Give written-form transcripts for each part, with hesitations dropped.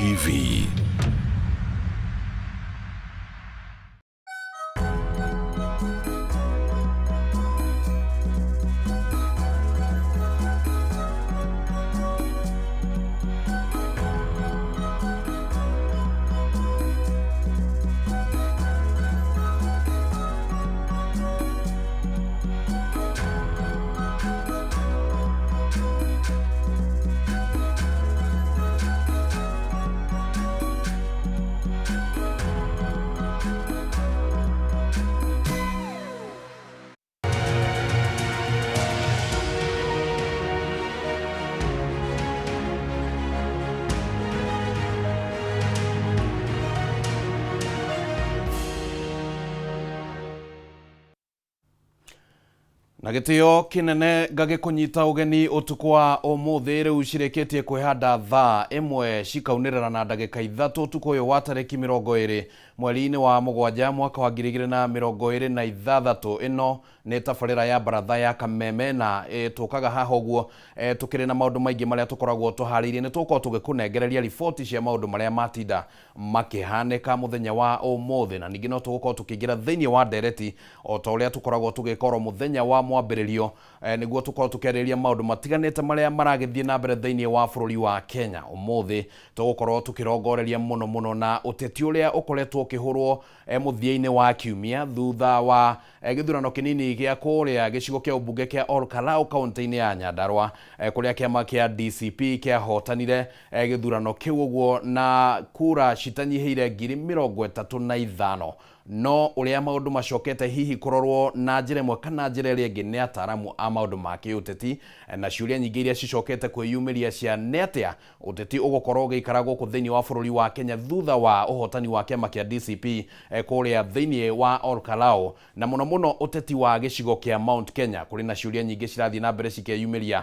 TV. Na gĩtĩo kĩnene ngagĩkũnyita ũgeni ũtukũ wa ũmũthĩ. Rĩu cirĩkĩtie kwĩhanda thaa 1 cikaunĩrĩra na ndagĩka 3 ũtukũ ũyũ wa tarĩki 20 mweri-inĩ wa 7 mwaka wa 2026. Ĩno nĩ tabarĩra ya baratha ya Kameme na tũkaga haha ũguo tũkĩrĩ na maũndũ maingĩ marĩa tũkoragwo tũharĩirie. Nĩ tũgũkorwo tũgĩkũnengereria riboti cia maũndũ marĩa matinda makĩhanĩka mũthenya wa ũmũthĩ, na ningĩ no tũgũkorwo tũkĩingĩra thĩinĩ wa ndereti o ta ũrĩa tũkoragwo tũgĩka oro mũthenya wa mwambĩrĩrio, nĩguo tũkorwo tũkĩarĩrĩria maũndũ matiganĩte marĩa maragĩthiĩ na mbere thĩinĩ wa bũrũri wa Kenya. Ũmũthĩ tũgũkorwo tũkĩrongoreria mũno mũno na ũteti ũrĩa ũkoretwo ũkĩhũrwo mũthia-inĩ wa kiumia thutha wa gĩthurano kĩnini gĩa kũrĩa gĩcigo kĩa ũmbunge kĩa Ol Kalou kaunti-inĩ ya Nyandarua, kũrĩa kĩama kĩa DCP kĩahotanire gĩthurano kĩu ũguo na kura citanyihĩire 35,000. No ũrĩa maũndũ macokete hihi kũrorwo na njĩra ĩmwe kana njĩra ĩrĩa ĩngĩ nĩ ataramu a maũndũ ma kĩũteti, na ciũria nyingĩ iria cicokete kwĩyumĩria cia nĩ atĩa ũteti ũgũkorwo ũgĩikara gũkũ thĩinĩ wa bũrũri wa Kenya thutha wa ũhotani wa kĩama kĩa DCP kũrĩa thĩinĩ wa Ol Kalou, na mũno mũno ũteti wa gĩcigo kĩa Mount Kenya. Kũrĩ na ciũria nyingĩ cirathiĩ na mbere cikeyumĩria.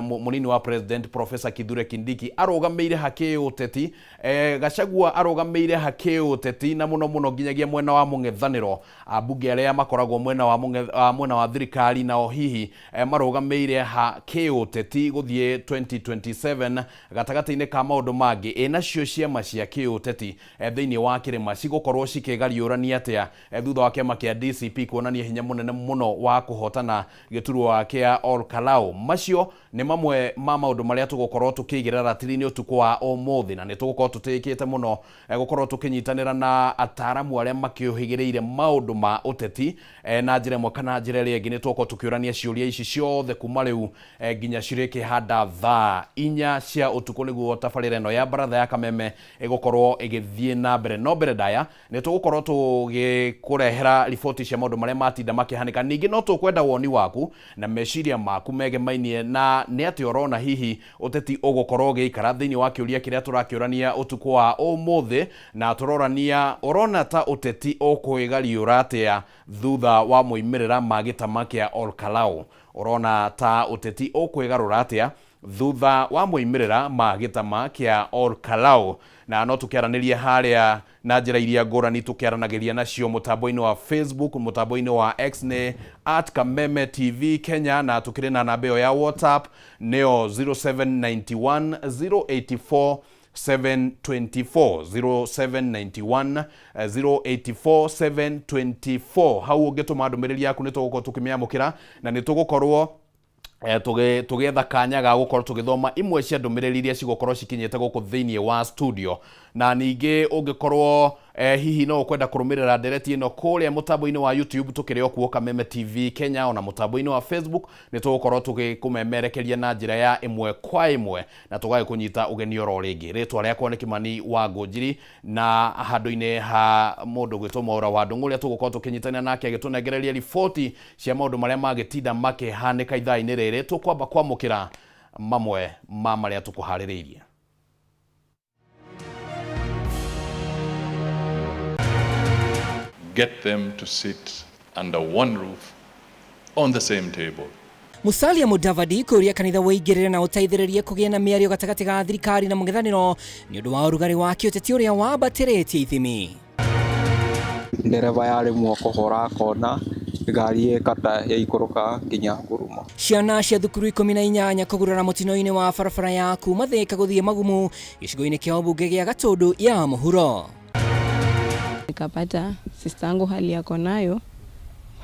Mũnini wa President Professor Kithure Kindiki arũgamĩire ha kĩũteti, Gachagua arũgamĩire ha kĩũteti, na mũno mũno nginyagia mwena wa mũng'ethanĩro, ambunge arĩa makoragwo mwena wa mwena wa thirikari nao hihi marũgamĩire ha kĩũteti gũthiĩ 2027 gatagatĩ-inĩ ka maũndũ mangĩ. Ĩ nacio ciama cia kĩũteti thĩinĩ wa kĩrĩma cigũkorwo cikĩgariũrania atĩa thutha wa kĩama kĩa DCP kuonania hinya mũnene mũno wa kũhotana gĩturwa kĩa Ol Kalou? Macio nĩ mamwe ma maũndũ marĩa tũgũkorwo tũkĩigĩrĩra ratiri-inĩ ũtukũ wa ũmũthĩ, na nĩ tũgũkorwo tũtĩĩkĩte mũno gũkorwo tũkĩnyitanĩra na ataramu arĩa makĩũhĩgĩrĩire maũndũ ma ũteti na njĩra ĩmwe kana njĩra ĩrĩa ĩngĩ. Nĩ tũgũkorwo tũkĩũrania ciũria ici ciothe kuma rĩu nginya cirĩkĩhanda thaa 4 cia ũtukũ, nĩguo tabarĩra ĩno ya baratha ya Kameme ĩgũkorwo ĩgĩthiĩ na mbere. No mbere ndaya nĩ tũgũkorwo tũgĩkũrehera riboti cia maũndũ marĩa matinda makĩhanĩka. Ningĩ no tũkwenda woni waku na meciria maku megemainie na nĩ atĩa ũrona hihi ũteti ũgũkorwo ũgĩikara thĩinĩ wa kĩũria kĩrĩa tũrakĩũrania ũtukũ wa ũmũthĩ, na tũrorania ũrona ta ũteti ũkwĩgariũra atĩa thutha wa moimĩrĩra ma gĩtama kĩa Ol Kalou. Ũrona ta ũteti ũkwĩgarũra atĩa thutha wa moimĩrĩra ma gĩtama kĩa Ol Kalou? Na no tũkĩaranĩrie harĩa na njĩra iria ngũrani tũkĩaranagĩria nacio mũtambo-inĩ wa Facebook, mũtambo-inĩ wa X nĩ at Kameme TV Kenya, na tũkĩrĩ na namba ĩyo ya WhatsApp nĩyo 0791 084 724, 0791 084 724. Hau ũngĩtũma ndũmĩrĩri yaku nĩ tũgũkorwo tũkĩmĩamũkĩra, na nĩ tũgũkorwo tũgĩetha kanya ga gũkorwo tũgĩthoma imwe cia ndũmĩrĩri iria cigũkorwo cikinyĩte gũkũ thĩinĩ wa studio. Na ningĩ ũngĩkorwo hihi no ũkwenda kũrũmĩrĩra ndereti ĩno kũrĩa mũtambo-inĩ wa YouTube, tũkĩrĩ o kuo Kameme TV Kenya, ona mũtambo-inĩ wa Facebook nĩ tũgũkorwo tũgĩkũmemerekeria na njĩra ya ĩmwe kwa ĩmwe na tũgagĩkũnyita ũgeni oro rĩngĩ. Rĩtwa rĩakwa nĩ Kimani wa Ngũnjiri, na handũ-inĩ ha mũndũ gwĩtwo Mwaũra wa Ndũng'ũ ũrĩa tũgũkorwo tũkĩnyitanĩra nake agĩtũnengereria riboti cia maũndũ marĩa magĩtinda makĩhanĩka ithaa-inĩ rĩrĩ, tũkwamba kwamũkĩra mamwe ma marĩa tũkũharĩrĩirie. Get them to sit under one roof on the same table. Musalia Mudavadi kũria kanitha wĩingĩrĩre na ũteithĩrĩrie kũgĩe na mĩario gatagatĩ ga thirikari na mũng'ethanĩro nĩ ũndũ wa ũrugarĩ wa kĩũteti ũrĩa wambatĩrĩtie ithimi. Ndereba yaremwo kũhũra kona. Ngari ĩkata yaikũrũka nginya ngurumo. Ciana cia thukuru 18 kũgurara mũtino-inĩ wa barabara ya kuma Thika gũthiĩ Magumu gĩcigo-inĩ kĩa ũmbunge gĩa Gatũndũ ya mũhuro. Nikapata sister yangu hali yako nayo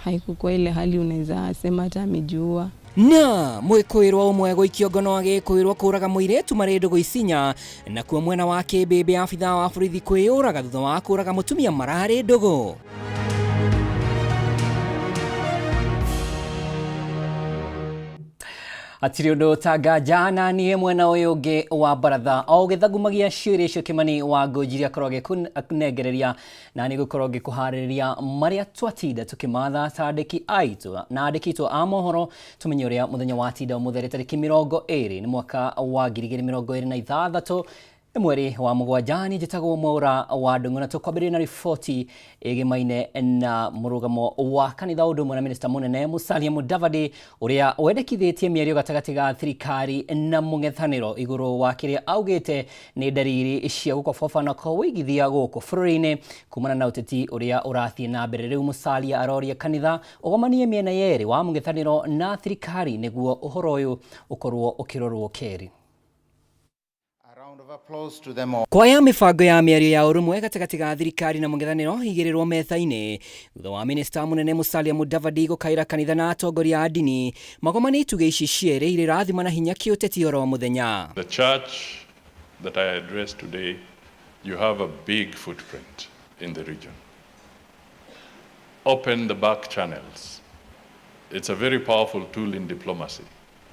haikukuwa ile hali unaweza sema hata amejiua. Na mwĩkũĩrwo ũmwe gũikio ngono agĩkũĩrwo kũraga mũirĩtu marĩ ndũgũ Isinya, nakuo mwena wa Kĩmbĩmbĩ abithaa wa borithi kwĩyũraga thutha wa kũraga mũtumia mararĩ ndũgũ. Hatirĩ ũndũ ũtanganja na niĩ mwena ũyũ ũngĩ wa baratha o ũgĩthagumagia ciũria icio Kĩmani wa Ngũnjiri akorwo agĩkũnengereria na nĩ gũkorwo ngĩkũharĩrĩria marĩa twatinda tũkĩmatha ta andĩki aitũ na andĩki aitũ a mohoro tũmenye ũrĩa mũthenya watinda ũmũthĩ tarĩki 20 nĩ mwaka wa 2026 nĩ mweri wa mũgwanja. Niĩ njĩtagwo Mwaũra wa Ndung'u na tũkwambĩrĩria na riboti ĩgĩmaine na mũrũgamo wa kanitha ũndũ ũmwe na minista mũnene Musalia Mudavadi ũrĩa wendekithĩtie mĩario gatagatĩ ga thirikari na mũng'ethanĩro igũrũ wa kĩrĩa augĩte nĩ ndariri cia gũkobobana kwa wĩigithia gũkũ bũrũri-inĩ kumana na ũteti ũrĩa ũrathiĩ na mbere. Rĩu Musalia aroria kanitha ũgomanie mĩena yerĩ wa mũng'ethanĩro na thirikari nĩguo ũhoro ũyũ ũkorwo ũkĩrorwo kerĩ. Kwaya mibango ya mĩario ya ũrũmwe gatagatĩ ga thirikari na mũng'ethanĩro igĩrĩrwo metha-inĩ thutha wa minista mũnene Musalia Mudavadi gũkaĩra kanitha na atongoria a ndini magomanie itugĩ ici cierĩ irĩ irathima na hinya kĩũteti oro mũthenya. The church that I address today, you have a big footprint in the region. Open the back channels. It's a very powerful tool in diplomacy.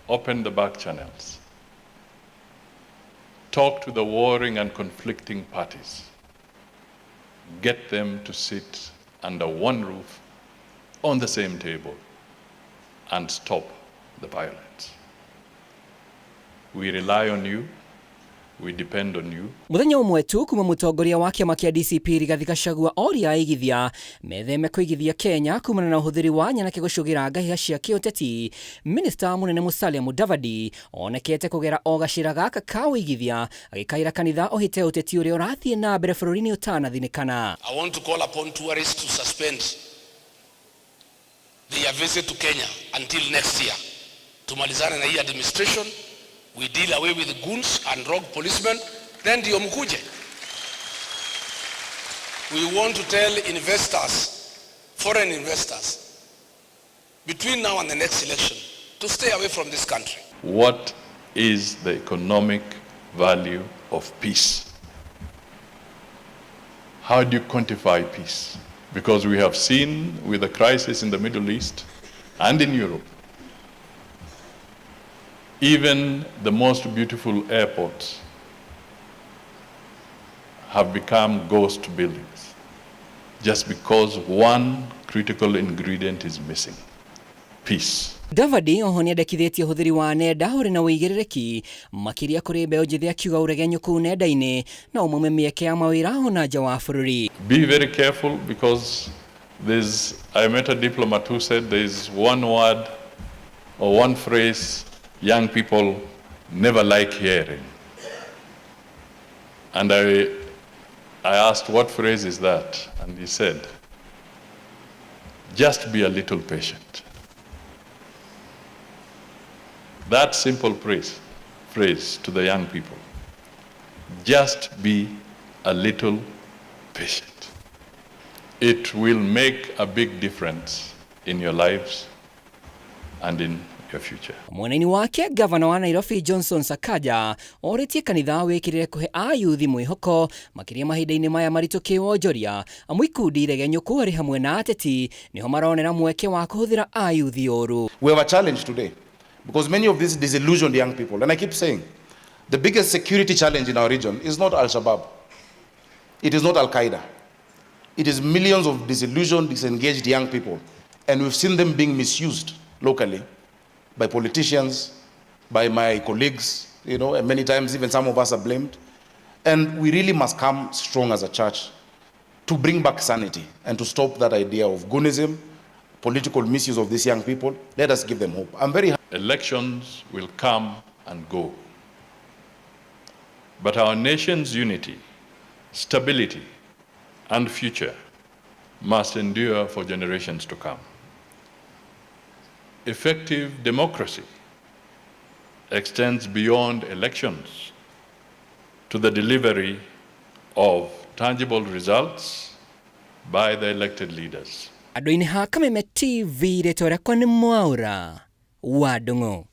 Open the back channels. Talk to the warring and conflicting parties. Get them to sit under one roof on the same table and stop the violence. We rely on you. We depend on you. Muthenya ũmwe tu kuma mũtongoria wa kĩama kĩa DCP Rigathi Gachagua oria aigithia metheme kũigithia Kenya kumana na ũhũthĩri wa nyanake gũcũgĩra ngahĩha cia kĩũteti. Minista mũnene Musalia Mudavadi onekete kũgera o gacĩra gaka ka ũigithia agĩkaĩra kanitha ũhĩte ũteti ũrĩa ũrathiĩ na mbere bũrũri-inĩ ũtanathinĩkana. I want to call upon tourists to suspend their visit to Kenya until next year. Tumalizane na hii administration. We deal away with goons and rogue policemen, then ndio mkuje. We want to tell investors, foreign investors, between now and the next election, to stay away from this country. What is the economic value of peace? How do you quantify peace? Because we have seen with the crisis in the Middle East and in Europe, even the most beautiful airports have become ghost buildings just because one critical ingredient is missing: peace. Mudavadi oho nĩendekithĩtie ũhũthĩri wa nenda ũrĩ na ũigĩrĩrĩki makĩria kũrĩ mbeũ njĩthĩ akiuga ũregenyũku nenda-inĩ no ũmaume mĩeke ya mawĩra ona nja wa bũrũri. Be very careful because I met a diplomat who said there's one word or one phrase young people never like hearing. And I asked, what phrase is that? And he said, just be a little patient. That simple phrase to the young people, just be a little patient. It will make a big difference in your lives and in your future. Mwena-inĩ wake gavana wa Nairobi Johnson Sakaja orĩtie kanitha wĩkĩrĩre kũhe ayuthi mwĩhoko makĩria mahinda-inĩ maya maritũ kĩwonjoria amu ikundi iregenyũku arĩ hamwe na ateti nĩho maronera mweke wa kũhũthĩra ayuthi ũru. We have a challenge today because many of these disillusioned young people, and I keep saying, the biggest security challenge in our region is not Al-Shabaab. It is not Al-Qaeda. It is millions of disillusioned, disengaged young people, and we've seen them being misused locally by politicians, by my colleagues, you know, and many times even some of us are blamed. And we really must come strong as a church to bring back sanity and to stop that idea of goonism, political misuse of these young people. Let us give them hope. I'm very Elections will come and go. But our nation's unity, stability, and future must endure for generations to come. Effective democracy extends beyond elections to the delivery of tangible results by the elected leaders. Andũ-inĩ ha Kameme TV rĩtwa rĩakwa nĩ Mwaũra wa Ndung'u.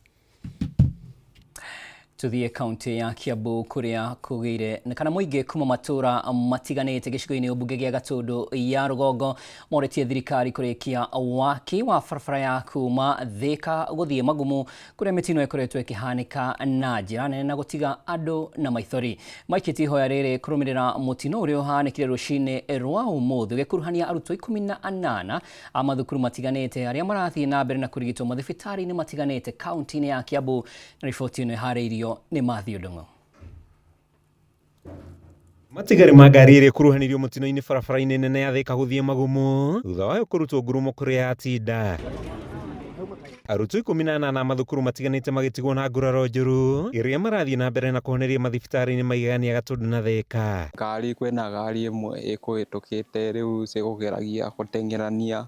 Tuthiĩ kaunti ya Kiambu kuria kugĩire kana mũingĩ kuma matũra matiganĩte gĩcigo-inĩ mbunge gĩa Gatũndũ ya rũgongo morĩtie thirikari kũrĩkia waki wa barabara ya kuma Thika gũthiĩ Magumu kũrĩa mĩtino ĩkoretwo ĩkĩhanĩka na njĩra nene na gũtiga andũ na maithori. Maikĩtie ihoya rĩrĩ kũrũmĩrĩra mũtino ũrĩa ũhanĩkire rũcinĩ rwa ũmũthĩ ũgĩkuruhania arutwo 18 a mathukuru matiganĩte arĩa marathiĩ na mbere na kũrigitwo mathibitarĩ-inĩ matiganĩte kaunti-inĩ ya Kiambu. Na riboti ĩno ĩharĩirio nĩ Matthew Ndung'u. Matigari ma ngari ĩrĩa ĩkuruhanirio mũtino-inĩ barabara-inĩ nene ya Thika gũthiĩ Magumu thutha wayo kũrutwo ngurumo kũrĩa yatinda. Arutwo 18 a mathukuru matiganĩte magĩtigwo na nguraro njũru iria marathiĩ na mbere na kũhoneria mathibitarĩ-inĩ maigania Gatũndũ na Thika. Ngari kwĩna ngari ĩmwe ĩkũhĩtũkĩte rĩu cigũgeragia gũteng'erania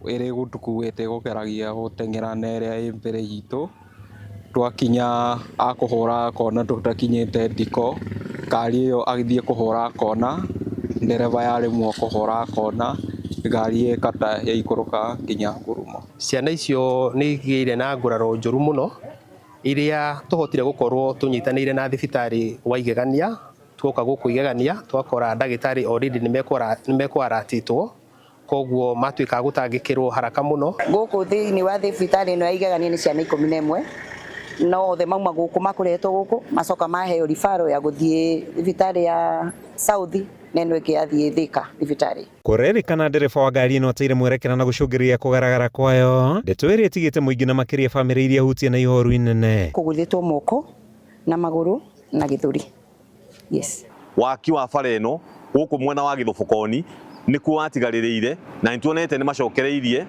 ĩrĩ gũtukuĩte ĩgũgeragia gũteng'era na ĩrĩa ĩ mbere itũ. Twakinya akũhũra kona tũtakinyĩte ndiko ngari ĩyo agĩthiĩ kũhũra kona ndereba yaremwo kũhũra kona ngari ĩkata yaikũrũka nginya ngurumo. Ciana icio nĩ igĩire na nguraro njũru mũno iria tũhotire gũkorwo tũnyitanĩire na thibitarĩ wa Igegania. Tuoka gũkũ Igegania twakora ndagĩtarĩ already nĩ mekwaratĩtwo koguo matuĩka gũtangĩkĩrwo haraka mũno. Gũkũ thĩinĩ wa thibitarĩ ĩno ya Igegania nĩ ciana 11 no othe mauma gũkũ makũrehetwo gũkũ macoka maheo ribaro ya gũthiĩ thibitarĩ ya South na ĩno ĩngĩ yathiĩ Thika thibitarĩ. Kũrerĩkana ndereba wa ngari ĩno ateire mwerekera na gũcũngĩrĩria kũgaragara kwayo, ndeto ĩrĩa ĩtigĩte mũingĩ na makĩria bamĩrĩ iria hutie na ihoru inene. Kũgũthĩtwo moko na magũrũ na gĩthũri. Yes. Waki wa bara ĩno gũkũ mwena wa Gĩthũbũkoni nĩkuo watigarĩrĩire na nĩtuonete nĩ macokereirie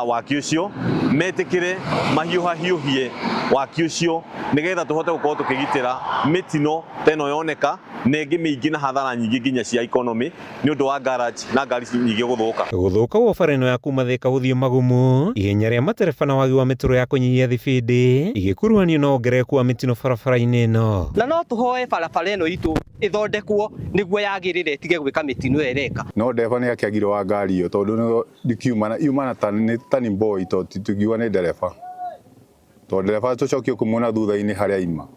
waki ũcio metĩkĩre mahiũhahiũhie waki ũcio nĩgetha tũhote gũkorwo tũkĩgitĩra mĩtino ta ĩno yoneka na ĩngĩ mĩingĩ na hathara nyingĩ nginya cia economy nĩ ũndũ wa garage na ngari nyingĩ gũthũka. Gũthũka gwa bara ĩno ya kuma Thika gũthiĩ Magumu, ihenya rĩa matereba na wagi wa mĩtaro ya kũnyihia thibindi igĩkuruhanio na wongerereku wa mĩtino barabara-inĩ ĩno. Na no tũhoe barabara ĩno itũ ĩthondekwo nĩguo yagĩrĩre ĩtige gwĩka mĩtino ĩrĩa ĩreka. No ndereba nĩ akĩagire wa ngari ĩyo tondũ ndikiuma yumana ta nĩ boy tondũ tũngiuga nĩ ndereba tondũ ndereba tũcokie kũmuona thutha-inĩ harĩa aima.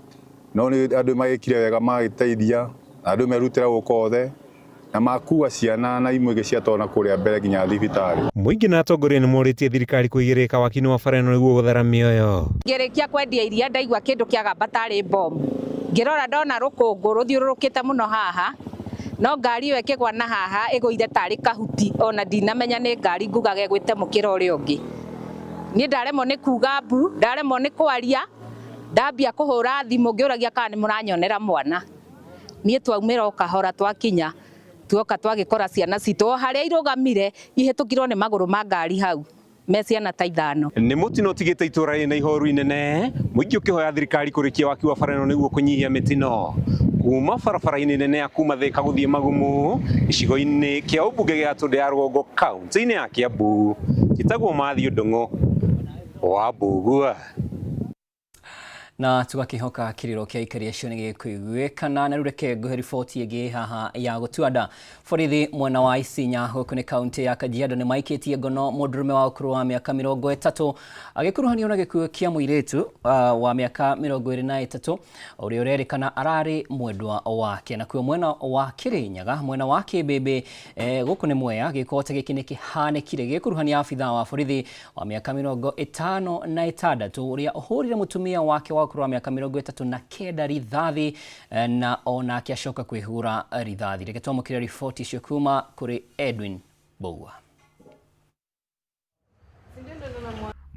No nĩ andũ magĩkire wega magĩteithia na andũ merutĩra gũka othe na makua ciana na imwe ciatwarwo na kũrĩa mbere nginya thibitarĩ. Mũingĩ na atongoria nĩ morĩtie thirikari kũigĩrĩrĩka waki-inĩ wa bara ĩno nĩguo gũthara mĩoyo. Ngĩrĩkia kwendia iria ndaigua kĩndũ kĩagamba tarĩ bomu. Ngĩrora ndona rũkũngũ rũthiũrũrũkĩte mũno haha no ngari ĩyo ĩkĩgwa na haha ĩgũire tarĩ kahuti ona ndinamenya nĩ ngari ngugaga ĩgwĩte mũkĩra ũrĩa ũngĩ. Niĩ ndaremwo nĩ kuga mbu, ndaremwo nĩ kwaria, ndambia kũhũra thimũ ngĩũragia kana nĩ mũranyonera mwana. Niĩ twaumĩra o kahora twakinya tuoka twagĩkora ciana citũ o harĩa irũgamire ihĩtũkirwo nĩ magũrũ ma ngari hau me ciana ta 5. Nĩ mũtino ũtigĩte itũra rĩna ihoru inene, mũingĩ ũkĩhoya thirikari kũrĩkia waki wa bara ĩno nĩguo kũnyihia mĩtino. Kuma barabara-inĩ nene ya kuma Thika gũthiĩ Magumu gĩcigo-inĩ kĩa ũmbunge gĩa Gatũndũ ya rũgongo kaunti-inĩ ya Kiambu, njĩtagwo Matthew Ndung'u wa Mbugua. Na tugakihoka kiriro kia aikari acio nĩ gĩkũiguĩkana. Na rĩu reke ngũhe riboti ĩngĩ haha ya gũtua nda. Borithi mwena wa Isinya gũkũ nĩ kaunti ya Kajiado nĩ maikĩtie ngono mũndũrũme wa ũkũrũ wa mĩaka 30 agĩkuruhanio na gĩkuũ kĩa mũirĩtu wa mĩaka 23 ũrĩa ũrerĩkana ararĩ mwendwa wake. Nakuo mwena wa Kĩrĩnyaga mwena wa Kĩmbĩmbĩ gũkũ nĩ Mwea gĩko ta gĩkĩ nĩ kĩhanĩkire gĩkuruhania abithaa wa borithi wa mĩaka 56 ũrĩa ũhũrire mũtumia wake wa ũkũrũ wa mĩaka 39 rithathi na onake acoka kwĩhũra rithathi. Reke twamũkĩre riboti icio kuma kũrĩ Edwin Mbugua.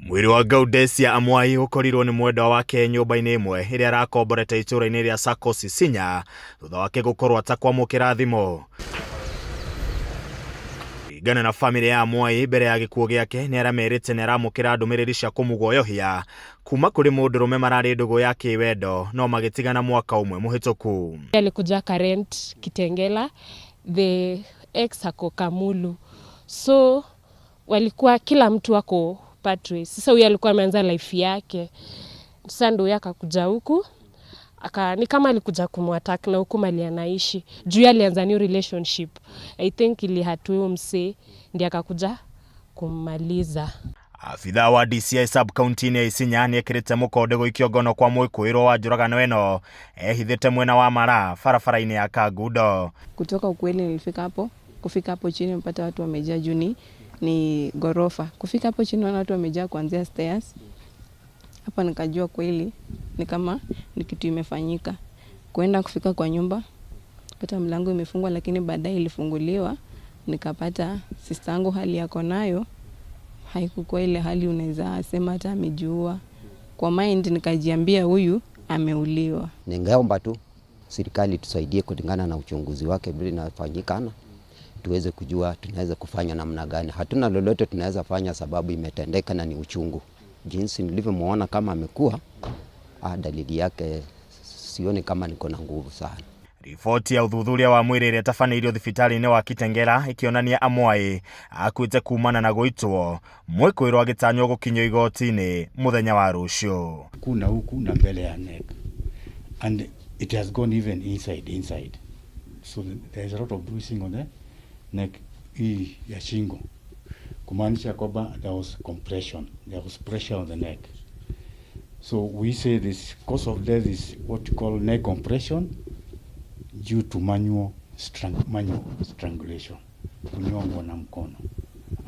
Mwĩrĩ wa Gaudesia Amwai ũkorirwo nĩ mwendwa wake nyũmba-inĩ ĩmwe ĩrĩa arakomborete itũũra-inĩ rĩa Sacco Isinya thutha wake gũkorwo atakwamũkĩra thimũ. Kũringana na famĩlĩ ya Amwai, mbere ya gĩkuũ gĩake nĩ aramerĩte nĩ aramũkĩra ndũmĩrĩri cia kũmũguoyohia kuma kũrĩ mũndũrũme mararĩ ndũgũ ya kĩwendo no magĩtigana mwaka ũmwe mũhĩtũku. Alikuja akarent Kitengela, the ex ako Kamulu, so walikuwa kila mtu ako part ways. Sasa huyu alikuwa ameanza life yake, sasa ndio huyu akakuja huku ni kama alikuja kumwattack na huku mali anaishi juu yeye alianza new relationship. I think ilihurt huyo msee ndiye akakuja kummaliza. Abithaa wa DCI sub county-inĩ ya Isinya nĩekĩrĩte mũkonde gũikio ngono kwa mwĩkũĩrwo wa njũragano ĩno ehithĩte mwena wa Mara barabara-inĩ ya Kangundo. Kutoka ukweli nilifika hapo, kufika hapo chini mpata watu wamejaa juu ni ghorofa. Kufika hapo chini wana watu wamejaa kuanzia stairs. Hapa nikajua kweli ni kama ni kitu imefanyika. Kuenda kufika kwa nyumba, pata mlango imefungwa, lakini baadaye ilifunguliwa, nikapata sister yangu hali yako nayo haikukuwa ile hali unaweza sema hata amejiua. Kwa mind nikajiambia huyu ameuliwa. Ningeomba tu serikali tusaidie kulingana na uchunguzi wake vile inafanyikana, tuweze kujua tunaweza kufanya namna gani. Hatuna lolote tunaweza fanya sababu imetendeka na ni uchungu. Jinsi nilivyomuona kama amekuwa, dalili yake sioni kama niko na nguvu sana. Riboti ya uthuthuria wa mwĩrĩ ĩrĩa ĩtabanĩirio thibitarĩ-inĩ wa Kitengela ĩkĩonania Amwai akuĩte kumana na gũitwo, mwĩkũĩrwo agĩtanywo gũkinyio igoti-inĩ mũthenya wa rũciũ. Kuna huku na mbele ya neck and it has gone even inside, so there is a lot of bruising on the neck hii ya shingo, kumaanisha kwamba there was compression, there was pressure on the neck. So we say this cause of death is what you call neck compression due to manual strangulation, kunyongwa na mkono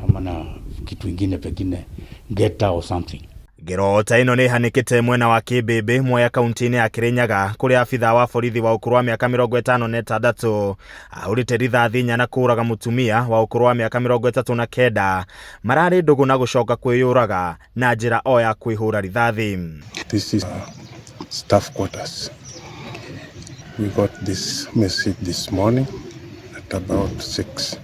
ama na kitu ingine pengine geta or something. Ngero ta ĩno nĩ ĩhanĩkĩte mwena wa Kĩmbĩmbĩ Mwea kaunti-inĩ ya Kĩrĩnyaga kũrĩa abithaa wa borithi wa ũkũrũ wa mĩaka 56 ahũrĩte rithathi inya na kũũraga mũtumia wa ũkũrũ wa mĩaka 39 mararĩ ndũgũ na gũcoka kwĩyũraga na njĩra o ya kwĩhũra rithathi. This is staff quarters. We got this message this morning at about 6.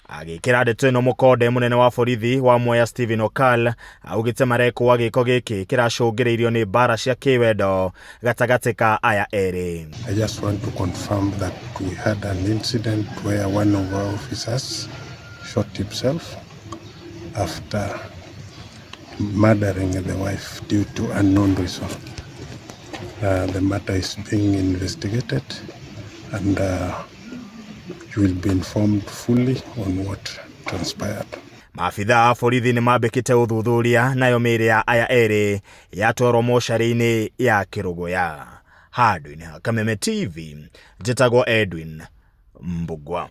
Agĩkĩra ndeto ĩno mũkonde mũnene wa borithi wa Mwea Stephen Okal augĩte marekũa gĩko gĩkĩ kĩracũngĩrĩirio nĩ mbara cia kĩwendo gatagatĩ ka aya erĩ. I just want to confirm that we had an incident where one of our officers shot himself after murdering the wife due to unknown reason. The matter is being investigated and you will be informed fully on what transpired. Maabithaa a borithi nĩ mambĩkĩte ũthuthuria nayo mĩĩrĩ ya aya erĩ yatwarwo mocarĩ-inĩ ya Kĩrũgũya. Handũ-inĩ ha Kameme TV njĩtagwo Edwin Mbugua.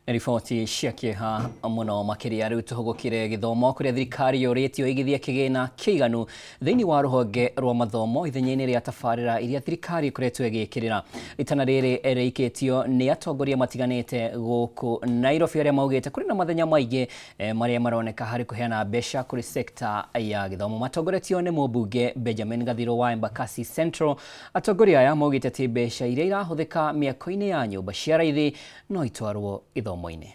Nĩ riboti cia kĩeha mũno makĩria. Rĩu tũhũgũkĩre gĩthomo kũrĩa thirikari yũrĩtio ĩgithie kĩgĩna kĩiganu thĩinĩ wa rũhonge rwa mathomo ithenya-inĩ rĩa tabarĩra iria thirikari ĩkoretwo ĩgĩkĩrĩra. Itana rĩrĩ rĩikĩtio nĩ atongoria matiganĩte gũkũ Nairobi arĩa maugĩte kũrĩ na mathenya maingĩ marĩa maroneka harĩ kũheana mbeca kũrĩ sekta ya gĩthomo. Matongoretio nĩ mũmbunge Benjamin Gathiro wa Embakasi Central. Atongoria aya maugĩte atĩ mbeca iria irahũthĩka mĩako-inĩ ya nyũmba cia raithi no itwarwo gĩthomo-inĩ.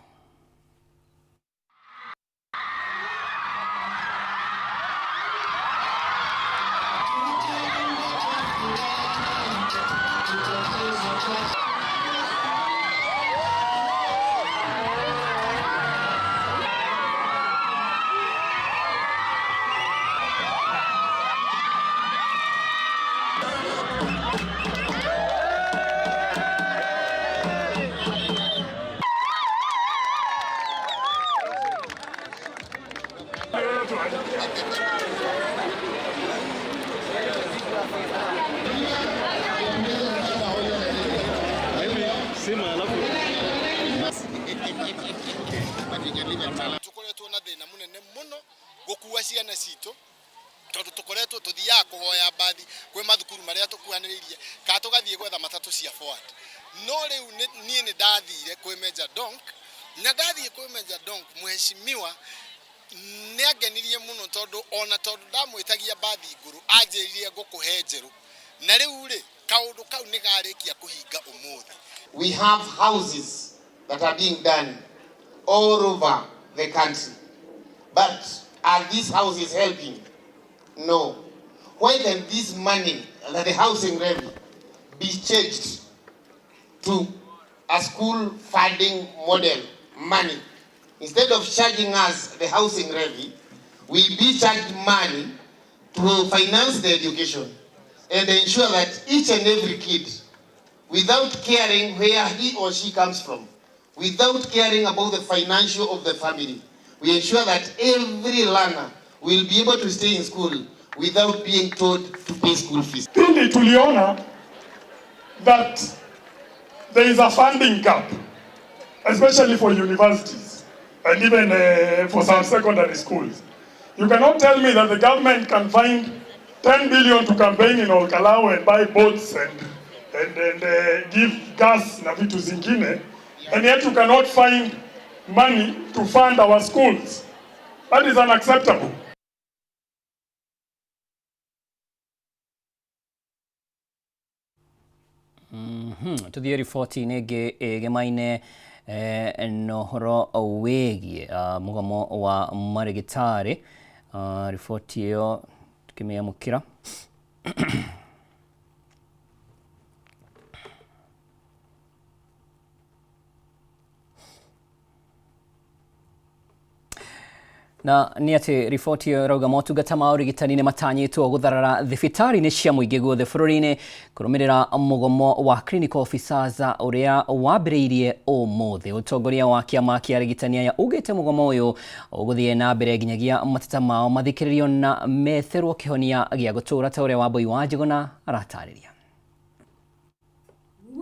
Tukoretwo na thina munene muno gukua ciana citu tondu tukoretwo tuthiaga kuhoya mbathi kwi mathukuru maria tukuhaniriirie ka tugathie gwetha matatu cia forward. No riu nie ni ndathire kwi Major Donk na ndathie kwi Major Donk mheshimiwa ni angenirie muno tondu ona tondu ndamwitagia mbathi nguru anjiririe ngukuhe njeru na riu ri kaundu kau ni garikia kuhinga umuthi. We have houses that are being done all over the country. But are these houses helping? No. Why can this money, the housing levy, be changed to a school funding model money? Instead of charging us the housing levy, we be charged money to finance the education and ensure that each and every kid, without caring where he or she comes from, without caring about the financial of the family, we ensure that every learner will be able to stay in school without being told to pay school fees. Pili, tuliona that there is a funding gap, especially for universities and even for some secondary schools. You cannot tell me that the government can find 10 billion to campaign in Olkalou and buy boats and give gas na vitu zingine, and yet you cannot find money to fund our schools. That is unacceptable. Tuthiĩ riboti-inĩ ĩngĩ ĩgemaine na ũhoro wĩgiĩ mũgomo wa marĩgĩtarĩ. Riboti ĩyo tũkĩmĩamũkĩra. Na nĩ atĩ riboti ĩyo ĩrauga motungata ma ũrigitani nĩ matanyĩtwo gũtharara thibitarĩ-inĩ cia mũingĩ guothe bũrũri-inĩ kũrũmĩrĩra mũgomo wa clinical officers ũrĩa wambĩrĩirie ũmũthĩ. Ũtongoria wa kĩama kĩa arigitani aya ugĩte mũgomo ũyũ ũgũthiĩ na mbere nginyagia mateta mao mathikĩrĩrio na metherwo kĩhonia gĩa gũtũũra ta ũrĩa Wambui wa Njũgũna aratarĩria.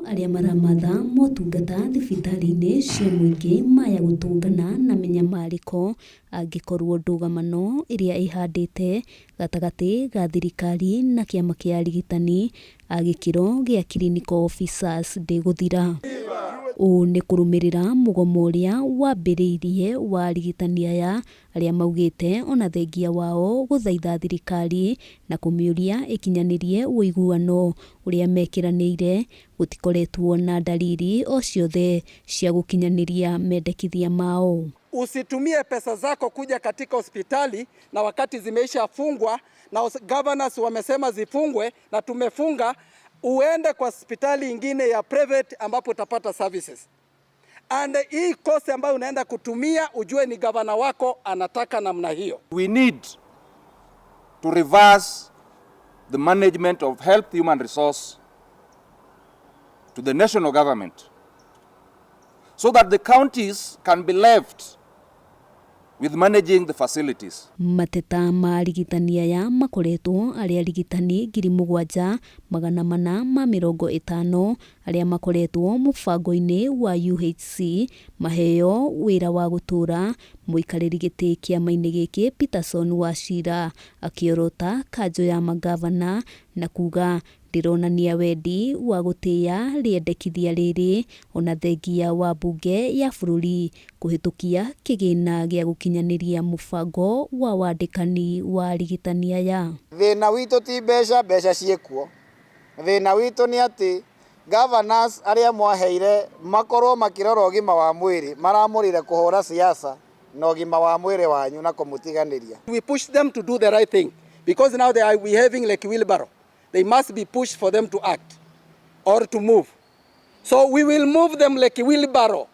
Arĩa maramatha motungata thibitarĩ-inĩ cia mũingĩ maya gũtũngana na mĩnyamarĩko angĩkorwo ndũgamano ĩrĩa ĩhandĩte gatagatĩ ga thirikari na kĩama kĩa arigitani a gĩkĩro gĩa clinical officers ndĩgũthira. Ũũ nĩ kũrũmĩrĩra mũgomo ũrĩa wambĩrĩirie wa arigitani aya arĩa maugĩte ona thengia wao gũthaitha thirikari na kũmĩũria ĩkinyanĩrie ũiguano ũrĩa mekĩranĩire gũtikoretwo na dalili o ciothe cia gũkinyanĩria mendekithia mao. Usitumie pesa zako kuja katika hospitali na wakati zimeisha fungwa na governors wamesema zifungwe na tumefunga, uende kwa hospitali ingine ya private ambapo utapata services. And hii cost ambayo unaenda kutumia ujue ni governor wako anataka namna hiyo. We need to reverse the management of health human resource to the national government so that the counties can be left with managing the facilities. Mateta ma arigitani aya makoretwo arĩ arigitani 7450 arĩa makoretwo mũbango-inĩ wa UHC maheo wĩra wa gũtũra. Mũikarĩri gĩtĩ kĩama-inĩ gĩkĩ Peterson Wachira akĩorota kanjũ ya magavana na kuga ndĩronania wendi wa gũtĩĩa rĩendekithia rĩrĩ ona thengia wa mbunge ya bũrũri kũhĩtũkia kĩgĩna gĩa gũkinyanĩria mũbango wa wandĩkani wa arigitani aya. Thĩna witũ ti mbeca, mbeca ciĩkuo. Thĩna witũ nĩ atĩ governors arĩa mwaheire makorwo makĩrora ũgima wa mwĩrĩ maramũrire kũhũra siasa na ũgima wa mwĩrĩ wanyu na kũmũtiganĩria. We push them to do the right thing because now they are behaving like wheelbarrow. They must be pushed for them to act or to move. So we will move them like a wheelbarrow,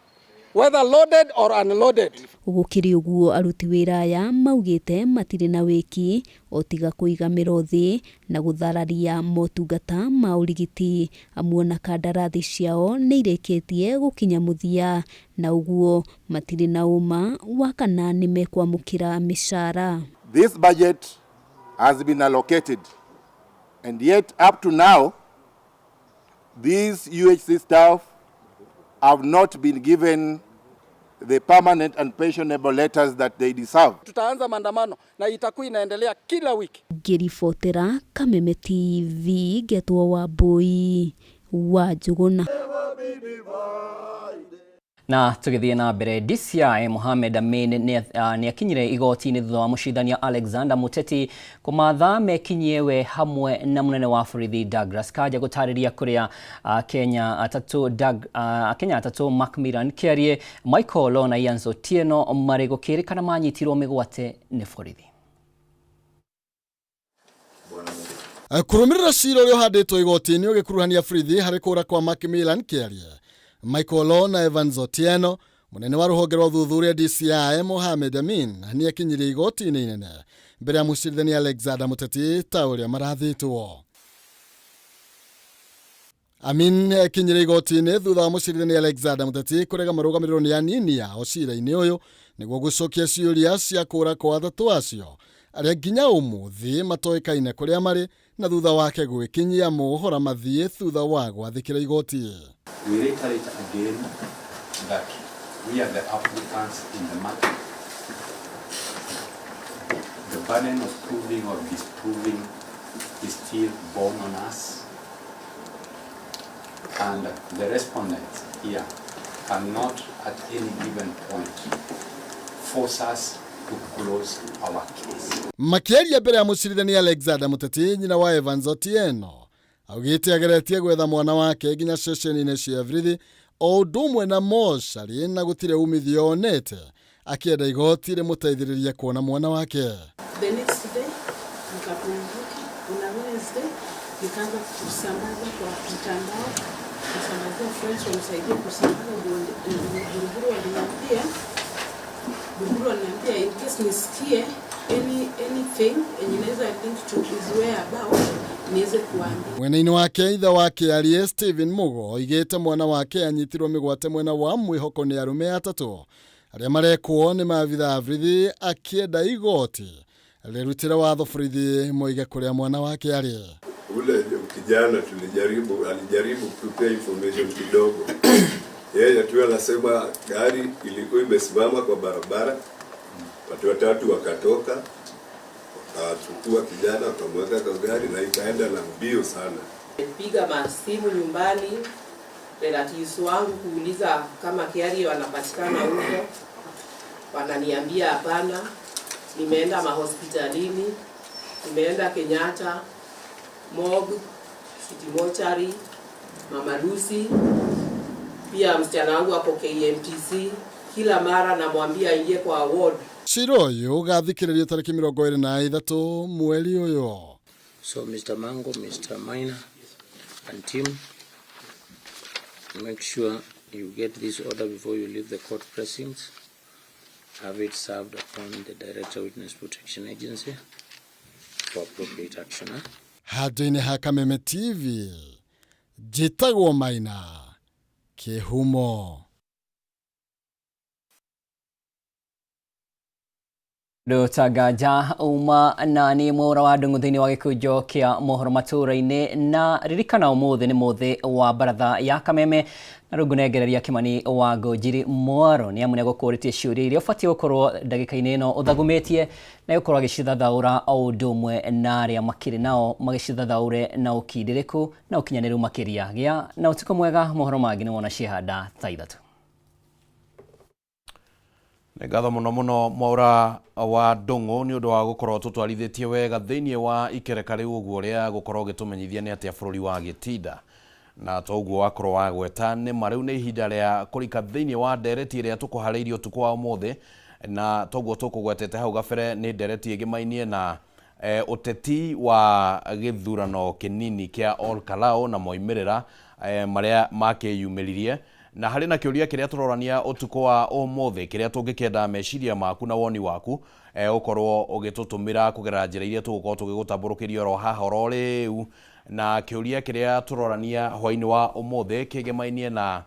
whether loaded or unloaded. Gũkĩrĩ ũguo aruti wĩra aya maugĩte matirĩ na wĩki o tiga kũiga mĩro thĩ na gũthararia motungata ma ũrigiti amu ona kandarathi ciao nĩ irĩkĩtie gũkinya mũthia na ũguo matirĩ na ũma wa kana nĩ mekwamũkĩra mĩcara. This budget has been allocated and yet up to now these UHC staff have not been given the permanent and pensionable letters that they deserve. Tutaanza maandamano na itakuwa inaendelea kila wiki. Ngĩribotera Kameme TV ngetwo Wambui wa Njũgũna. Na tũgĩthiĩ na mbere, DCI Mohamed Amin nĩ akinyire igoti-inĩ thutha wa mũcindania Alexander Muteti kũmatha mekinyie we hamwe na mũnene wa borithi Douglas Kanja gũtarĩria kũrĩa Akenya atatũ Macmillan Kiarie, Michael Law na Ian Otieno marĩ gũkĩrĩkana manyitirwo mĩgwate nĩ borithi. Kũrũmĩrĩra cira ũrĩa ũhandĩtwo igoti-inĩ ũgĩkuruhania borithi harĩ kũra kwa Macmillan Kiarie, Michael Law na Evans Otieno Munene wa ruhonge rwa ũthuthuria DCI Mohamed Amin nĩ akinyirie igoti-inĩ inene mbere ya mũcirithania Alexander Muteti ta ũrĩa marathĩtwo. Amin ekinyire igoti-inĩ thutha wa mũcirithania Alexander Muteti kũrega marũgamĩrĩrwo nĩ anini ao cira-inĩ ũyũ nĩguo gũcokia ciũria cia kũra kwa atatũ acio arĩa nginya ũmũthĩ matoĩkaine kũrĩa marĩ na thutha wake gwĩkinyia mohora mathiĩ thutha wa gwathĩkĩra igoti. We reiterate again that we are the applicants in the matter. The burden of proving or disproving is still borne on us, and the respondents here cannot at any given point force us to close our case. Makĩaria mbere ya mũcirithania Alexander Muteti, nyina wa Evans Otieno augĩte ageretie gwetha mwana wake nginya ceceni-inĩ cia borithi o ũndũ ũmwe na mocarĩ na gũtirĩ umithio onete, akĩenda igoti rĩmũteithĩrĩrie kuona mwana wake. The next day nikapumzika, on a Wednesday nikaanza kusambaza kwa mtandao, kusambazia friends wanisaidie kusambaza. Buruburu waliniambia, Buruburu waliniambia in case nisikie anything yenye inaweza link to his whereabout niweze kuambia. Mwena-inĩ wake ithe wake arie Stephen Mugo oigĩte mwana wake anyitirwo mĩgwate mwena wa mwĩhoko nĩ arũme atatũ arĩa marekwo nĩ maabitha a borithi, akĩenda igoti rĩrutĩre watho borithi moige kũrĩa mwana wake arĩ. Ule kijana tulijaribu, alijaribu kutupea information kidogo. Yeye tu anasema gari ilikuwa imesimama kwa barabara, watu watatu wakatoka wakachukua kijana wakamweka kwa gari na ikaenda na mbio sana. Piga masimu nyumbani relatives wangu kuuliza kama Kiarie wanapatikana huko, wananiambia hapana. Nimeenda mahospitalini, nimeenda Kenyatta, Morgue, City Mortuary, Mama Lucy, pia msichana wangu ako KMTC. Kila mara namwambia aingie kwa ward. Cira ũyũ ũgathikĩrĩrio tarĩki 23 mweri ũyũ. So Mr. Mango, Mr. Maina and team, make sure you get this order before you leave the court precincts. Have it served upon the Director Witness Protection Agency for appropriate action. Eh? Handũ-inĩ ha Kameme TV, njĩtagwo Maina Kĩhumo. Ndũtanganja uma na nĩ Mwaura wa Ndung'u thĩinĩ wa gĩkũnjo kĩa mohoro matũũra-inĩ, na ririkana ũmũthĩ nĩ mũthĩ wa baratha ya Kameme, na rĩu ngũnengereria Kĩmani wa Ngũnjiri Mwaro nĩ amu nĩegũkũũrĩtie ciũria iria ũbatiĩ gũkorwo ndagĩka-inĩ ĩno ũthagumĩtie, na gũkorwo agĩcithathaũra o ũndũ ũmwe na arĩa makĩrĩ nao magĩcithathaũre na ũkindĩrĩku na ũkinyanĩru makĩria. Gĩa na ũtukũ mwega, mohoro mangĩ nĩwona ciehanda thaa 3. Nĩ ngatho mũno mũno Mwaura wa Ndung'u nĩ ũndũ wa gũkorwo tũtwarithĩtie wega thĩinĩ wa ikereka rĩu ũguo rĩa gũkorwo ũgĩtũmenyithia nĩ atĩa bũrũri wa gĩtinda, na to ũguo wakorwo wagweta nĩ ma rĩu nĩ ihinda rĩa kũrika thĩinĩ wa ndereti ĩrĩa tũkũharĩirie ũtukũ wa ũmũthĩ, na toguo tũkũgwetete hau gabere nĩ ndereti ĩgĩmainie na ũteti wa gĩthurano kĩnini kĩa Ol Kalou na moimĩrĩra marĩa makĩyumĩririe, na harĩ na kĩũria kĩrĩa tũrorania ũtukũ wa ũmũthĩ kĩrĩa tũngĩkĩenda meciria maku na woni waku ũkorwo ũgĩtũtũmĩra kũgerera njĩra iria tũgũkorwo tũgĩgũtambũrũkĩria oro haha oro rĩu. Na kĩũria kĩrĩa tũrorania hwainĩ wa ũmũthĩ kĩgemainie na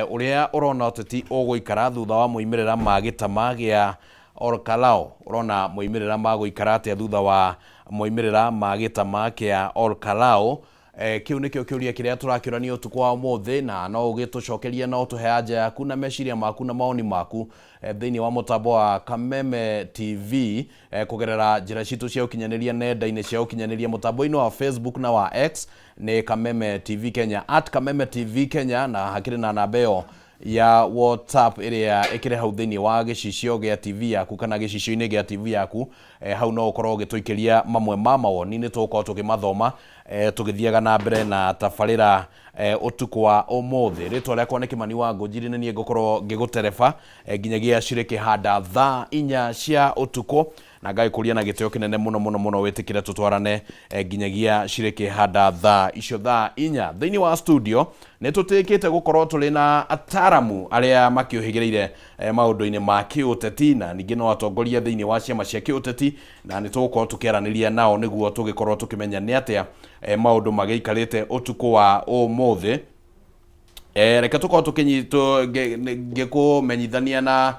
ũrĩa ũrona ũteti ũgũikara thutha wa moimĩrĩra ma gĩtama gĩa Ol Kalou. Ũrona moimĩrĩra ma gũikara atĩa thutha wa moimĩrĩra ma gĩtama kĩa Ol Kalou? Kĩu nĩkĩo kĩũria kĩrĩa tũrakĩũrania ũtukũ wa ũmũthĩ, na no ũgĩtũcokerie na ũtũhe anja yaku na meciria maku na maoni maku thĩinĩ wa mũtambo wa Kameme TV kũgerera njĩra citũ cia ũkinyanĩria nenda-inĩ cia ũkinyanĩria mũtambo-inĩ wa Facebook na wa X nĩ Kameme TV Kenya, at Kameme TV Kenya, na hakĩrĩ na namba ĩyo ya WhatsApp ĩrĩa ĩkĩrĩ hau thĩinĩ wa gĩcicio gĩa TV yaku kana gĩcicio-inĩ gĩa TV yaku. Hau no ũkorwo ũgĩtũikĩria mamwe ma mawoni, nĩ tũgũkorwo tũkĩmathoma tũgĩthiaga na mbere na tabarĩra ũtukũ wa ũmũthĩ. Rĩtwa rĩakwa nĩ Kĩmani wa Ngũnjiri, nĩ niĩ ngũkorwo ngĩgũtereba nginyagia cirĩkĩhanda thaa 4 cia ũtukũ. Na Na ngagĩkũria na gĩtĩo kĩnene mũno mũno mũno wĩtĩkĩre tũtwarane nginyagia cirĩkĩhanda thaa icio thaa 4. Thĩinĩ wa studio nĩ tũtĩkĩte gũkorwo tũrĩ na ataramu arĩa makĩũhĩgĩrĩire maũndũ-inĩ ma kĩũteti na ningĩ no atongoria thĩinĩ wa ciama cia kĩũteti, na nĩ tũgũkorwo tũkĩaranĩria nao nĩguo tũgĩkorwo tũkĩmenya nĩ atĩa maũndũ magĩikarĩte ũtukũ wa ũmũthĩ. Reke tũkorwo tũkĩnyitwo ngĩkũmenyithania na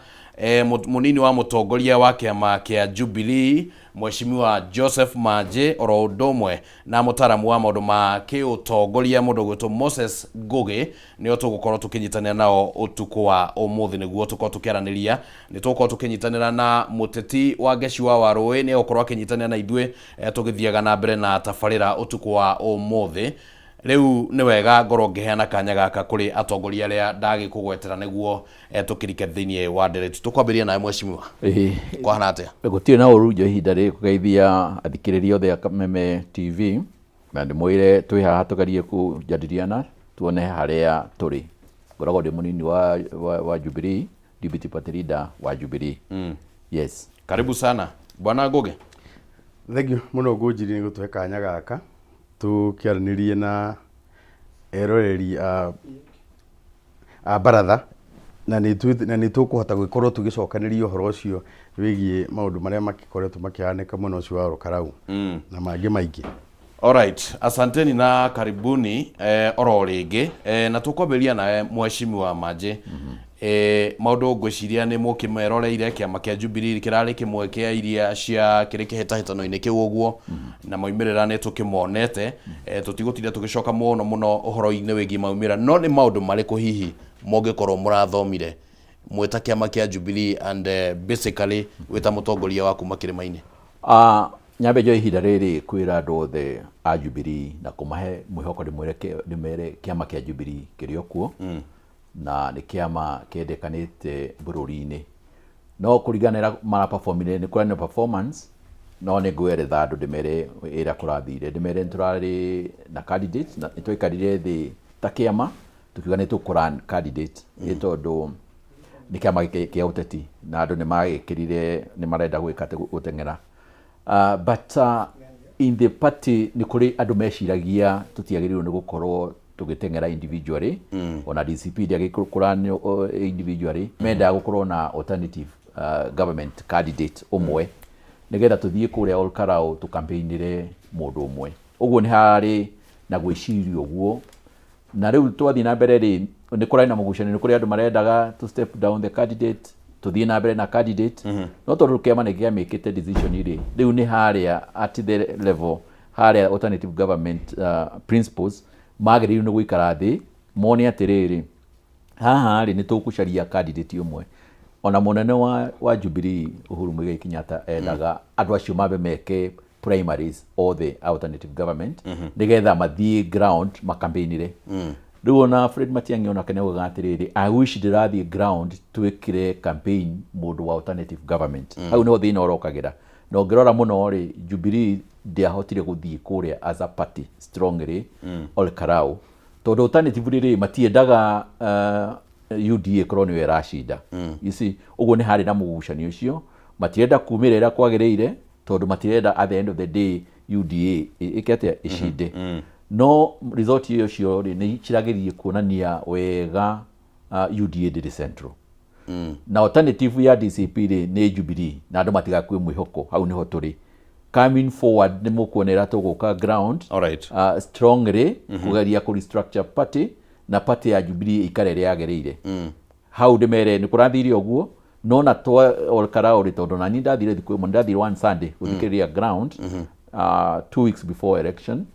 mũnini wa mũtongoria wa kĩama kĩa Jubilee Mheshimiwa Joseph Manji, oro ũndũ ũmwe na mũtaramu wa maũndũ ma kĩũtongoria mũndũ ũgwĩtwo Moses Ngũgĩ, nĩo tũgũkorwo tũkĩnyitanĩra nao ũtukũ wa ũmũthĩ nĩguo tũkorwo tũkĩaranĩria. Nĩ tũgũkorwo tũkĩnyitanĩra na mũteti wa Ngeci wa Warũĩ, nĩ egũkorwo akĩnyitanĩra na ithuĩ tũgĩthiaga na mbere na tabarĩra ũtukũ wa ũmũthĩ. Rĩu nĩ wega ngorwo ngĩheana kanya gaka kũrĩ atongoria arĩa ndagĩkũgwetera nĩguo tũkĩrike thĩinĩ wa ndereti. Tũkwambĩrĩria nawe mheshimiwa. Ĩĩ. Kwahana atĩa? Gũtirĩ na ũru njo ihinda rĩrĩ kũgeithia athikĩrĩria othe a Kameme TV, na ndĩmwĩre twĩ haha tũgerie kũjadiliana tuone harĩa tũrĩ. Ngoragwo ndĩ mũnini wa Jubilee, deputy party leader wa Jubilee. Yes. Karibu sana bwana Ngũgĩ. Thank you mũno Ngũnjiri nĩ gũtũhe kanya gaka tũkĩaranĩrie na eroreri a baratha, na nĩ tũkũhota gũgĩkorwo tũgĩcokanĩria ũhoro ũcio wĩgiĩ maũndũ marĩa makĩkoretwo makĩhanĩka mwena ũcio wa Olkalau na mangĩ maingĩ. Alright, asanteni na karibuni oro rĩngĩ na tũkwambĩrĩria nawe mheshimiwa Manji. Maũndũ ngwĩciria nĩ mũkĩmeroreire, kĩama kĩa Jubilee kĩrarĩ kĩmwe kĩa iria cia kĩrĩ kĩhĩtahĩtano-inĩ kĩu ũguo, na maumĩrĩra nĩ tũkĩmonete. Tũtigũtinda tũgĩcoka mũno mũno ũhoro-inĩ wĩgiĩ maumĩrĩra, no nĩ maũndũ marĩkũ hihi mũngĩkorwo mũrathomire mwĩta kĩama kĩa Jubilee and basically wĩta mũtongoria wa kuma kĩrĩma-inĩ? Nyambe njoe ihinda rĩrĩ kwĩra andũ othe a Jubilee na kũmahe mwĩhoko, ndĩmere kĩama kĩa Jubilee kĩrĩ o kuo, na nĩ kĩama kĩendekanĩte bũrũri-inĩ, no kũringana na ũrĩa maraperformire, nĩ kũrarĩ na performance, no nĩ ngweretha andũ ndĩmere ĩrĩa kũrathire, ndĩmere nĩ tũrarĩ na candidate na nĩ twaikarire thĩ ta kĩama tũkiuga nĩ tũkũrun candidate, nĩ tondũ nĩ kĩama kĩa ũteti na andũ nĩ magĩkĩrire nĩ marenda gwĩka atĩ gũteng'era. But in the party nĩ kũrĩ andũ meciragia tũtiagĩrĩirwo nĩ gũkorwo tũgĩteng'era individually, ona DCP ndĩagĩrĩirwo kũrun individually, mendaga gũkorwo na alternative government candidate ũmwe nĩgetha tũthiĩ kũrĩa Olkalau tũcampaignĩre mũndũ ũmwe. Ũguo nĩ harĩ na gwĩciria ũguo, na rĩu twathiĩ na mbere rĩ, nĩ kũrarĩ na mũgucanio, nĩ kũrĩ andũ marendaga to step down the candidate, tũthiĩ na mbere na candidate, no tondũ kĩama nĩ kĩamĩkĩte decision rĩ, rĩu nĩ harĩa at the level harĩa alternative government principles magĩrĩirwo nĩ gũikara thĩ mone atĩrĩrĩ, haha rĩ nĩ tũgũcaria candidate ũmwe. Ona mũnene wa Jubilee Uhuru Muigai Kenyatta endaga andũ acio mambe meke primaries othe alternative government, nĩgetha mathiĩ ground macampaignire. Rĩu ona Fred Matiang'i onake nĩ augaga atĩrĩrĩ, I wish ndĩrathiĩ ground twĩkĩre campaign mũndũ wa alternative government. Hau nĩho thĩna ũrokagĩra, na ũngĩrora mũno rĩ, Jubilee ndĩahotire gũthiĩ kũrĩa as a party strongly Olkalau, tondũ alternative rĩrĩ matiendaga UDA ĩkorwo nĩyo ĩracinda. You see, ũguo nĩ harĩ na mũgucanio ũcio, matirenda kumĩra ĩrĩa kwagĩrĩire tondũ matirenda at the end of the day UDA ĩke atĩa, ĩcinde. No result ĩyo ũcio rĩ nĩ ciragĩrĩire kuonania wega UDA ndĩrĩ central, na alternative ya DCP rĩ nĩ Jubilee, na andũ matigakue mwĩhoko. Hau nĩho tũrĩ coming forward, nĩ mũkuonera tũgũka ground strongly kũgeria kũ restructure party, na party ya Jubilee ĩikare ĩrĩa yagĩrĩire. Hau ndĩmere nĩ kũrathire ũguo, no na twa Olkalau rĩ, tondũ nani ndathire thikũ ĩmwe, ndathire one Sunday gũthikĩrĩria ground 2 weeks before election,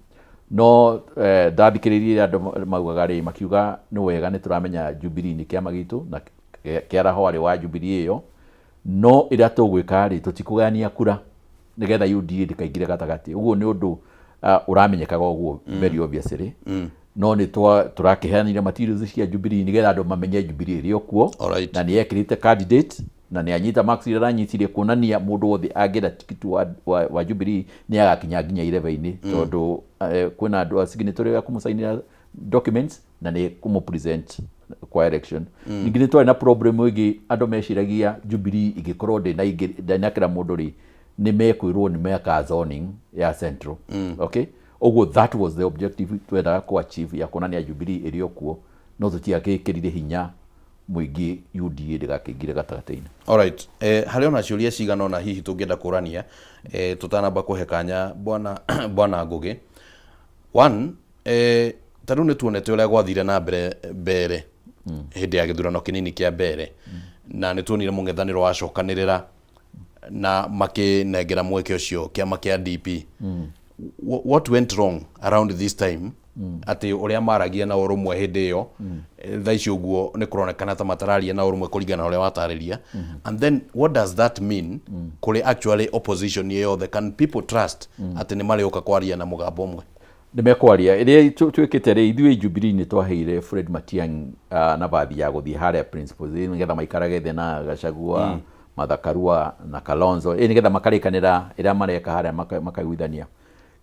no ndathikĩrĩirie andũ maugaga rĩ, makiuga nĩ wega nĩ tũramenya Jubilee nĩ kĩama gitũ na kĩaraho arĩ wa Jubilee ĩyo, no ĩrĩa tũgwĩka rĩ, tũtikũgayania kura nĩgetha UDA ndĩkaingĩre gatagatĩ. Ũguo nĩ ũndũ ũramenyekaga ũguo very obviously, no nĩ tũrakĩheanire materials cia Jubilee nĩgetha andũ mamenye Jubilee ĩrĩ o kuo, na nĩ yekĩrĩte candidate na nĩ anyita marks iria aranyitire, kuonania mũndũ wothe angĩenda tikiti wa Jubilee nĩ agakinya nginya irebe-inĩ, tondũ kwĩna andũ a signatory ya kũmũcainĩra documents na nĩ kũmũ present kwa election. Ningĩ nĩ twarĩ na problem ĩngĩ, andũ meciragia Jubilee ĩngĩkorwo ndĩnaingĩ ndĩnakĩra mũndũ rĩ, Nĩ mekwĩrwo nĩ meka zoning ya Central. Okay, ũguo that was the objective twendaga ku achieve ya kuonania Jubilee ĩrĩ o kuo, no tũtiagĩkĩrire hinya mũingĩ UDA ndĩgakĩingĩre gatagatĩ-inĩ. Alright. Harĩ ona ciũria cigana ũna hihi tũngĩenda kũrania tũtanamba kũhe kanya bwana Ngũgĩ. One, ta rĩu nĩ tuonete ũrĩa gwathire na mbere mbere hĩndĩ ya gĩthurano kĩnini kĩa mbere, na nĩ tuonire mũng'ethanĩro wacokanĩrĩra na makĩnengera mweke ũcio kĩama kĩa DP. What went wrong around this time, atĩ ũrĩa maragia na ũrũmwe hĩndĩ ĩyo, thaa ici ũguo nĩ kũronekana ta matararia na ũrũmwe kũringana na ũrĩa watarĩria? And then what does that mean kũrĩ actually opposition yothe? Can people trust atĩ nĩ marĩũka kwaria na mũgambo ũmwe? Nĩ mekwaria. Ĩrĩa twĩkĩte rĩ, ithuĩ Jubilee nĩ twaheire Fred Matiang'i nabathi ya gũthiĩ harĩa principals nĩgetha maikarage thĩ na Gachagua, Martha Karua na Kalonzo, nĩgetha makarĩkanĩra ĩrĩa mareka harĩa makaiguithania.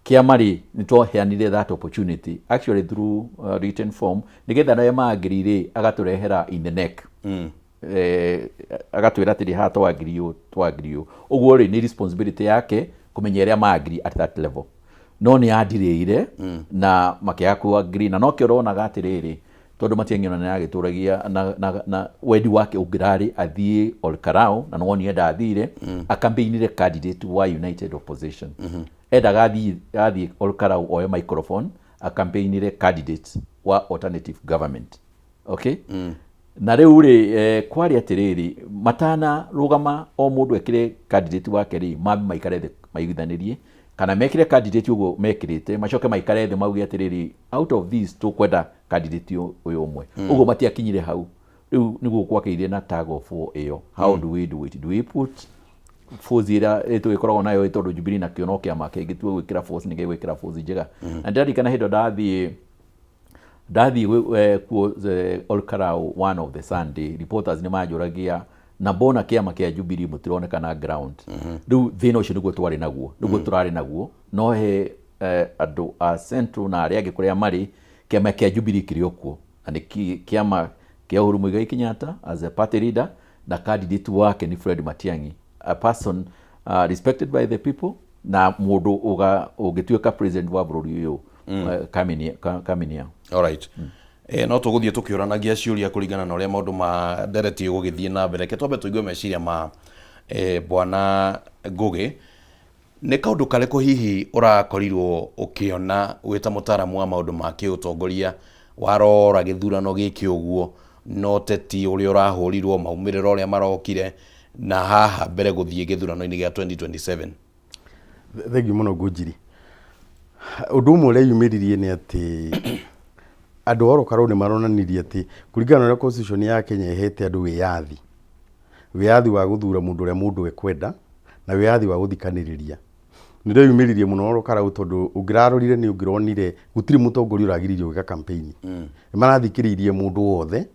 Kĩama rĩ, nĩ twaheanire that opportunity actually through written form, nĩgetha arĩa maangiri rĩ, agatũrehera in the neck, agatwĩra atĩrĩ, haha twagiri ũũ, twagiri ũũ. Ũguo rĩ, nĩ responsibility yake kũmenya ĩrĩa maagiri at that level, no nĩ andirĩire na makĩaga ku-agree, na nokĩo ũronaga atĩrĩrĩ, tondũ Matiang'i ona nĩ agĩtũragia na wendi wake ũngĩrarĩ athiĩ Ol Kalou, na nĩwonire ndathire acampaignire candidate wa United Opposition. Endaga athiĩ Ol Kalou oe microphone acampaignire candidate wa alternative government, okay? Na rĩu rĩ, kwarĩ atĩrĩrĩ, matana rũgama o mũndũ ekĩre candidate wake rĩ, mambe maikare thĩ maiguithanĩrie, kana mekĩre candidate ũguo mekĩrĩte, macoke maikare thĩ mauge atĩrĩrĩ, out of this tũkwenda candidate ũyũ ũmwe. Ũguo matiakinyire hau. Rĩu nĩguo gwakĩire na tug of war ĩyo. How do we do it? Do we put force ĩrĩa tũgĩkoragwo nayo, tondũ Jubilee nakĩo no kĩama kĩngĩtua gwĩkĩra force nĩ gĩgwĩkĩra force njega. Na ndĩraririkana hĩndĩ ĩyo ndathiĩ kuo Ol Kalou, one of the Sunday reporters nĩ manjũragia, na mbona kĩama kĩa Jubilee mũtironekana ground? Rĩu thĩna ũcio nĩguo twarĩ naguo, nĩguo tũrarĩ naguo. No he andũ a Central na arĩa angĩ kũrĩa marĩ, kĩama kĩa Jubilee kĩrĩ o kuo, na nĩ kĩama kĩa Uhuru Muigai Kenyatta as a party leader, na candidate wake nĩ Fred Matiang'i, a person respected by the people, na mũndũ ũngĩtuĩka president wa bũrũri ũyũ coming year. Alright. No tũgũthiĩ tũkĩũranagia ciũria kũringana na ũrĩa maũndũ ma ndereti ĩgũgĩthiĩ na mbere. Reke twambe tũigue meciria ma bwana Ngũgĩ. Nĩ kaũndũ karĩkũ hihi ũrakorirwo ũkĩona wĩ ta mũtaaramu wa maũndũ ma kĩũtongoria, warora gĩthurano gĩkĩ ũguo, na ũteti ũrĩa ũrahũrirwo, maumĩrĩra ũrĩa marokire, na haha mbere gũthiĩ gĩthurano-inĩ gĩa 2027? Thengiũ mũno, Ngũnjiri. Ũndũ ũmwe ũreyumĩririe nĩ atĩ andũ a Ol Kalou nĩ maronanirie atĩ kũringana na ũrĩa constitution ya Kenya ĩhete andũ wĩyathi, wĩyathi wa gũthura mũndũ ũrĩa mũndũ ekwenda na wĩyathi wa gũthikanĩrĩria, nĩ ũreyumĩririe mũno Ol Kalou, tondũ ũngĩrarorire nĩ ũngĩronire gũtirĩ mũtongoria ũragiririo gwĩka campaign. Nĩ marathikĩrĩirie mũndũ wothe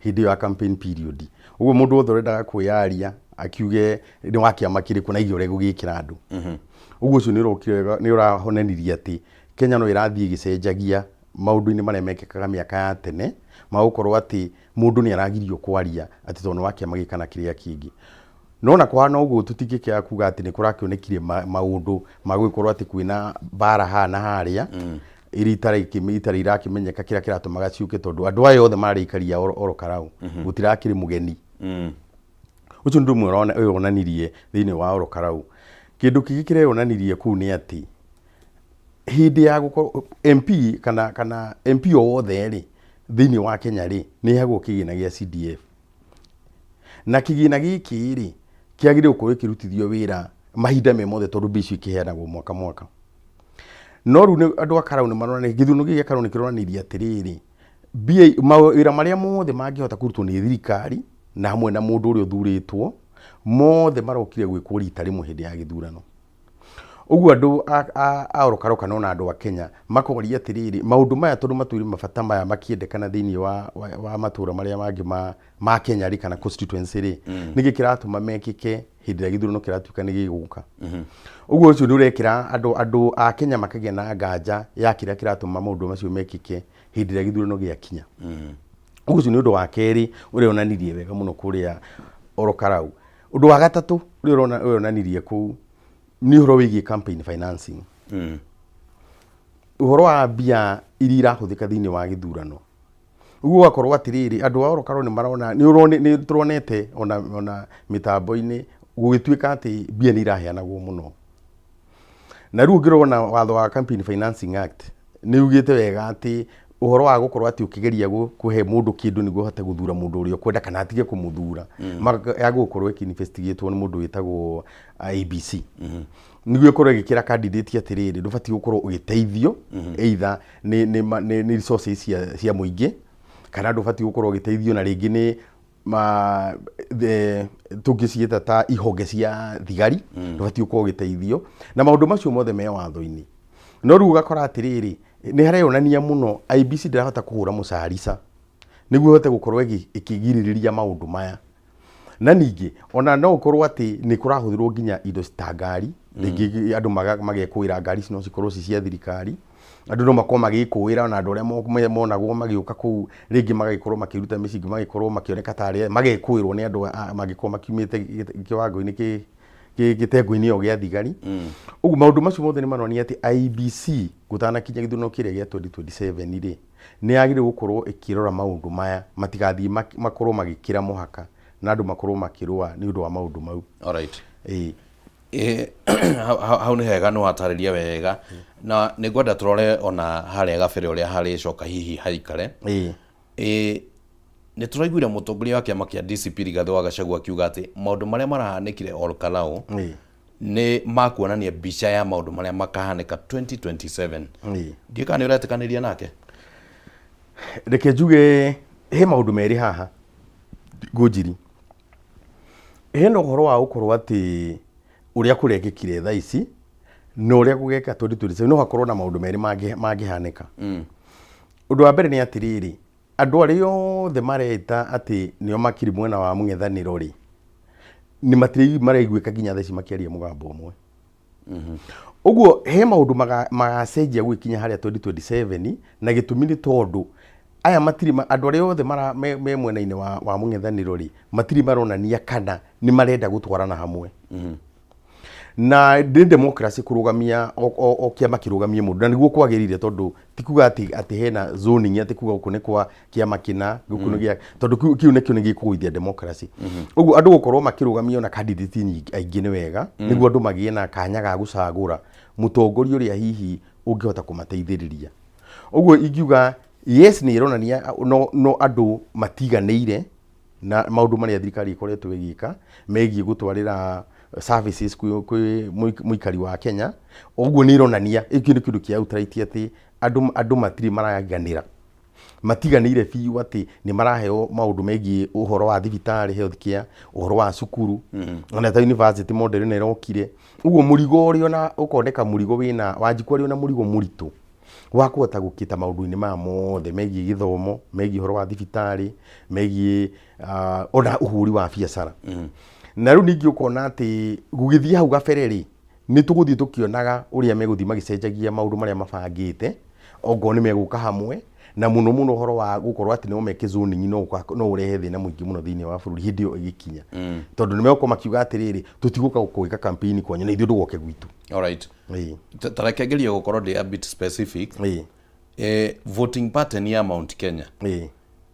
hĩndĩ ĩyo ya campaign period. Ũguo mũndũ wothe ũrendaga kwĩyaria akiuge nĩ wa kĩama kĩrĩkũ na aige ũrĩa egũgĩkĩra andũ. Ũguo ũcio nĩ ũrokire wega, nĩ ũrahonanirie atĩ Kenya no ĩrathiĩ ĩgĩcenjagia maũndũ-inĩ marĩa mekĩkaga mĩaka ya tene, ma gũkorwo atĩ mũndũ nĩ aragirio kwaria atĩ tondũ nĩ wa kĩama gĩkĩ kana kĩrĩa kĩngĩ. No na kũhana ũguo, tũtingĩkĩaga kuga atĩ nĩ kũrakĩonekire maũndũ ma gũgĩkorwo atĩ kwĩna mbara haha na harĩa, iria itarĩ irakĩmenyeka kĩrĩa kĩratũmaga ciũke, tondũ andũ aya othe marĩ aikari a Ol Kalou, gũtirakĩrĩ mũgeni. Ũcio nĩ ũndũ ũmwe wĩyonanirie thĩinĩ wa Ol Kalou. Kĩndũ kĩngĩ kĩreyonanirie kũu nĩ atĩ hĩndĩ ya gũkorwo MP kana MP o wothe rĩ, thĩinĩ wa Kenya rĩ, nĩ ĩheagwo kĩgĩna gĩa CDF, na kĩgĩna gĩkĩ rĩ, kĩagĩrĩirwo gũkorwo gĩkĩrutithio wĩra mahinda me mothe, tondũ mbia icio ikĩheanagwo mwaka mwaka. No rĩu andũ a Karau nĩ marona, gĩthurano gĩkĩ gĩa Karau nĩ kĩronanirie atĩrĩrĩ, mbia mawĩra marĩa mothe mangĩhota kũrutwo nĩ thirikari na hamwe na mũndũ ũrĩa ũthurĩtwo, mothe marokire gwĩkwo rita rĩmwe hĩndĩ ya gĩthurano. Ũguo andũ a Ol Kalou kana ona andũ a Kenya makoria atĩrĩrĩ, maũndũ maya tondũ matũire mabata maya makĩendekana thĩinĩ wa matũra marĩa mangĩ ma Kenya rĩ, kana constituency rĩ, nĩkĩ kĩratũma mekĩke hĩndĩ ĩrĩa gĩthurano kĩratuĩka nĩ gĩgũka? Ũguo ũcio nĩ ũrekĩra andũ a Kenya makagĩa na nganja ya kĩrĩa kĩratũma maũndũ macio mekĩke hĩndĩ ĩrĩa gĩthurano gĩakinya. Ũguo ũcio nĩ ũndũ wa kerĩ ũrĩa onanirie wega mũno kũrĩa Ol Kalou. Ũndũ wa gatatũ ũrĩa wonanirie kũu Nĩ ũhoro wĩgiĩ campaign financing, ũhoro wa mbia iria irahũthĩka thĩinĩ wa gĩthurano. Ũguo ũgakorwo atĩrĩrĩ, andũ a Ol Kalou nĩ marona, nĩ tũronete ona mĩtambo-inĩ gũgĩtuĩka atĩ mbia nĩ iraheanagwo mũno. Na rĩu ũngĩrona watho wa Campaign Financing Act nĩ ugĩte wega atĩ ũhoro wa gũkorwo atĩ ũkĩgeria kũhe mũndũ kĩndũ nĩguo ũhote gũthura mũndũ ũrĩa ũkwenda kana atige kũmũthura, yagũkorwo ĩkĩ investigatwo nĩ mũndũ wĩtagwo IEBC, nĩguo ĩkorwo ĩgĩkĩra candidate atĩrĩrĩ, ndũbatiĩ gũkorwo ũgĩteithio either nĩ resources cia mũingĩ, kana ndũbatiĩ gũkorwo ũgĩteithio na rĩngĩ nĩ ma the tũngĩciĩta ta ihonge cia thigari, ndũbatiĩ gũkorwo ũgĩteithio na maũndũ macio mothe me watho-inĩ. No rĩu ũgakora atĩrĩrĩ, nĩ hareyonania mũno IEBC ndĩrahota kũhũra mũcarica nĩguo ĩhote gũkorwo ĩkĩgirĩrĩria maũndũ maya. Na ningĩ ona no ũkorwo atĩ nĩ kũrahũthĩrwo nginya indo ta ngari, rĩngĩ andũ magekũĩra ngari ici no cikorwo ci cia thirikari, andũ no makorwo magĩkũĩra, ona andũ arĩa monagwo magĩũka kũu rĩngĩ magagĩkorwo makĩruta mĩcinga, magĩkorwo makĩoneka tarĩ magekũĩrwo nĩ andũ mangĩkorwo makiumĩte kĩwango-inĩ gĩtengo-inĩ ĩyo gĩa thigari. Ũguo maũndũ macio mothe nĩ maronania atĩ IEBC gũtanakinya gĩthurano kĩrĩa gĩa 2027 rĩ, nĩ yagĩrĩirwo gũkorwo ĩkĩrora maũndũ maya matigathiĩ makorwo magĩkĩra mũhaka na andũ makorwo makĩrũa nĩ ũndũ wa maũndũ mau. Alright. Ĩĩ. Hau nĩ hega, nĩ watarĩria wega, na nĩ ngwenda tũrore ona harĩa gabere ũrĩa harĩcoka hihi haikare. Nĩ tũraiguire mũtongoria wa kĩama kĩa DCP Rigathĩ wa Gachagua akiuga atĩ maũndũ marĩa marahanĩkire Ol Kalou nĩ makuonania mbica ya maũndũ marĩa makahanĩka 2027. Ndiũĩ kana nĩ ũretĩkanĩria nake. Reke njuge he maũndũ merĩ haha ngũnjiri. Hena ũhoro wa gũkorwo atĩ ũrĩa kũrekĩkire thaa ici na ũrĩa gũgeka 2027, no hakorwo na maũndũ merĩ mangĩhanĩka. Ũndũ wa mbere nĩ atĩrĩrĩ, andũ arĩa othe mareta atĩ nĩo makiri mwena wa mũng'ethanĩro rĩ, nĩ matirĩ maraiguĩka nginya thaa ici makĩaria mũgambo ũmwe. Ũguo he maũndũ magacenjia gũgĩkinya harĩa 2027, na gĩtũmi nĩ tondũ aya matirĩ andũ arĩa othe me mwena-inĩ wa mũng'ethanĩro rĩ, matirĩ maronania kana nĩ marenda gũtwarana hamwe. Na nĩ democracy kũrũgamia o kĩama kĩrũgamie mũndũ, na nĩguo kwagĩrĩire, tondũ ti kuga atĩ hena zoning, atĩ kuga gũkũ nĩ kwa kĩama kĩna, gũkũ nĩ gĩa, tondũ kĩu nĩkĩo nĩ gĩkũgũithia democracy. Ũguo andũ gũkorwo makĩrũgamia ona candidate nyingĩ aingĩ nĩ wega, nĩguo andũ magĩe na kanya ga gũcagũra mũtongoria ũrĩa hihi ũngĩhota kũmateithĩrĩria. Ũguo ingiuga yes, nĩ ĩronania no andũ matiganĩire na maũndũ marĩa thirikari ĩkoretwo ĩgĩka megiĩ gũtwarĩra services kwĩ mũikari wa Kenya. Ũguo nĩ ĩronania gĩkĩ nĩ kĩndũ kĩa outright atĩ andũ matirĩ maraiganĩra, matiganĩire biũ atĩ nĩ maraheo maũndũ megiĩ ũhoro wa thibitarĩ, health care, ũhoro wa cukuru, ona ta university model ĩno ĩrokire. Ũguo mũrigo ũrĩa ona ũkoneka mũrigo wĩna Wanjikũ arĩ ona mũrigo mũritũ wa kũhota gũkita maũndũ-inĩ maya mothe megiĩ gĩthomo, megiĩ ũhoro wa thibitarĩ, megiĩ ona ũhũri wa biacara. Na rĩu ningĩ ũkona atĩ gũgĩthiĩ hau gabere rĩ, nĩ tũgũthiĩ tũkĩonaga ũrĩa megũthiĩ magĩcenjagia maũndũ marĩa mabangĩte, ongorwo nĩ megũka hamwe, na mũno mũno ũhoro wa gũkorwo atĩ no meke zoning no ũrehe thĩna mũingĩ mũno thĩinĩ wa bũrũri hĩndĩ ĩyo ĩgĩkinya. Tondũ nĩ megũkorwo makiuga atĩrĩrĩ, tũtigũka gwĩka campaign kwanyu na ithuĩ ndũgoke gwitũ. Alright. Ta reke ngerie gũkorwo ndĩ a bit specific. Voting pattern ya Mount Kenya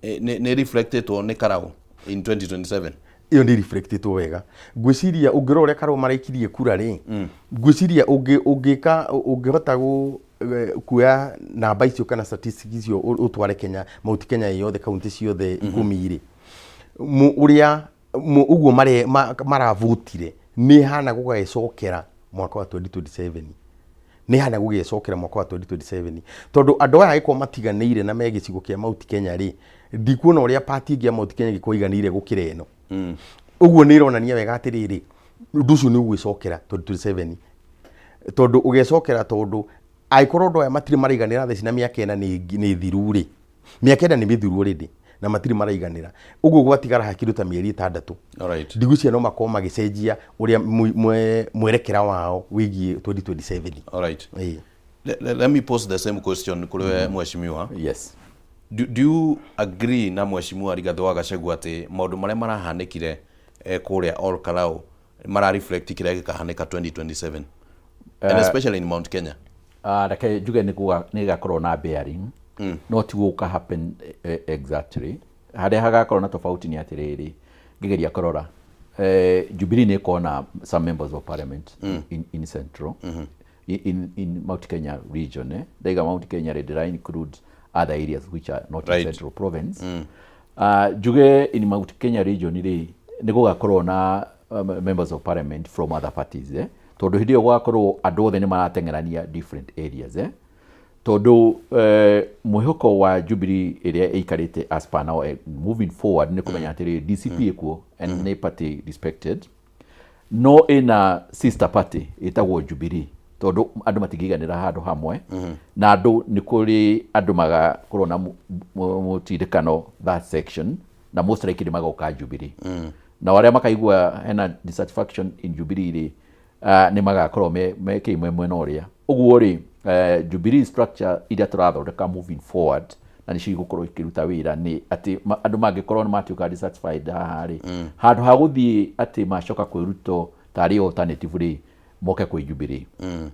nĩ reflectetwo nĩ Karau in 2027? Ĩyo nĩ reflectetwo wega. Ngwĩciria ũngĩrora ũrĩa Karau maraikirie kura rĩ, ngwĩciria ũngĩka ũngĩhota kuoya namba icio kana statistics icio ũtware Kenya, Mount Kenya yothe, kaunti ciothe 10 rĩ, ũrĩa ũguo maravotire nĩ hana gũgagĩcokera mwaka wa 2027, nĩ hana gũgĩcokera mwaka wa 2027, tondũ andũ aya angĩkorwo matiganĩire na me gĩcigo kĩa Mount Kenya rĩ, ndikuona ũrĩa party ĩngĩ ya Mount Kenya ĩngĩkorwo iganĩire gũkĩra ĩno. Ũguo nĩ ĩronania wega atĩrĩrĩ, ũndũ ũcio nĩ ũgwĩcokera 2027, tondũ ũgecokera, tondũ angĩkorwo andũ aya matirĩ maraiganĩra thaa ici na mĩaka 4 nĩ thiru rĩ, mĩaka 4 nĩ mĩthiru already na matirĩ maraiganĩra, ũguo gwatigara kĩndũ ta mĩeri 6, ndigwĩciria no makorwo magĩcenjia ũrĩa mwerekera wao wĩgiĩ 2027. Alright. Ĩĩ. Let me pose the same question kũrĩ we mheshimiwa. Yes. Do you agree na mheshimiwa Rigathĩ wa Gachagua atĩ maũndũ marĩa marahanĩkire kũrĩa Ol Kalou Mara reflect kĩrĩa gĩkahanĩka 2027 and especially in Mount Kenya. Ah, reke njuge nĩ gĩgakorwo na bearing, no ti gũka happen exactly. Harĩa hagakorwo na tofauti nĩ atĩrĩrĩ, ngĩgeria kũrora, Jubilee nĩ ĩkorwo na some members of parliament in central, in Mount Kenya region. Ndaiga Mount Kenya rĩ, ndĩra include other areas which are not in Central Province. Njuge in Mount Kenya region rĩ, nĩ gũgakorwo na members of parliament from other parties, tondũ hĩndĩ ĩyo gũgakorwo andũ othe nĩ marateng'erania different areas, tondũ mwĩhoko wa Jubilee ĩrĩa ĩikarĩte as per now, moving forward, nĩ kũmenya atĩrĩrĩ, DCP ĩkuo and nĩ party respected, no ĩna sister party ĩtagwo Jubilee, tondũ andũ matingĩiganĩra handũ hamwe. Na andũ nĩ kũrĩ andũ magakorwo na mũtindĩkano that section, na most likely magoka Jubilee. Na arĩa makaigua hena dissatisfaction in Jubilee rĩ, nĩ magakorwo me kĩimwe mwena ũrĩa ũguo rĩ. Jubilee structure iria tũrathondeka moving forward na nĩcio igũkorwo ikĩruta wĩra nĩ atĩ andũ mangĩkorwo nĩ matuĩka dissatisfied haha rĩ, handũ ha gũthiĩ atĩ macoka kwĩ Ruto tarĩ alternative rĩ, moke kwĩ Jubilee.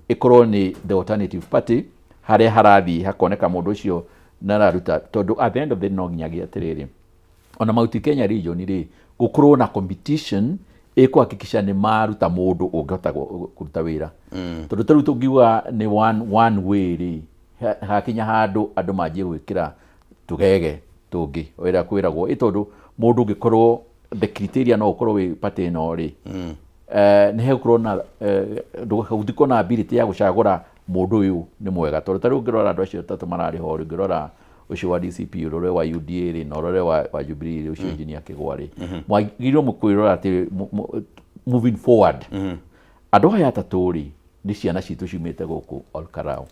Ĩkorwo nĩ the alternative party, harĩa harathiĩ hakoneka mũndũ ũcio nararuta, tondũ at the end of the day no nginyagia atĩrĩrĩ, ona Mount Kenya region rĩ, gũkorwo na competition ĩkũhakikisha nĩ maruta mũndũ ũngĩhota kũruta wĩra. Tondũ ta rĩu tũngiuga nĩ one way rĩ, hakinya handũ andũ manjie gwĩkĩra tũgege tũngĩ wĩra kwĩragwo ĩ, tondũ mũndũ ũngĩkorwo the criteria no ũkorwo wĩ party ĩno rĩ, nĩ hegũkorwo na gũtikorwo na ability ya gũcagũra mũndũ ũyũ nĩ mwega, tondũ ta rĩu ũngĩrora andũ acio atatũ mararĩ ho rĩ, ũngĩrora ũcio wa DCP, ũrore wa UDA rĩ, na ũrore wa Jubilee rĩ, ũcio engineer Kĩgwa rĩ, mwagĩrĩirwo kwĩrora atĩ moving forward, andũ aya atatũ rĩ, nĩ ciana citũ ciumĩte gũkũ Olkarau.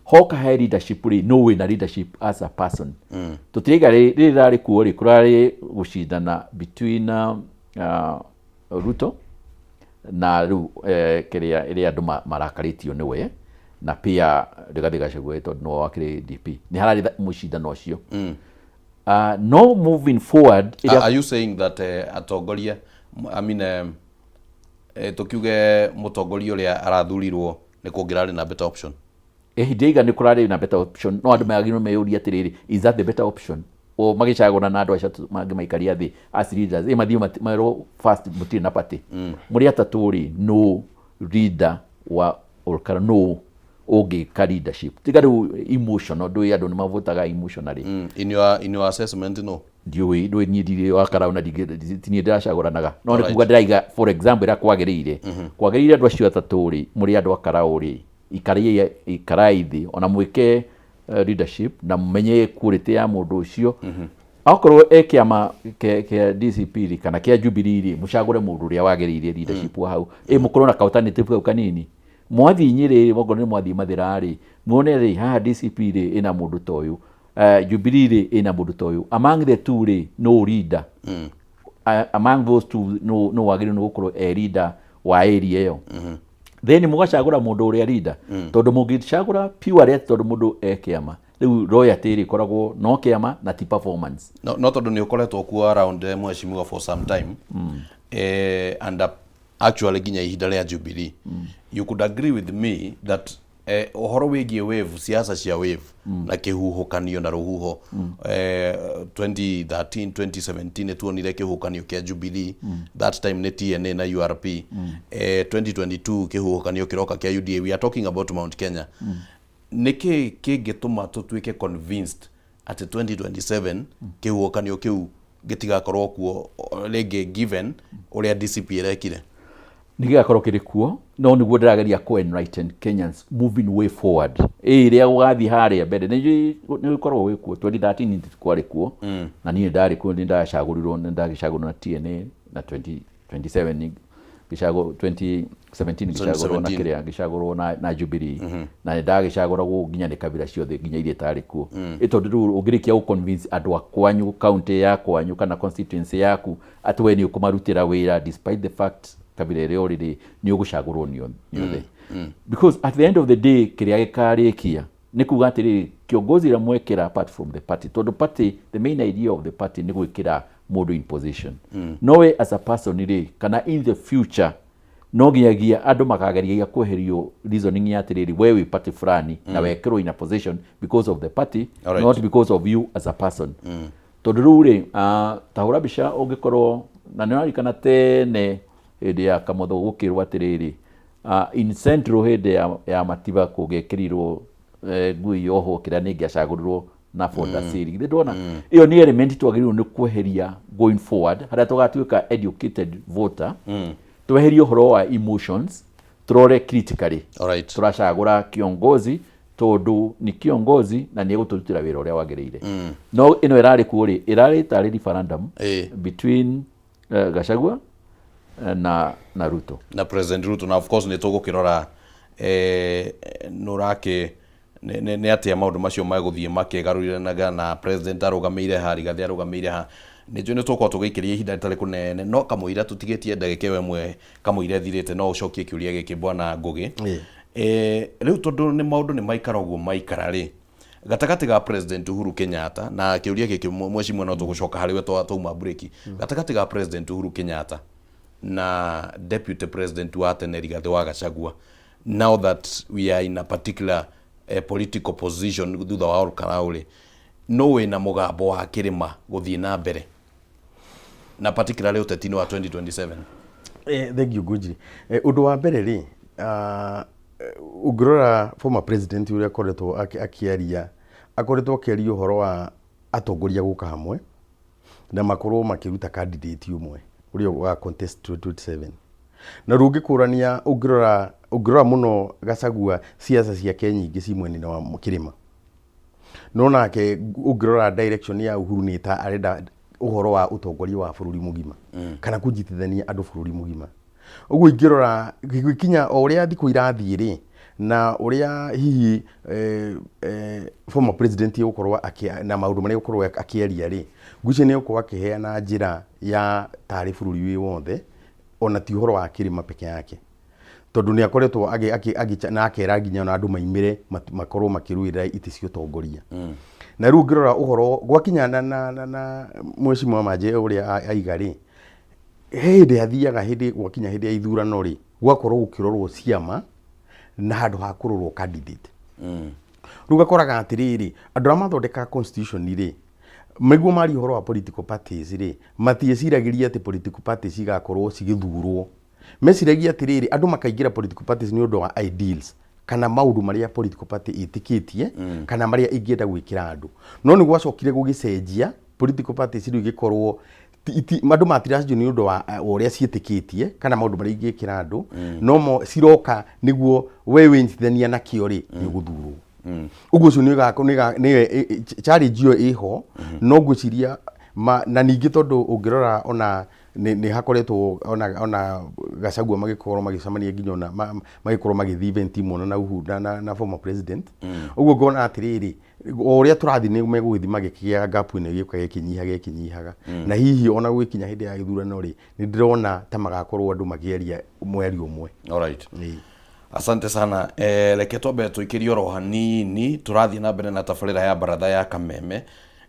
Hoka he leadership rĩ, no wĩna leadership as a person. Tũtiraiga rĩrĩ rĩrarĩ kuo rĩ, kũrarĩ gũcindana between Ruto na rĩu kĩrĩa ĩrĩa andũ marakarĩtio nĩwe na pia Rigathĩ Gachagua, tondũ nĩwe wakĩrĩ DP, nĩ hararĩ mũcindano ũcio. No moving forward Are you saying that atongoria, I mean, tukiuge mũtongoria ũrĩa arathurirwo nĩ kũngĩrarĩ na better option? Ndĩiga nĩ kũrarĩ na better option, no andũ magĩrĩirwo meyũrie atĩrĩrĩ, is that the better option? O magĩcagũra na andũ acio mangĩ maikaria thĩ as leaders, ĩ mathiĩ merwo first mũtirĩ na party. Mũrĩ atatũ rĩ, no leader wa Olkara no ũngĩka leadership, tiga rĩu emotional ndũĩ andũ nĩ mavotaga emotionally. In your assessment, no? Ndiũĩ, ndũĩ, niĩ ndirĩ wa Karau na ti niĩ ndĩracagũranaga, no nĩ kuga ndĩraiga for example ĩrĩa kwagĩrĩire. Kwagĩrĩire andũ acio atatũ rĩ, mũrĩ andũ a Karau rĩ, ikarai, ikarai thĩ ona mwĩke leadership na mũmenye quality ya mũndũ ũcio. Akorwo e kĩama kĩa DCP rĩ, kana kĩa Jubilee rĩ, mũcagũre mũndũ ũrĩa wagĩrĩire leadership wa hau, ĩ mũkorwo na ka alternative kau kanini. Mwathiĩ Nyĩrĩ, okorwo nĩ mwathiĩ Mathĩra rĩ, muone rĩ, haha DCP rĩ, ĩna mũndũ ta ũyũ, Jubilee rĩ, ĩna mũndũ ta ũyũ. Among the two rĩ, no leader, among those two, no wagĩrĩirwo nĩ gũkorwo e leader wa area ĩyo. Then mũgacagũra mũndũ ũrĩa leader, tondũ mũngĩcagũra purely atĩ tondũ mũndũ e kĩama, rĩu loyalty rĩ ĩkoragwo no kĩama na ti performance. No tondũ nĩ ũkoretwo kuo around, mheshimiwa, for some time, and actually nginya ihinda rĩa Jubilee, you could agree with me that ũhoro wĩgiĩ wave, siasa cia wave na kĩhuhũkanio na rũhuho, 2013, 2017 nĩ tuonire kĩhuhũkanio kĩa Jubilee. That time nĩ TNA na URP. 2022 kĩhuhũkanio kĩroka kĩa UDA. We are talking about Mount Kenya. Nĩkĩ kĩngĩtũma tũtuĩke convinced atĩ 2027 kĩhuhũkanio kĩu gĩtigakorwo kuo rĩngĩ, given ũrĩa DCP ĩrekire? Nĩ gĩgakorwo kĩrĩ kuo, no nĩguo ndĩrageria kũ enlighten Kenyans moving way forward, ĩ ĩrĩa gũgathiĩ harĩa mbere nĩ gũkoragwo gwĩ kuo. 2013 kwarĩ kuo. Na niĩ ndarĩ kuo, nĩ ndacagũrirwo, nĩ ndagĩcagũrwo na TNA, na 2027 gĩcagũ 2017 gĩcagũrwo na 2017. Kĩrĩa gĩcagũrwo na Jubilee. Na nĩ ndagĩcagũragwo nginya nĩ kabira ciothe, nginya iria itarĩ kuo. Ĩ tondũ rĩu ũngĩrĩkia gũ convince andũ a kwanyu, county ya kwanyu kana constituency yaku, atĩ we nĩ ũkũmarutĩra wĩra despite the fact kabira ĩrĩa ũrĩ rĩ, nĩ ũgũcagũrwo nĩ othe. Because at the end of the day, kĩrĩa gĩkarĩkia nĩ kuga atĩrĩrĩ, kiongozi ũrĩa mwekĩra apart from the party, tondũ party, the main idea of the party nĩ gwĩkĩra mũndũ in position. No we as a person rĩ, kana in the future. No nginyagia andũ makageria kweherio reasoning ya atĩrĩrĩ, we wĩ party fulani na wekĩrwo in a position because of the party, not because of you as a person. Tondũ rĩu rĩ, ta hũra mbica ũngĩkorwo na nĩ ũraririkana tene hĩndĩ ya Kamotho gũkĩrwo atĩrĩrĩ, in Central hĩndĩ ya Matiba kũngĩekĩrirwo ngui yohwo kĩrĩa nĩ ĩngĩacagũrirwo na Ford Asili. Githĩ ndwona ĩyo nĩ element twagĩrĩirwo nĩ kweheria going forward, harĩa tũgatuĩka educated voter, tweherie ũhoro wa emotions, tũrore critically. Tũracagũra kiongozi tondũ nĩ kiongozi na nĩ egũtũrutĩra wĩra ũrĩa wagĩrĩire. No ĩno ĩrarĩ kuo rĩ, ĩrarĩ tarĩ referendum between Gachagua na Ruto. Na President Ruto. Na of course nĩ tũgũkĩrora nĩ ũrakĩ nĩ atĩa maũndũ macio megũthiĩ makĩgarũranaga na president arũgamĩire ha, Rigathĩ arũgamĩire ha. Nĩ njũĩ nĩ tũgũkorwo tũgĩikĩria ihinda rĩtarĩ kũnene, no kamũira tũtigĩtie ndagĩka ĩyo ĩmwe kamũira ĩthirĩte, no ũcokie kĩũria gĩkĩ, bwana Ngũgĩ. Rĩu tondũ nĩ maũndũ nĩ maikara ũguo maikara rĩ, gatagatĩ ga President Uhuru Kenyatta na kĩũria gĩkĩ, mheshimiwa, no tũgũcoka harĩ we twauma break, gatagatĩ ga President Uhuru Kenyatta na Deputy President wa tene Rigathĩ wa Gachagua, now that we are in a particular political position thutha wa Olkalau rĩ, no wĩna mũgambo wa kĩrĩma gũthiĩ na mbere na particularly ũteti-inĩ wa 2027? Thank you, Ngũnjiri. Ũndũ wa mbere rĩ, ũngĩrora former president ũrĩa akoretwo akĩaria, akoretwo akĩaria ũhoro wa atongoria gũka hamwe na makorwo makĩruta candidate ũmwe ũrĩa wa contest 2027. Na rĩu ũngĩkũrania, ũngĩrora mũno Gachagua, ciaca ciake nyingĩ ci mwena wa kĩrĩma, no nake ũngĩrora direction ya Uhuru nĩ ta arenda ũhoro wa ũtongoria wa bũrũri mũgima kana kũnyitithania andũ bũrũri mũgima. Ũguo ingĩrora gĩkinya o ũrĩa thikũ irathiĩ rĩ, na ũrĩa hihi former president egũkorwo na maũndũ marĩa egũkorwo akĩaria rĩ, ngwĩciria nĩ egũkorwo akĩheana njĩra ya tarĩ bũrũri wĩ wothe, ona ti ũhoro wa kĩrĩma peke yake, tondũ nĩ akoretwo na akera nginya ona andũ maimĩre makorwo makĩrũĩrĩra itĩ cia ũtongoria. Na rĩu ũngĩrora ũhoro gwakinya na mheshimiwa Manje ũrĩa aiga rĩ, he hĩndĩ hathiaga hĩndĩ gwakinya hĩndĩ ya ithurano rĩ, gwakorwo gũkĩrorwo ciama na handũ ha kũrorwo candidate. Rĩu ũgakoraga atĩrĩrĩ, andũ arĩa mathondekaga constitution rĩ, nĩguo maria ũhoro wa political parties rĩ, matieciragĩria atĩ political parties igakorwo cigĩthurwo. Meciragia atĩrĩrĩ, andũ makaingĩra political parties nĩ ũndũ wa ideals kana maũndũ marĩa political party ĩtĩkĩtie kana marĩa ĩngĩenda gwĩkĩra andũ. No nĩ gwacokire gũgĩcenjia, political parties rĩu igĩkorwo andũ matiracenjio nĩ ũndũ wa ũrĩa ciĩtĩkĩtie kana maũndũ marĩa ingĩkĩra andũ, no mo ciroka nĩguo we wĩnyitithania nakĩo rĩ, nĩ ũgũthurwo. Ũguo ũcio nĩyo challenge ĩyo ĩho. No ngwĩciria na ningĩ tondũ ũngĩrora ona nĩ hakoretwo ona Gachagua magĩkorwo magĩcemania nginya ona magĩkorwo magĩthiĩ event imwe ona na Uhuru na former president. Ũguo ngona atĩrĩrĩ, o ũrĩa tũrathiĩ nĩ megũgĩthiĩ magĩkĩgĩaga gap ĩno ĩgĩũka ĩkĩnyihaga ĩkĩnyihaga, na hihi ona gũgĩkinya hĩndĩ ya gĩthurano rĩ, nĩ ndĩrona ta magakorwo andũ makĩaria mwario ũmwe. Alright. Asante sana. Reke twambe tũikĩrie oro hanini, tũrathiĩ na mbere na tabarĩra ya baratha ya Kameme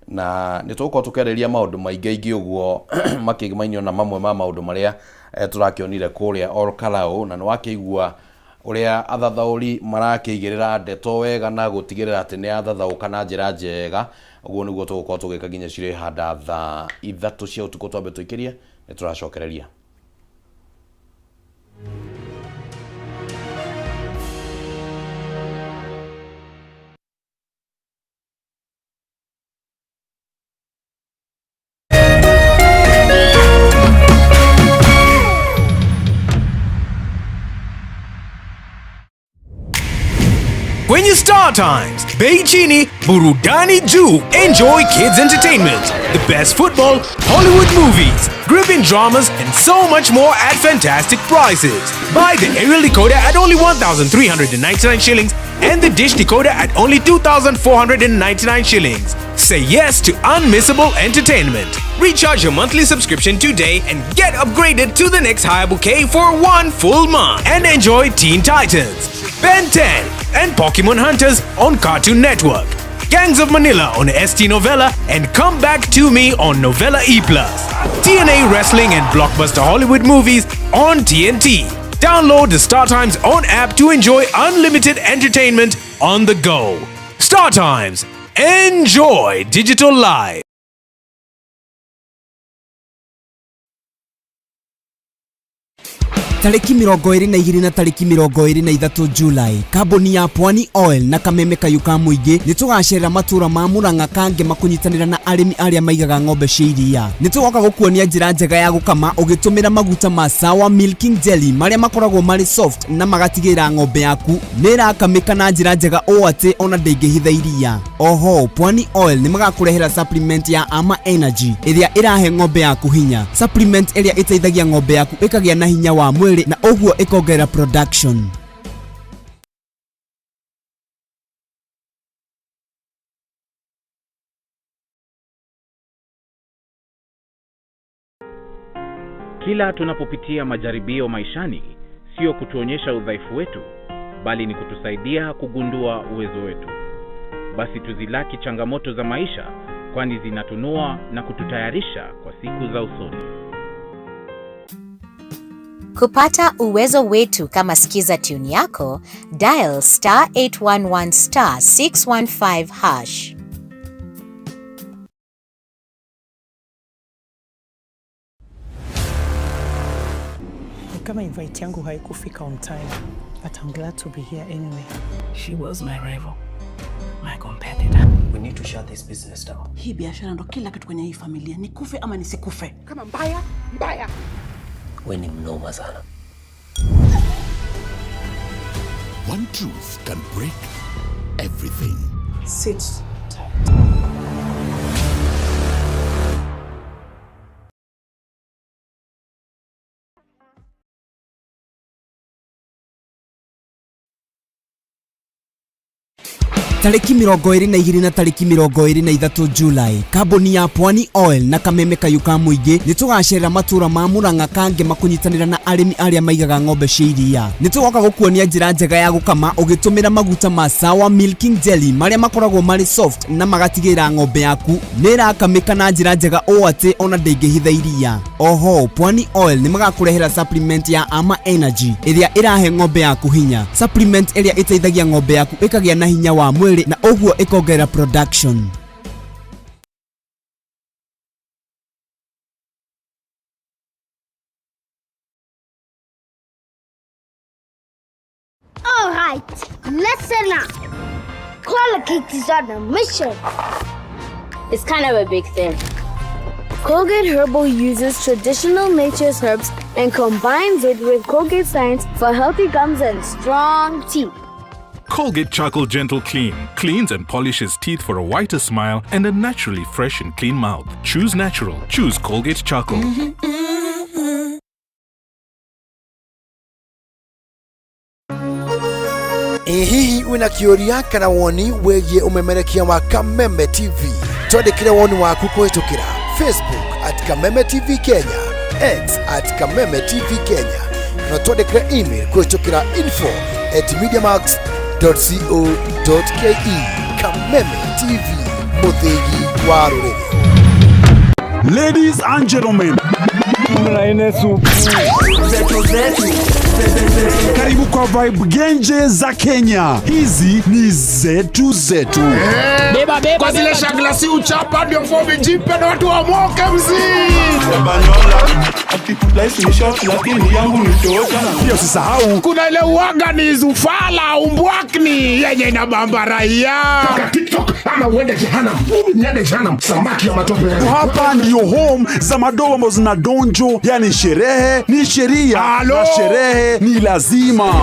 na nĩ tũgũkorwo tũkĩarĩrĩria maũndũ maingĩ aingĩ ũguo makĩgĩmainio na mamwe ma maũndũ marĩa tũrakĩonire kũrĩa Olkalau, na nĩ wakĩigua ũrĩa athathaũri marakĩigĩrĩra ndeto wega na gũtigĩrĩra atĩ nĩ athathaũka na njĩra njega. Ũguo nĩguo tũgũkorwo tũgĩka nginya cirĩ handa thaa 3 cia ũtukũ. Twambe tũikĩrie, nĩ tũracokereria. Kwenye Star Times, bei chini, burudani juu. Enjoy kids entertainment, the best football, Hollywood movies, gripping dramas, and so much more at fantastic prices. Buy the aerial decoder at only 1,399 shillings and the dish decoder at only 2,499 shillings. Say yes to unmissable entertainment. Recharge your monthly subscription today and get upgraded to the next higher bouquet for one full month. And enjoy Teen Titans, Ben 10, and Pokemon Hunters on Cartoon Network, Gangs of Manila on ST Novella, and Come Back to Me on Novella E+. TNA Wrestling and Blockbuster Hollywood movies on TNT. Download the Star Times On app to enjoy unlimited entertainment on the go. Star Times. Enjoy digital life. Tarĩki 22 na tarĩki 23 Julai, kambuni ya Pwani Oil na kameme kayũ ka mũingĩ nĩ tũgacerera matũra ma Murang'a Kangema kũnyitanĩra na arĩmi arĩa maigaga ng'ombe cia iria. Nĩ tũgoka gũkuonia njĩra njega ya gũkama ũgĩtũmĩra maguta ma Sawa Milking Jelly marĩa makoragwo marĩ soft na magatigĩrĩra ng'ombe yaku nĩ ĩrakamĩka na njĩra njega ũũ atĩ ona ndĩngĩhitha iria. Oho, Pwani Oil nĩ magakũrehera supplement ya Ama Energy ĩrĩa ĩrahe ng'ombe yaku hinya. Supplement ĩrĩa ĩteithagia ng'ombe yaku ĩkagĩa na hinya wa mwĩrĩ na ũguo ĩkongerera production. Kila tunapopitia majaribio maishani, sio kutuonyesha udhaifu wetu, bali ni kutusaidia kugundua uwezo wetu. Basi tuzilaki changamoto za maisha, kwani zinatunua na kututayarisha kwa siku za usoni. Kupata uwezo wetu kama Skiza tune yako, dial star 811 star 615 hash. Ni kama invite yangu haikufika on time, but I'm glad to be here anyway. She was my rival, my competitor. We need to shut this business down. Hii biashara ndo kila kitu kwenye hii familia, nikufe ama nisikufe. Kama mbaya mbaya. We ni mnoma sana. One truth can break everything. Sit tight. Tarĩki 22 na tarĩki 23 Julai, kambuni ya Pwani Oil na kameme kayũ ka mũingĩ nĩ tũgacerera matũra ma Murang'a Kangema kũnyitanĩra na arĩmi arĩa maigaga ng'ombe cia iria. Nĩ tũgoka gũkuonia njĩra njega ya gũkama ũgĩtũmĩra maguta ma Sawa Milking Jelly marĩa makoragwo marĩ soft na magatigĩrĩra ng'ombe yaku nĩ ĩrakamĩka na njĩra njega ũũ atĩ ona ndĩngĩhitha iria. Oho, Pwani Oil nĩ magakũrehera supplement ya Ama Energy ĩrĩa ĩrahe ng'ombe yaku hinya. Supplement ĩrĩa ĩteithagia ng'ombe yaku ĩkagĩa na hinya wa mwĩrĩ na ũguo ĩkongerera production. All right, listen up. Colgate is on a mission. It's kind of a big thing. Colgate Herbal uses traditional nature's herbs and combines it with Colgate science for healthy gums and strong teeth. Colgate Charcoal Gentle Clean cleans and polishes teeth for a whiter smile and a naturally fresh and clean mouth. Choose natural. Choose Colgate Charcoal. Ĩ hihi wĩna kĩũria kana woni wĩgiĩ ũmemerekia wa Kameme TV? Twandĩkĩre woni waku kũhĩtũkĩra Facebook at Kameme TV Kenya, X at Kameme TV Kenya, kana twandĩkĩre email kũhĩtũkĩra info at mediamax.co.ke. Kameme TV, mũthĩgi wa rũrĩrĩ. Ladies and gentlemen, karibu kwa vibe genje za Kenya. Hizi ni zetu zetu. Beba, beba, kwa zile shagla si uchapa ndio fomi jipe na watu wamoke mzii. Pia usisahau kuna ile uwaga ni zufala umbwakni yenye inabamba raia. TikTok ama uende jehanamu. Mimi niende jehanamu, samaki ya matope. Hapa ndio home za madogo ambazo zina donjo, yani sherehe ni sheria na sherehe ni lazima.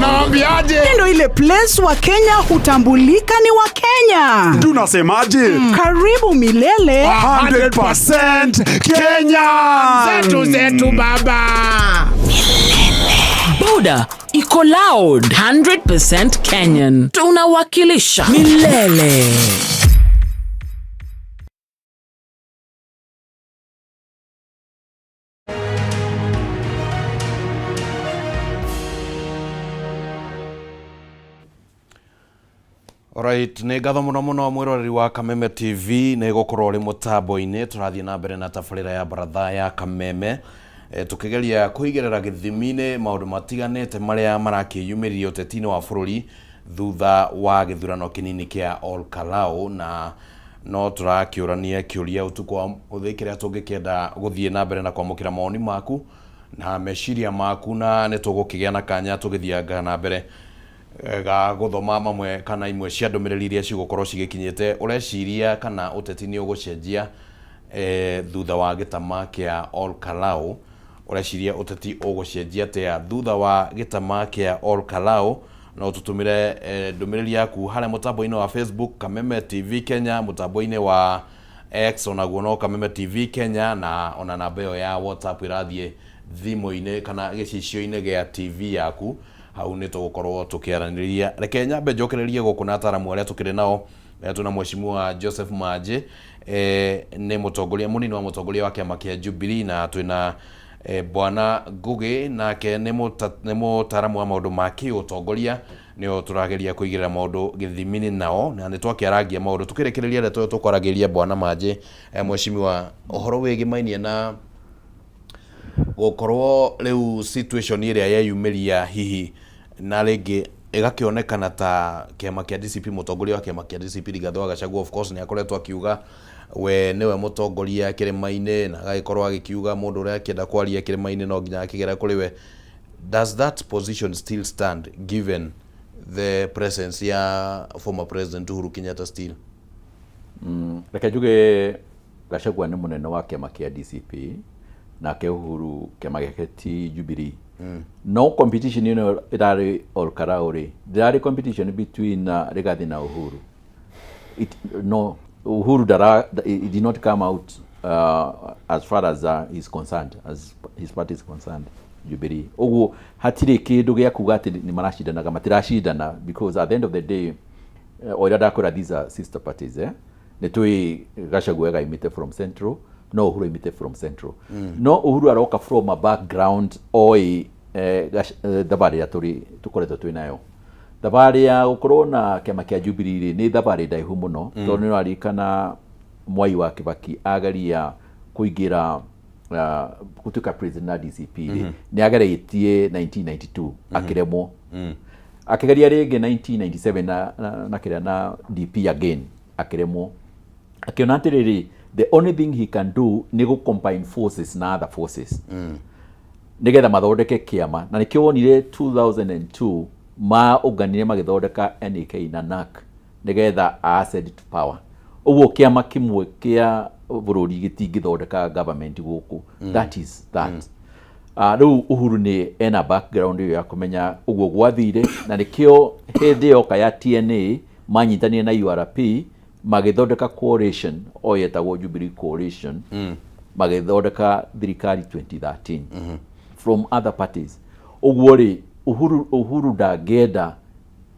Naambiaje? Ndio ile place wa Kenya hutambulika ni wa Kenya. Tunasemaje? Karibu milele 100% Kenya. Zetu zetu baba. Boda iko loud 100% Kenyan. Tunawakilisha milele. Alright, nä ngatho må no må no mwä roreri wa Kameme TV nä gå korwo å rä må tambo-inä tå rathiä na mbere na tabarä ya baratha ya Kameme. Tũkĩgeria kũigĩrĩra gĩthimi-inĩ maũndũ matiganĩte marĩa marakĩyumĩririe ũteti-inĩ wa bũrũri thutha wa gĩthurano kĩnini kĩa Ol Kalou, na no tũrakĩũrania kĩũria ũtukũ wa ũmũthĩ kĩrĩa tũngĩkĩenda gũthiĩ na mbere na kwamũkĩra mawoni maku na meciria maku, na nĩ tũgũkĩgĩa na kanya tũgĩthianga na mbere ga gũthoma mamwe kana imwe cia ndũmĩrĩri iria cigũkorwo cigĩkinyĩte. Ũreciria kana ũteti nĩ ũgũcenjia thutha wa gĩtama kĩa Ol Kalou? Ũreciria ũteti ũgũcenjia atĩa thutha wa gĩtama kĩa Ol Kalou? No tũtũmĩre ndũmĩrĩri yaku harĩa mũtambo-inĩ wa Facebook Kameme TV Kenya, mũtambo-inĩ wa X onaguo no Kameme TV Kenya, na ona namba ĩyo ya WhatsApp ĩrathiĩ thimũ-inĩ kana gĩcicio-inĩ gĩa TV yaku. Hau nĩ tũgũkorwo tũkĩaranĩria. Reke nyambe njokererie gũkũ na ataramu arĩa tũkĩrĩ nao. Twĩna Mheshimiwa Joseph Manjĩ, nĩ mũtongoria mũnini wa mũtongoria wa kĩama kĩa Jubilee, na twĩna Bwana Ngugi, nake nĩ mũtaaramu wa maũndũ ma kĩũtongoria, nĩo tũrageria kũigĩrĩra maũndũ gĩthimi-inĩ nao, na nĩ twakĩarangia maũndũ. Tũkĩrĩkĩrĩria ndeto ĩyo tũkwaragĩria Bwana Manjĩ, Mheshimiwa, ũhoro wĩgĩmainie na gũkorwo rĩu situation ĩrĩa yeyumĩria hihi na rĩngĩ ĩgakĩonekana ta kĩama kĩa DCP, mũtongoria wa kĩama kĩa DCP Rigathĩ wa Gachagua of course nĩ akoretwo akiuga we nĩwe mũtongoria kĩrĩma-inĩ, na agagĩkorwo agĩkiuga mũndũ ũrĩa akĩenda kwaria kĩrĩma-inĩ no nginya akĩgera kũrĩ we. Does that position still stand given the presence ya former President Uhuru Kenyatta still? Reke njuge Gachagua nĩ mũnene wa kĩama kĩa DCP, nake Uhuru kĩama gĩake ti Jubilee. No competition ĩno ĩrarĩ Ol Kalou rĩ, ndĩrarĩ competition between Rigathi na Uhuru. No, Uhuru dara, he did not come out as far as he's concerned, as his party is concerned, Jubilee. Ũguo hatirĩ kĩndũ gĩa kuga atĩ nĩ maracindanaga, matiracindana, because at the end of the day, o ũrĩa ndakwĩra, these are sister parties, eh? Nĩ tũĩ Gachagua aimĩte from Central, no Uhuru aimĩte from Central. No Uhuru aroka from a background oĩ thabarĩ ĩrĩa tũrĩ tũkoretwo twĩ nayo. Thabarĩ ya gũkorwo na kĩama kĩa Jubilee rĩ, nĩ thabarĩ ndaihu mũno, tondũ nĩ ũraririkana Mwai wa Kibaki ageria kũingĩra gũtuĩka president na DCP rĩ, nĩ ageretie 1992 akĩremwo, akĩgeria rĩngĩ 1997 na kĩrĩa na DP again akĩremwo, akĩona atĩrĩrĩ, the only thing he can do nĩ gũ combine forces na other forces nĩgetha mathondeke kĩama, na nĩkĩo wonire 2002 maũnganire magĩthondeka NAK na NARC nĩgetha ascend to power. Ũguo kĩama kĩmwe kĩa bũrũri gĩtingĩthondeka government gũkũ. That is that. Rĩu Uhuru nĩ ena background ĩyo ya kũmenya ũguo gwathire, na nĩkĩo hĩndĩ yoka ya TNA manyitanire na URP magĩthondeka coalition o yetagwo Jubilee Coalition, magĩthondeka thirikari 2013 from other parties. Ũguo rĩ, Uhuru ndangĩenda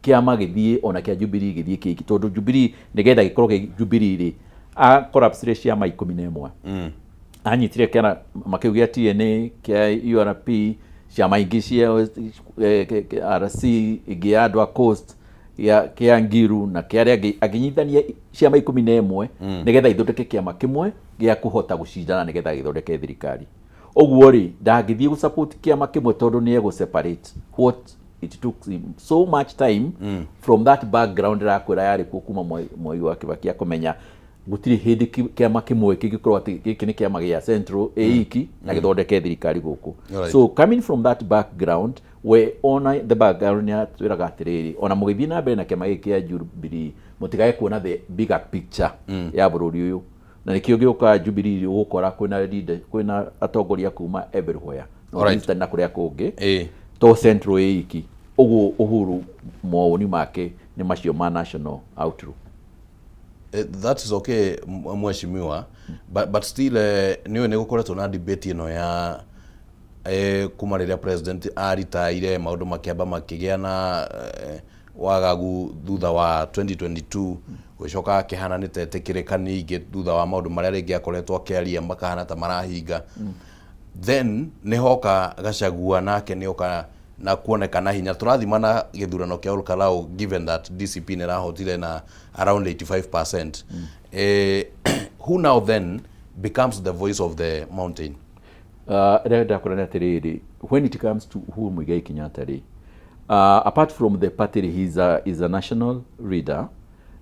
kĩama gĩthiĩ ona kĩa Jubilee gĩthiĩ kĩiki, tondũ Jubilee nĩgetha gĩkorwo kĩ Jubilee rĩ, a collapse ciama 11. Anyitire kĩama kĩu gĩa TNA, kĩa URP, ciama ingĩ cia RC, ĩngĩ ya andũ a Coast, kĩa Ngiru na kĩa arĩa angĩ, akĩnyitithania ciama 11 nĩgetha ithondeke kĩama kĩmwe gĩa kũhota gũcindana nĩgetha gĩthondeke thirikari. Ũguo rĩ, ndangĩthiĩ gũ support kĩama kĩmwe tondũ nĩ egũ separate what it took him so much time from that background ĩrakwĩra yarĩ kuo kuma Mwai wa Kibaki ya kũmenya gũtirĩ hĩndĩ kĩama kĩmwe kĩngĩkorwo atĩ gĩkĩ nĩ kĩama gĩa Central ĩ iki na gĩthondeke thirikari gũkũ. So coming from that background, we ona the background nĩ atwĩraga atĩrĩrĩ, ona mũgĩthiĩ na mbere na kĩama gĩkĩ kĩa Jubilee, mũtigage kuona the bigger picture ya bũrũri ũyũ, na nĩkĩo gĩũka Jubilee ũgũkora kwĩna leader, kwĩna atongoria kuma everywhere, North na kũrĩa kũngĩ, to Central ĩ iki. Ũguo Uhuru mawoni make nĩ macio ma national outlook. That is okay, mheshimiwa, but still nĩũĩ nĩ gũkoretwo na debate ĩno ya kuma rĩrĩa president aritaire, maũndũ makĩamba makĩgĩa na wagagu thutha wa 2022, gũcoka akĩhana nĩ tetĩkĩrĩka ningĩ thutha wa maũndũ marĩa rĩngĩ akoretwo akĩaria makahana ta marahinga. Then nĩ hoka Gachagua nake nĩ oka na kuonekana hinya tũrathima na gĩthurano kĩa Ol Kalou, given that DCP nĩ ĩrahotire na around 85%. Who now then becomes the voice of the mountain? Ĩrĩa ndakora nĩ atĩrĩrĩ, when it comes to Uhuru Muigai Kenyatta rĩ, apart from the party rĩ, he is a national leader.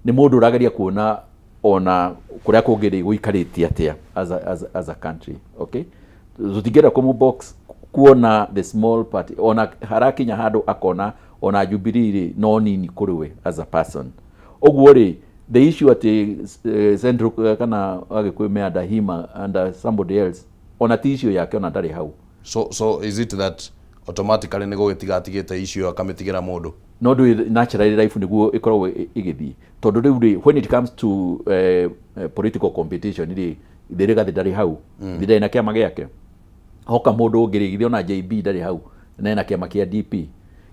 Nĩ mũndũ ũrageria kuona ona kũrĩa kũngĩ rĩ gũikarĩte atĩa as a country, okay? Tũtingĩenda kũmũ box kuona the small party, ona harakinya handũ akona ona Jubilee rĩ no nini kũrĩ we as a person. Ũguo rĩ, the issue atĩ central kana Agĩkũyũ me under him, under somebody else, ona ti issue yake, ona ndarĩ hau. So is it that automatically nĩ gũgĩtiga atigĩte issue akamĩtigĩra mũndũ? No ndũĩ, naturally life nĩguo ĩkoragwo ĩgĩthiĩ, tondũ rĩu rĩ, when it comes to political competition rĩ, ithe Rigathĩ ndarĩ hau. Ithe ndarĩ na kĩama gĩake, hoka mũndũ ũngĩ rĩ, ithe ona JB ndarĩ hau na ena kĩama kĩa DP.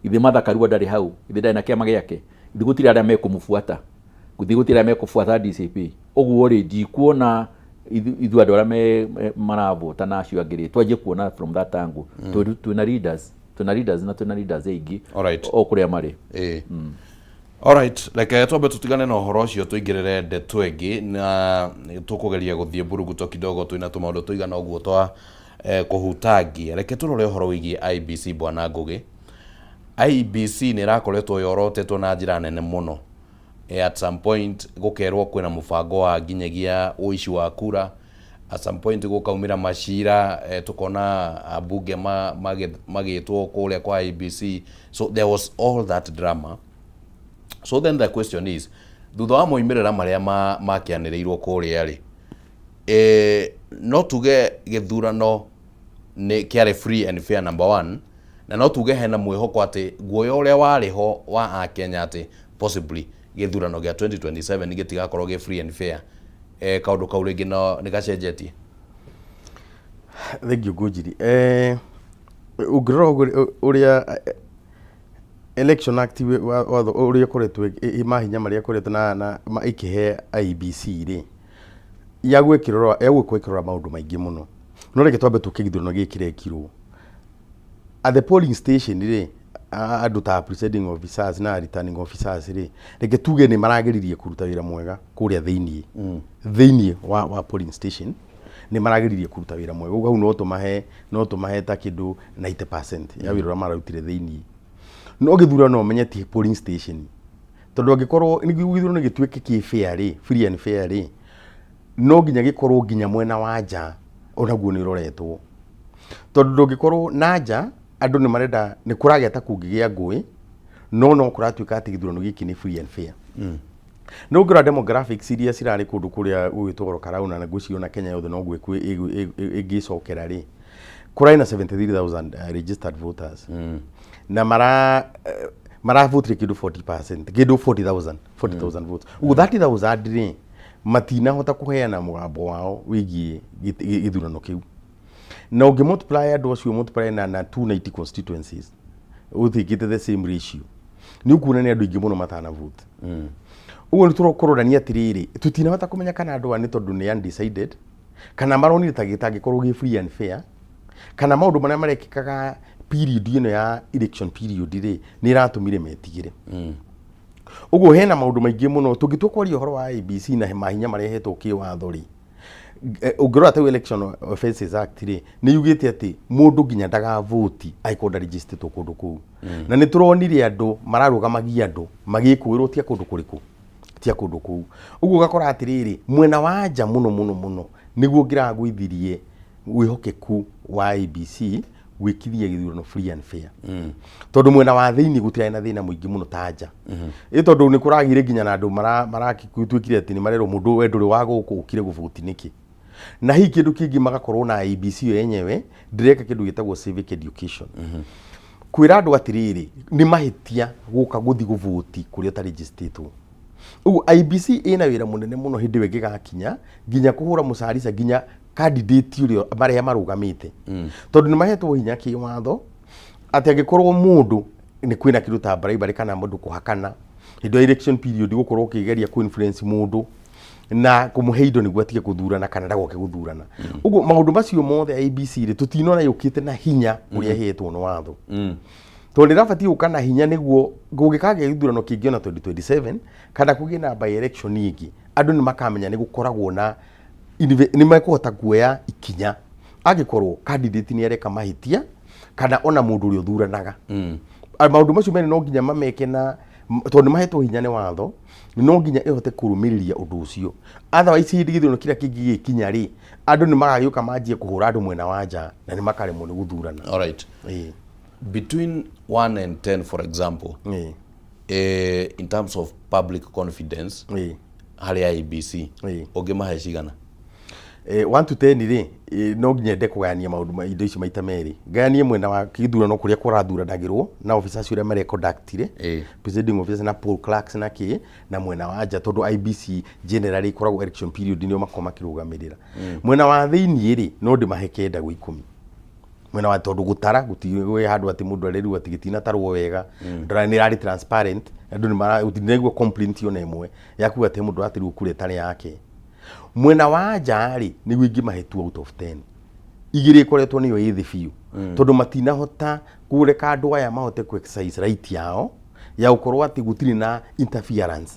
Ithe Martha Karua ndarĩ hau, ithe ndarĩ na kĩama gĩake. Ithe gũtirĩ arĩa mekũmũbuata, gũthiĩ gũtirĩ arĩa mekũbuata DCP. Ũguo rĩ, ndikuona ithuĩ andũ arĩa maravota na acio angĩ rĩ, twanjie kuona from that angle. Twĩna leaders na twĩna leaders aingĩ o kũrĩa marĩ. Alright, reke twambe tutigane na ũhoro ũcio, tũingĩrĩre ndeto ĩngĩ na tũkũgeria gũthiĩ mburuguto kidogo, twĩna tũmaũndũ tũigana ũguo twa kũhutangia. Reke tũrore ũhoro wĩgiĩ IEBC. Bwana Ngũgĩ, IEBC nĩ ĩrakoretwo yorotetwo na njĩra nene mũno. At some point gũkerwo kwĩna mũbango wa nginyagia ũici wa kura, at some point gũkaumĩra macira, tukona ambunge magĩtwo kũrĩa kwa IEBC. So there was all that drama. So then the question is, thutha wa moimĩrĩra marĩa makĩanĩrĩirwo kũrĩa rĩ, no tuge gĩthurano nĩ kĩarĩ free and fair, number one, na no tuge hena mwĩhoko atĩ guoya ũrĩa warĩ ho wa akenya atĩ possibly gĩthurano gĩa 2027 gĩtigakorwo gĩ free and fair, kaũndũ kau rĩngĩ no nĩ gacenjetie? Thank you, Ngũnjiri. Ũngĩrora ũguo ũrĩa Election Act watho ũrĩa ũkoretwo mahinya marĩa ĩkoretwo na ĩkĩhe IEBC rĩ, yagwo ĩkĩrora, yagũkorwo ĩkĩrora maũndũ maingĩ mũno. No reke twambe tũke gĩthurano gĩkĩ kĩrekirwo at the polling station rĩ, andũ ta presiding officers na returning officers rĩ, reke tuge nĩ marageririe kũruta wĩra mwega kũrĩa thĩiniĩ wa polling station. Nĩ marageririe kũruta wĩra mwega, ũguo hau no tũmahe ta kĩndũ 90% ya wĩra ũrĩa mararutire thĩiniĩ. No gĩthurano ũmenye ti polling station, tondũ angĩkorwo nĩguo gĩthurano gĩtuĩke kĩ fair rĩ, free and fair rĩ, no nginya gĩkorwo nginya mwena wa nja onaguo nĩ ũroretwo, tondũ ndũngĩkorwo na nja andũ nĩ marenda nĩ kũragĩa ta kũngĩgĩa ngũĩ, no kũratuĩka atĩ gĩthurano gĩkĩ nĩ free and fair. No ũngĩrora demographics iria cirarĩ kũndũ kũrĩa gũgĩtwo Olkalou na ngwĩciria ona Kenya yothe noguo ĩngĩcokera rĩ, kũrarĩ na 73,000 registered voters na maravotire kĩndũ 40%, kĩndũ 40,000, 40,000 votes. Ũguo 30,000 rĩ, matinahota kũheana mũgambo wao wĩgiĩ gĩthurano kĩu. Na ũngĩ multiply andũ acio, multiply na 290 constituencies, ũthĩkĩte the same ratio, nĩ ũkuona nĩ andũ aingĩ mũno matana vote. Ũguo nĩ tũkũrorania atĩrĩrĩ, tũtinahota kũmenya kana andũ aya nĩ tondũ nĩ undecided, kana maronire ta gĩtangĩkorwo gĩ free and fair, kana maũndũ marĩa marekĩkaga period ĩno ya election period rĩ, nĩ ĩratũmire metigĩre. Ũguo hena maũndũ maingĩ mũno tũngĩtua kwaria ũhoro wa IEBC na mahinya marĩa ĩhetwo kĩwatho rĩ. Ũngĩrora ta Election Offences Act rĩ, nĩ yugĩte atĩ mũndũ nginya ndagavoti angĩkorwo ndarĩnjĩstĩtwo kũndũ kũu. Na nĩ tũronire andũ mararũgamagia andũ magĩkũĩrwo tia kũndũ kũrĩkũ, tia kũndũ kũu. Ũguo ũgakora atĩrĩrĩ, mwena wa nja mũno mũno mũno nĩguo ngĩragũithirie wĩhokeku wa IEBC gwĩkithia gĩthurano free and fair, tondũ mwena wa thĩinĩ gũtirarĩ na thĩna mũingĩ mũno ta nja ĩ, tondũ nĩ kũragĩire nginya na andũ marakĩtuĩkire atĩ nĩ marerwo mũndũ we ndũrĩ wa gũkũ, ũkire gũbũti nĩkĩ? Na hihi kĩndũ kĩngĩ magakorwo na IEBC yo yenyewe ndĩreka kĩndũ gĩtagwo civic education, kwĩra andũ atĩrĩrĩ, nĩ mahĩtia gũka gũthi gũvoti kũrĩa ũtarĩnjĩstĩtwo. Ũguo IEBC ĩna wĩra mũnene mũno hĩndĩ ĩyo ĩngĩgakinya nginya kũhũra mũcarica nginya candidate ũrĩa marĩa marũgamĩte, tondũ nĩ mahetwo hinya kĩwatho atĩ angĩkorwo mũndũ nĩ kwĩna kĩndũ ta bribery kana mũndũ kũhakana hĩndĩ ya election period, gũkorwo ũkĩgeria kũ influence mũndũ na kũmũhe indo nĩguo atige gũthurana kana ndagoke gũthurana. Ũguo maũndũ macio mothe IEBC rĩ, tũtinona yũkĩte na hinya ũrĩa ĩhetwo nĩ watho, tondũ nĩ ĩrabatiĩ gũka na hinya nĩguo kũngĩkagĩa gĩthurano kĩngĩ ona 2027 kana kũgĩe na by election ĩngĩ, andũ nĩ makamenya nĩ gũkoragwo na nĩ mekũhota kuoya ikinya. Angĩkorwo candidate nĩ areka mahĩtia kana ona mũndũ ũrĩa ũthuranaga. Maũndũ macio merĩ no nginya mameke na tondũ nĩ mahetwo hinya nĩ watho, no nginya ĩhote kũrũmĩrĩria ũndũ ũcio. Otherwise hĩndĩ gĩthurano kĩrĩa kĩngĩ gĩgĩkinya rĩ, andũ nĩ magagĩũka manjie kũhũra andũ mwena wa nja na nĩ makaremwo nĩ gũthurana. Alright. Between 1 and 10, for example, in terms of public confidence harĩ IEBC, ũngĩmahe cigana? 1 to 10 rĩ, no nginya ende kũgayania maũndũ ma indo ici maita merĩ. Ngayanie mwena wa gĩthurano kũrĩa kũrathuranagĩrwo na officers acio ũrĩa mareconductire, presiding officers na poll clerks na kĩ, na mwena wa nja tondũ IEBC generally ĩkoragwo election period nĩo makoragwo makĩrũgamĩrĩra. Mwena wa thĩiniĩ rĩ, no ndĩmahe 9 gwa 10. Mwena wa tondũ gũtara gũtirĩ handũ atĩ mũndũ arerirwo atĩ gĩtinatarwo wega. Ndũra nĩ ĩrarĩ transparent, andũ nĩ mara gũtirinaigua complaint ona ĩmwe ya kuga atĩ mũndũ aratĩrirwo kura ĩtarĩ yake. Mwena wa nja rĩ, nĩguo ingĩmahe 2 out of 10. 2 ĩkoretwo nĩyo ĩ thĩ biũ. Tondũ matinahota kũreka andũ aya mahote ku exercise right yao ya gũkorwo atĩ gũtirĩ na interference.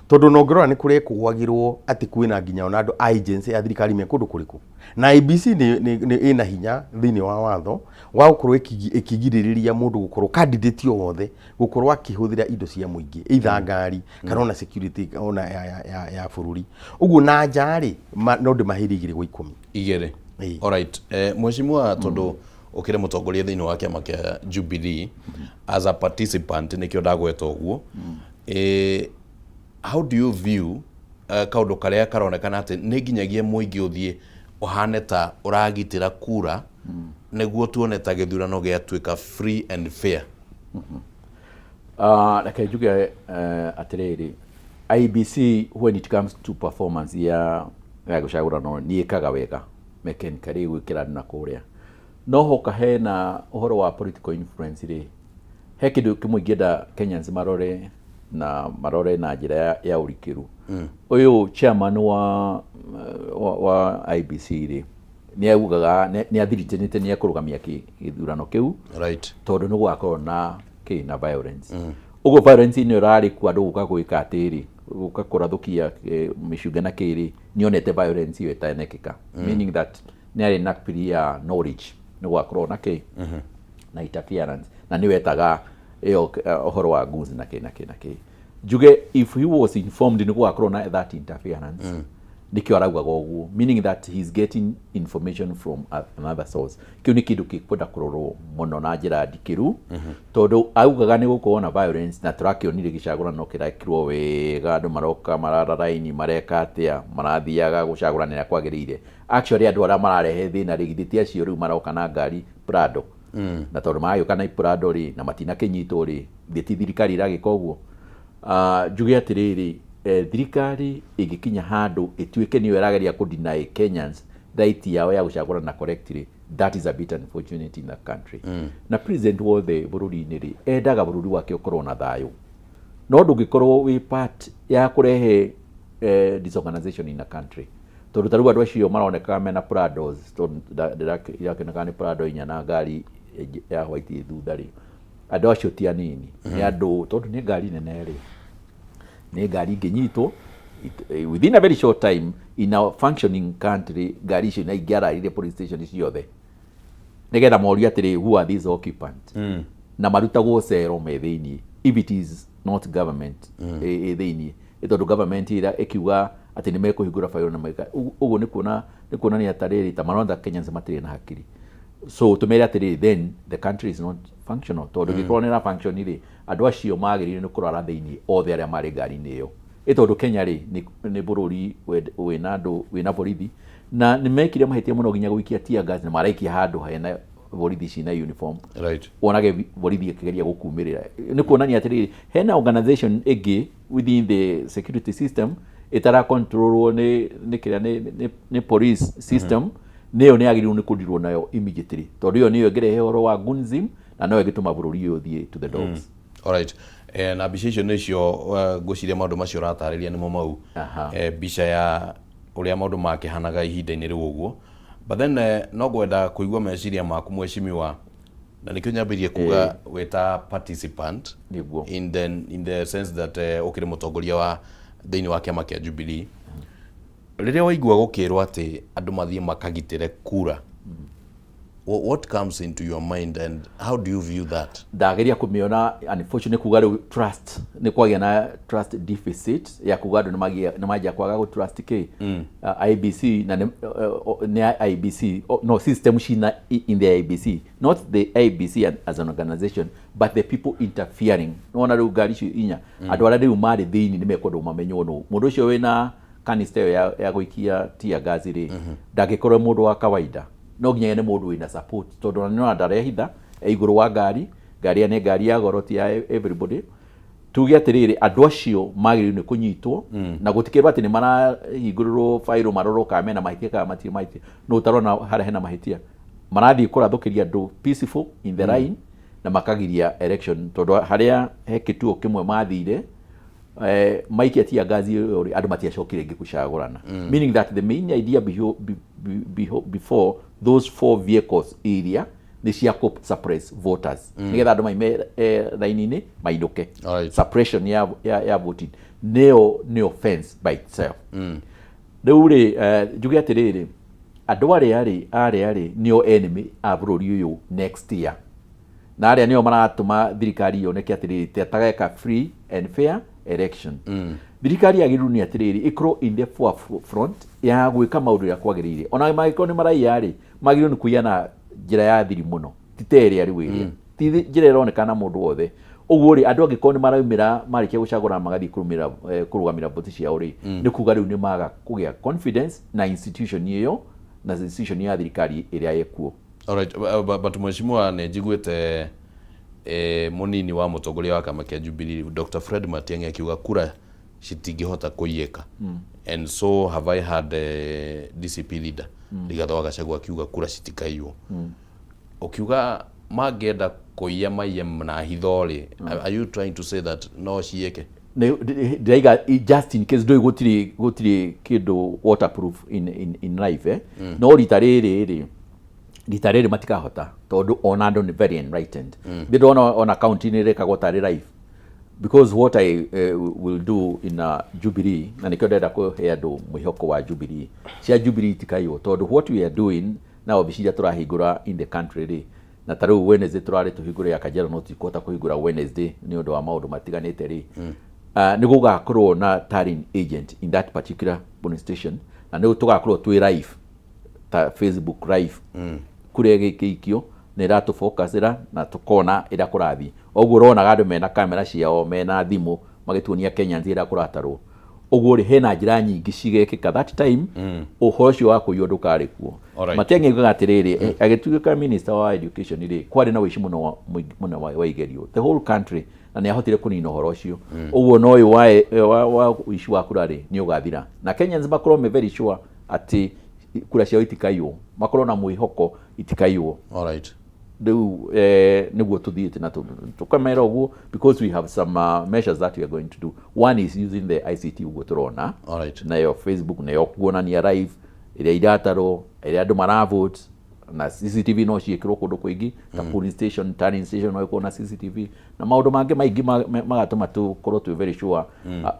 Tondũ ona ũngĩrora nĩ kũrekũgwagĩrwo atĩ kwĩna nginya ona andũ a agency ya thirikari me kũndũ kũrĩkũ. Na IEBC nĩ ĩna hinya thĩinĩ wa watho wa gũkorwo ĩkĩgirĩrĩria mũndũ gũkorwo candidate o wothe gũkorwo akĩhũthĩra indo cia mũingĩ, either ngari kana ona security ona ya bũrũri. Ũguo na nja rĩ, no ndĩmaheire 2 gwa 10. 2. Alright. Mheshimiwa, tondũ ũkĩrĩ mũtongoria thĩinĩ wa kĩama kĩa Jubilee, as a participant nĩkĩo ndagweta ũguo, how do you view kaũndũ karĩa karonekana atĩ nĩ nginyagia mũingĩ ũthiĩ ũhane ta ũragitĩra kura nĩguo tuone ta gĩthurano gĩatuĩka free and fair? Reke njuge atĩrĩrĩ, IEBC when it comes to performance ya gũcagũrano nĩ ĩkaga wega mechanically gwĩkĩra andũ na kũrĩa, no hoka hena ũhoro wa political influence rĩ, he kĩndũ kĩmwe ingĩenda Kenyans marore na marore na njĩra ya ũrikĩru. Ũyũ chairman wa IEBC rĩ, nĩ augaga nĩ athiritanĩte nĩ ekũrũgamia gĩthurano kĩu tondũ nĩ gũgakorwo na kĩ na violence. Ũguo violence ĩno ĩrarĩ kuo andũ gũka gwĩka atĩrĩ, gũka kũrathũkia mĩcunge na kĩrĩ, nĩonete violence ĩyo ĩtanekĩka, meaning that nĩ arĩ na clear knowledge nĩ gũgakorwo na kĩ na interference, na nĩ wetaga ĩyo ũhoro wa goons na kĩ na kĩ na kĩ. Njuge if he was informed nĩ gũgakorwo na that interference, nĩkĩo araugaga ũguo, meaning that he is getting information from another source. Kĩu nĩ kĩndũ gĩkwenda kũrorwo mũno na njĩra ndikĩru, tondũ augaga nĩ gũkorwo na violence na tũrakĩonire gĩcagũrano kĩrekirwo wega, andũ maroka marara raini, mareka atĩa, marathiaga gũcagũranĩra kwagĩrĩire. Actually andũ arĩa mararehe thĩna rĩ, githĩ ti acio rĩu maroka na ngari Prado? Na tondũ maragĩũka na Prado rĩ, na matinakĩnyitwo rĩ, githĩ ti thirikari ĩragĩka ũguo? Njuge atĩrĩrĩ, thirikari ĩngĩkinya handũ ĩtuĩke nĩyo ĩrageria kũ deny Kenyans right yao ya gũcagũrana correctly, that is a bit unfortunate in the country. Na president wothe bũrũri-inĩ rĩ, endaga bũrũri wake ũkorwo na thayũ, no ndũngĩkorwo wĩ part ya kũrehe disorganization in a country, tondũ ta rĩu andũ acio maroneka mena Prados, tondũ irakĩoneka nĩ Prado inya na ngari ĩngĩ ya white ĩ thutha rĩ, andũ acio ti anini, nĩ andũ, tondũ nĩ ngari nene rĩ, nĩ ngari ingĩnyitwo within a very short time in a functioning country. Ngari icio na ingĩararire police station ciothe nĩgetha morio atĩrĩ, who are these occupants, na marutagwo cero me thĩiniĩ if it is not government ĩ thĩiniĩ. Ĩ tondũ government ĩra ĩkiuga atĩ nĩ mekũhingũra bairo na meka ũguo, nĩ kuona nĩ kuonania tarĩrĩ ta marona Kenyans matirĩ na hakiri. So tũmere atĩrĩrĩ, then the country is not functional, tondũ ĩngĩkorwo nĩ ĩra function rĩ, andũ acio magĩrĩire nĩ kũrara thĩiniĩ othe arĩa marĩ ngari-inĩ ĩyo. Ĩ tondũ Kenya rĩ, nĩ bũrũri wĩna andũ wĩna borithi, na nĩ mekire mahĩtia mũno nginya gũikia tear gas na maraikia handũ hena borithi cina uniform. Wonage borithi ĩkĩgeria gũkumĩrĩra, nĩ kuonania atĩrĩrĩ, hena organization ĩngĩ within the security system ĩtara controlwo nĩ kĩrĩa nĩ police system. Nĩyo nĩ yagĩrĩirwo nĩ kũdirwo nayo immediately, tondũ ĩyo nĩyo ĩngĩrehe ũhoro wa gunism na no ĩgĩtũma bũrũri ũyũ ũthiĩ to the dogs. Alright. Na mbica icio nĩcio ngwĩciria maũndũ macio ũratarĩria nĩmo mau. Mbica ya ũrĩa maũndũ makĩhanaga ihinda-inĩ rĩu ũguo. But then no ngwenda kũigua meciria maku, mheshimiwa, na nĩkĩo nyambĩrĩrie kuga wĩ ta participant in the sense that ũkĩrĩ mũtongoria wa thĩinĩ wa kĩama kĩa Jubilee, rĩrĩa waigua gũkĩrwo atĩ andũ mathiĩ makagitĩre kura. What comes into your mind and how do you view that? Ndageria kũmĩona, unfortunately kuga rĩu trust nĩ kwagĩa na trust deficit ya kuga andũ nĩ manjia kwaga gũ trust kĩ IEBC na nĩ nĩ IEBC, no system cina in the IEBC, not the IEBC as an organization but the people interfering. Nĩwona rĩu ngari icio inya, andũ arĩa rĩu marĩ thĩinĩ nĩ mekwenda mamenywo nũ mũndũ ũcio wĩna canister ĩyo ya gũikia tear gas rĩ, ndangĩkorwo mũndũ wa kawaida, no nginya nĩ mũndũ wĩna support, tondũ ona nĩona ndarehitha e igũrũ wa ngari. Ngari ĩyo nĩ ngari ya goro, ti ya everybody. Tuge atĩrĩrĩ, andũ acio magĩrĩirwo nĩ kũnyitwo na gũtikĩrwo atĩ nĩ marahingũrĩrwo bairũ marorwo kana mena mahĩtia kana matirĩ mahĩtia. No ũtarona harĩa hena mahĩtia, marathiĩ kũrathũkĩria andũ peaceful in the line na makagiria election, tondũ harĩa he kĩtuo kĩmwe mathire maikia tear gas ĩyo rĩ, andũ matiacokire rĩngĩ gũcagũrana, meaning that the main idea before those four vehicles iria nĩ cia kũ suppress voters, nĩgetha andũ maime raini-inĩ mainũke. Suppression ya voting nĩyo nĩ offense by itself. Rĩu rĩ, njuge atĩrĩrĩ, andũ arĩa rĩ arĩa rĩ nĩo enemy a bũrũri ũyũ next year, na arĩa nĩo maratũma thirikari yoneke atĩrĩrĩ tetageka free and fair election. Thirikari yagĩrĩirwo nĩ atĩrĩrĩ ĩkorwo in the forefront ya gwĩka maũndũ ũrĩa kwagĩrĩire. Ona mangĩkorwo nĩ maraiya rĩ, magĩrĩirwo nĩ kũiya na njĩra ya thiri mũno, ti ta ĩrĩa rĩu ĩrĩa ti njĩra ĩronekana mũndũ wothe. Ũguo rĩ, andũ angĩkorwo nĩ maraumĩra marĩkia gũcagũra magathiĩ kũrũmĩrĩra kũrũgamĩra voti ciao rĩ, nĩ kuga rĩu nĩ maga kũgĩa confidence na institution ĩyo na institution ya thirikari ĩrĩa ĩkuo. Alright, but mheshimiwa, nĩ njiguĩte mũnini wa mũtongoria wa kĩama kĩa Jubilee Dr. Fred Matiang'i akiuga kura citingĩhota kũiyĩka, and so have I heard DCP leader Rigathĩ wa Gachagua akiuga kura citikaiywo. Ũkiuga mangĩenda kũiya maiye na hitho rĩ, are you trying to say that no ciĩke? Ndĩraiga just in case, ndũĩ gũtirĩ kĩndũ waterproof in life, eh? No rita rĩrĩ matikahota, tondũ ona andũ nĩ very enlightened. Ndĩ ndona ona county nĩ ĩrekagwo tarĩ live, because what I will do in Jubilee, na nĩkĩo ndĩrenda kũhe andũ mwĩhoko wa Jubilee, cia Jubilee itikaiywo, tondũ what we are doing na obici iria tũrahingũra in the country rĩ, na ta rĩu Wednesday tũrarĩ tũhingũre ya Kajiado, no tũtikũhota kũhingũra Wednesday nĩ ũndũ wa maũndũ matiganĩte rĩ, nĩ gũgakorwo na tallying agent in that particular polling station, na nĩ tũgakorwo twĩ live ta Facebook live kũrĩa gĩkĩikio nĩ ĩratũfocusĩra na tũkona ĩrĩa kũrathiĩ. Ũguo ũronaga andũ mena kamera ciao, mena thimũ, magĩtuonia Kenyans ĩrĩa kũratarwo. Ũguo rĩ, hena njĩra nyingĩ cigekĩka that time. Ũhoro ũcio wa kũiywo ndũkarĩ kuo. Matiang'i augaga atĩrĩrĩ, agĩtuĩka minister wa education rĩ, kwarĩ na ũici mũno mũno wa igerio the whole country, na nĩ ahotire kũnina ũhoro ũcio. Ũguo no ũyũ wa ũici wa kura rĩ, nĩ ũgathira, na Kenyans makorwo me very sure atĩ kura ciao itikaiywo, makorwo na mwĩhoko itikaiywo. Rĩu nĩguo tũthiĩte na tũkamera ũguo, because we have some measures that we are going to do. One is using the ICT, ũguo tũrona nayo Facebook, nayo kuonania live ĩrĩa iratarwo, ĩrĩa andũ maravote, na CCTV no ciĩkĩrwo kũndũ kũingĩ ta polling station, tallying station no ĩkorwo na CCTV na maũndũ mangĩ maingĩ magatũma tũkorwo twĩ very sure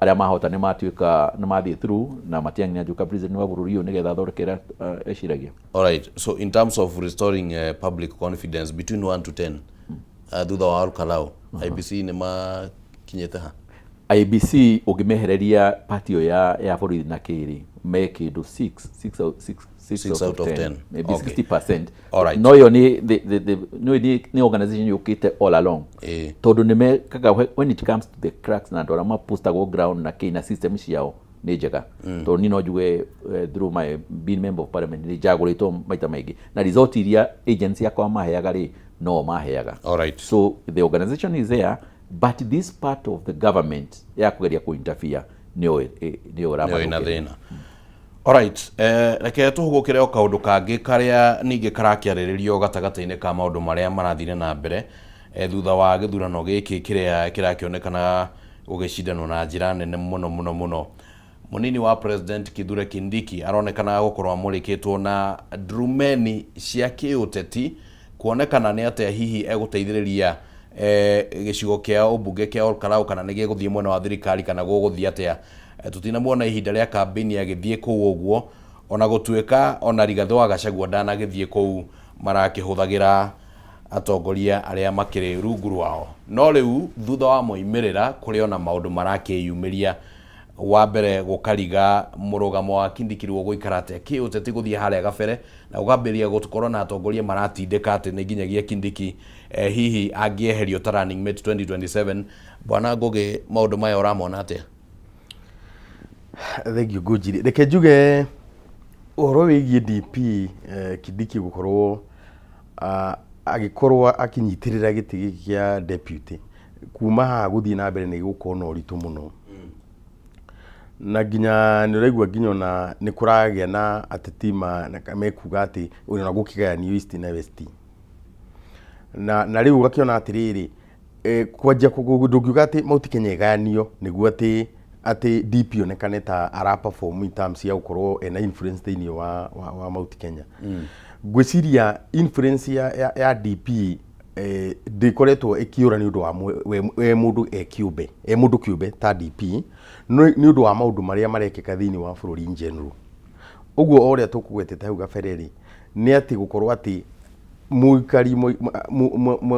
arĩa mahota nĩ matuĩka nĩ mathiĩ through na Matiang'i nĩ atuĩka president wa bũrũri ũyũ, nĩgetha athondeke ũrĩa eciragia. Alright. So in terms of restoring public confidence between 1 to 10, thutha wa Olkalou, IEBC nĩ makinyĩte ha? IEBC ũngĩmehereria party ĩyo ya borithi na kĩrĩ me kĩndũ 6 6 6. 6 out of 10. Maybe 60%. Alright. No ĩyo nĩ no nĩ organization yũkĩte all along, tondũ nĩ mekaga when it comes to the cracks na andũ arĩa mapostagwo ground na kĩ na system ciao nĩ njega, tondũ niĩ no njuge through my being member of parliament nĩ njagũrĩtwo maita maingĩ, na result iria agency yakwa maheaga rĩ, no maheaga. So the organization is there, but this part of the government ya kũgeria kũ-interfere nĩyo nĩyo nĩyo ĩna ĩramathũkĩria. Thĩna. Alright, reke tũhũgũkĩre o kaũndũ kangĩ karĩa ningĩ karakĩarĩrĩrio gatagatĩ-inĩ ka maũndũ marĩa marathire na mbere thutha wa gĩthurano gĩkĩ kĩrĩa kĩrakĩonekana gũgĩcindanwo na njĩra nene mũno mũno mũno. Mũnini wa president Kithure Kindiki aronekana gũkorwo amũrĩkĩtwo na ndurumeni cia kĩũteti, kuonekana nĩ atĩa hihi egũteithĩrĩria gĩcigo kĩa ũmbunge kĩa Olkalou, kana nĩ gĩgũthiĩ mwena wa thirikari kana gũgũthiĩ atĩa. Tũtinamuona ihinda rĩa kambĩini agĩthiĩ kũu ũguo. Ona gũtuĩka ona Rigathĩ wa Gachagua ndanagĩthiĩ kũu marakĩhũthagĩra atongoria arĩa makĩrĩ rungu rwao. No rĩu thutha wa moimĩrĩra kũrĩ ona maũndũ marakĩyumĩria. Wa mbere gũkariga mũrũgamo wa Kindiki rĩu ũgũikara atĩa kĩũteti gũthiĩ harĩa gabere na gũkambĩrĩria gũkorwo na atongoria maratindĩka atĩ nĩ nginyagia Kindiki eh, hihi angĩeherio ta running mate 2027. Bwana Ngũgĩ, maũndũ maya ũramona atĩa? Thengiũ Ngũnjiri. Reke njuge ũhoro wĩgiĩ DP eh, Kindiki gũkorwo ah, agĩkorwo akĩnyitĩrĩra gĩtĩ gĩkĩ kĩa deputy kuma haha gũthiĩ na mbere nĩ gũkorwo na ũritũ mũno na nginya nĩ ũraigua nginya ona nĩ kũragĩa na ateti ma- na- mekuga atĩ ona gũkĩgayanio East na West na na rĩu ũgakĩona atĩrĩrĩ eh, kwanjia ndũngiuga atĩ Mount Kenya ĩgayanio nĩguo atĩ atĩ DP onekane ta ara perform in terms ya gũkorwo ena influence thĩinĩ wa, wa, wa Mount Kenya ngwĩciria influence ya, ya, ya DP eh, ndĩkoretwo ĩkĩũra nĩ ũndũ wa mwe- we, we mũndũ e kĩũmbe e mũndũ kĩũmbe ta DP no nĩ ũndũ wa maũndũ marĩa marekĩka thĩinĩ wa bũrũri in general ũguo o ũrĩa tũkũgwetete hau gabere rĩ nĩ atĩ gũkorwo atĩ mũikari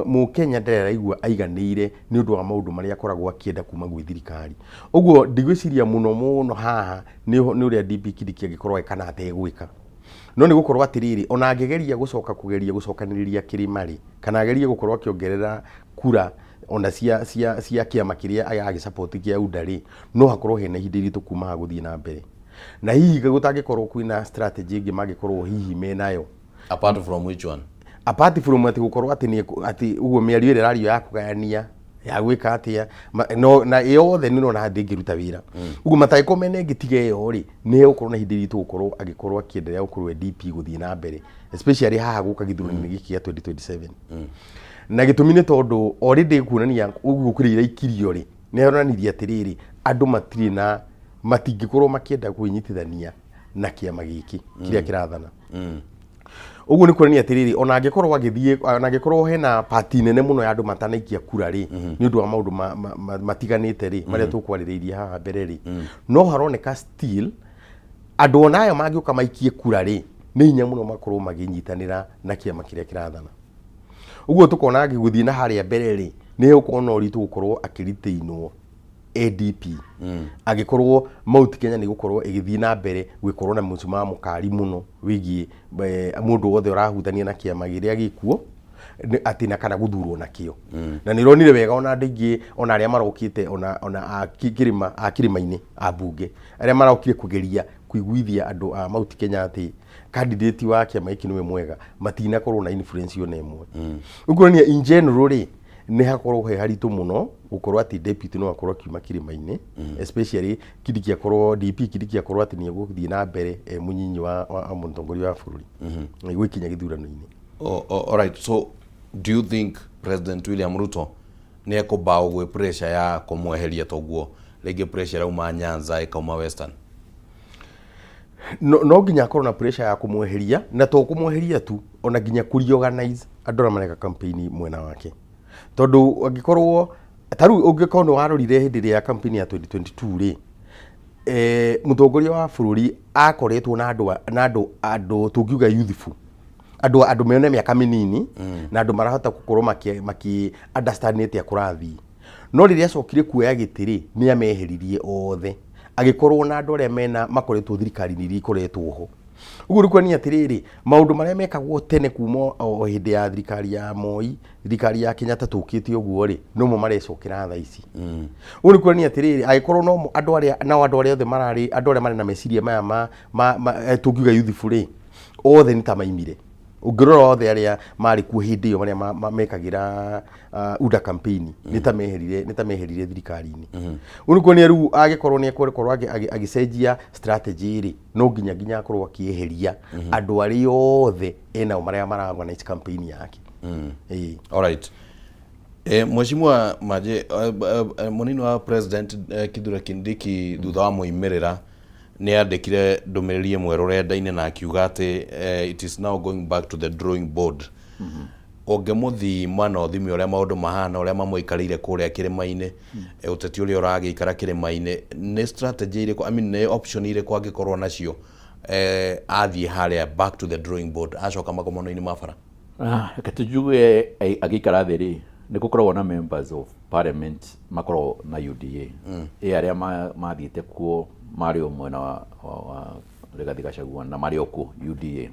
mũkenya ndaraigua aiganĩire nĩ ũndũ wa maũndũ marĩa akoragwo akĩenda kuma gwĩ thirikari ũguo ndigwĩciria mũno mũno haha nĩ nĩ ũrĩa DP Kindiki angĩkorwo agĩka na ategwĩka no nĩ gũkorwo atĩrĩrĩ ona angĩgeria gũcoka kũgeria gũcokanĩrĩria kĩrĩma rĩ kana agerie gũkorwo akĩongerera kura ona cia cia cia kĩama kĩrĩa agĩsupport kĩa UDA rĩ no hakorwo hena ihinda iritũ kuma haha gũthiĩ na mbere na hihi gũtangĩkorwo kwĩna strategy ĩngĩ mangĩkorwo hihi menayo Apart from which one? Apart from atĩ gũkorwo atĩ nĩ atĩ ũguo mĩario ĩrĩa ĩrario ya kũgayania ya gwĩka atĩa no na yothe nĩ ũrona ndĩngĩruta wĩra ũguo matangĩkorwo mena ĩngĩ tiga ĩyo rĩ nĩ egũkorwo na ihinda iritũ gũkorwo agĩkorwo akĩendelea gũkorwo e DP gũthiĩ na mbere especially haha gũka gĩthurano-inĩ gĩkĩ gĩa 2027 na gĩtũmi nĩ tondũ already kuonania ũguo kũrĩa iraikirio rĩ nĩ honanirie atĩrĩrĩ andũ matirĩ na matingĩkorwo makĩenda kwĩnyitithania na kĩama gĩkĩ kĩrĩa kĩrathana ũguo nĩ kuonania atĩrĩrĩ ona angĩkorwo agĩthiĩ ona angĩkorwo hena pati nene mũno ya andũ matanaikia kura rĩ nĩ ũndũ wa maũndũ matiganĩte rĩ marĩa tũkwarĩrĩirie haha mbere rĩ no haroneka still andũ ona ayo mangĩũka maikie kura rĩ nĩ hinya mũno makorwo magĩnyitanĩra na kĩama kĩrĩa kĩrathana ũguo tũkona gũthiĩ na harĩa mbere rĩ nĩ gũkorwo na ũritũ gũkorwo akĩritainwo ADP angĩkorwo Mount Kenya nĩ gũkorwo ĩgĩthiĩ na mbere gũkorwo na mũcumaa mũkari mũno wĩgiĩ eh, mũndũ wothe ũrahutania na kĩama kĩrĩa gĩkuo atĩ na kana gũthurwo nakĩo na nĩ ũronire wega ona andũ aingĩ ona arĩa marokĩte ona ona a kĩrĩma a kĩrĩma-inĩ a mbunge arĩa marokire kũgeria kũiguithia andũ a Mount Kenya atĩ candidate wa kĩama gĩkĩ nĩwe mwega matinakorwo na influence ona ĩmwe ũkuonania in general rĩ nĩ hakorwo he haritũ mũno gũkorwo atĩ deputy no akorwo akiuma kĩrĩma-inĩ especially Kindiki akorwo DP Kindiki akorwo atĩ nĩ egũthiĩ na mbere e mũnyinyi wa, wa, wa mũtongoria wa bũrũri gwĩkinya gĩthurano-inĩ Oh, oh, all right. So, do you think President William Ruto nĩ ekũbaũ gwĩ pressure ya kũmweheria toguo rĩngĩ pressure ĩrauma Nyanza ĩkauma Western? No, no nginya akorwo na pressure ya kũmweheria na to kũmweheria tu ona nginya kũ reorganize andũ arĩa mareka campaign mwena wake tondũ angĩkorwo ta rĩu ũngĩkorwo nĩ warorire hĩndĩ ĩrĩa ya campaign ya 2022 rĩ eh, mũtongoria wa bũrũri akoretwo na andũ na andũ andũ tũngiuga youthful andũ andũ mena mĩaka mĩnini na andũ marahota gũkorwo maki maki understand nĩ atĩa kũrathiĩ no rĩrĩa acokire kuoya gĩtĩ rĩ nĩ ameheririe othe agĩkorwo na andũ arĩa mena makoretwo thirikari-inĩ iria ikoretwo ho ũguo nĩ kuonania atĩrĩrĩ maũndũ marĩa mekagwo tene kuma o hĩndĩ ya thirikari ya Moi thirikari ya Kenyatta tũkĩte ũguo rĩ nomo marecokera thaa ici ũguo nĩ kuonania atĩrĩrĩ angĩkorwo no andũ arĩa nao andũ arĩa othe mararĩ andũ arĩa marĩ na meciria maya ma, ma, ma eh, tũngiuga youthful rĩ othe nĩ ta maimire ũngĩrora othe arĩa marĩ kuo hĩndĩ ĩyo marĩa mekagĩra UDA campaign nĩ ta meherire nĩ ta meherire thirikari-inĩ ũguo nĩ kuonania rĩu angĩkorwo nĩ ekũkorwo agĩcenjia strategy rĩ no nginya nginya akorwo akĩeheria andũ arĩa othe enao marĩa mara organize campaign yake. Ĩĩ. Alright. Eh, Mheshimiwa Maje, eh, eh, munini wa President eh, Kithure Kindiki thutha wa moimĩrĩra nĩ andĩkire ndũmĩrĩri ĩmwe rũrenda-inĩ na akiuga atĩ eh, it is now going back to the drawing board. Ũngĩmũthima na ũthime ũrĩa maũndũ mahana ũrĩa mamũikarĩire kũrĩa kĩrĩma-inĩ eh, ũteti ũrĩa ũragĩikara kĩrĩma-inĩ nĩ strategy irĩkũ I mean, nĩ option irĩkũ angĩkorwo nacio eh, athiĩ harĩa back to the drawing board acoka magomano-inĩ ma bara? Ah, reke tujuge eh, agĩikara thĩ rĩ nĩ gũkoragwo na members of parliament makoragwo na UDA ĩ arĩa mathiĩte kuo marĩ o mwena wa Rigathi Gachagua na marĩ o kuo UDA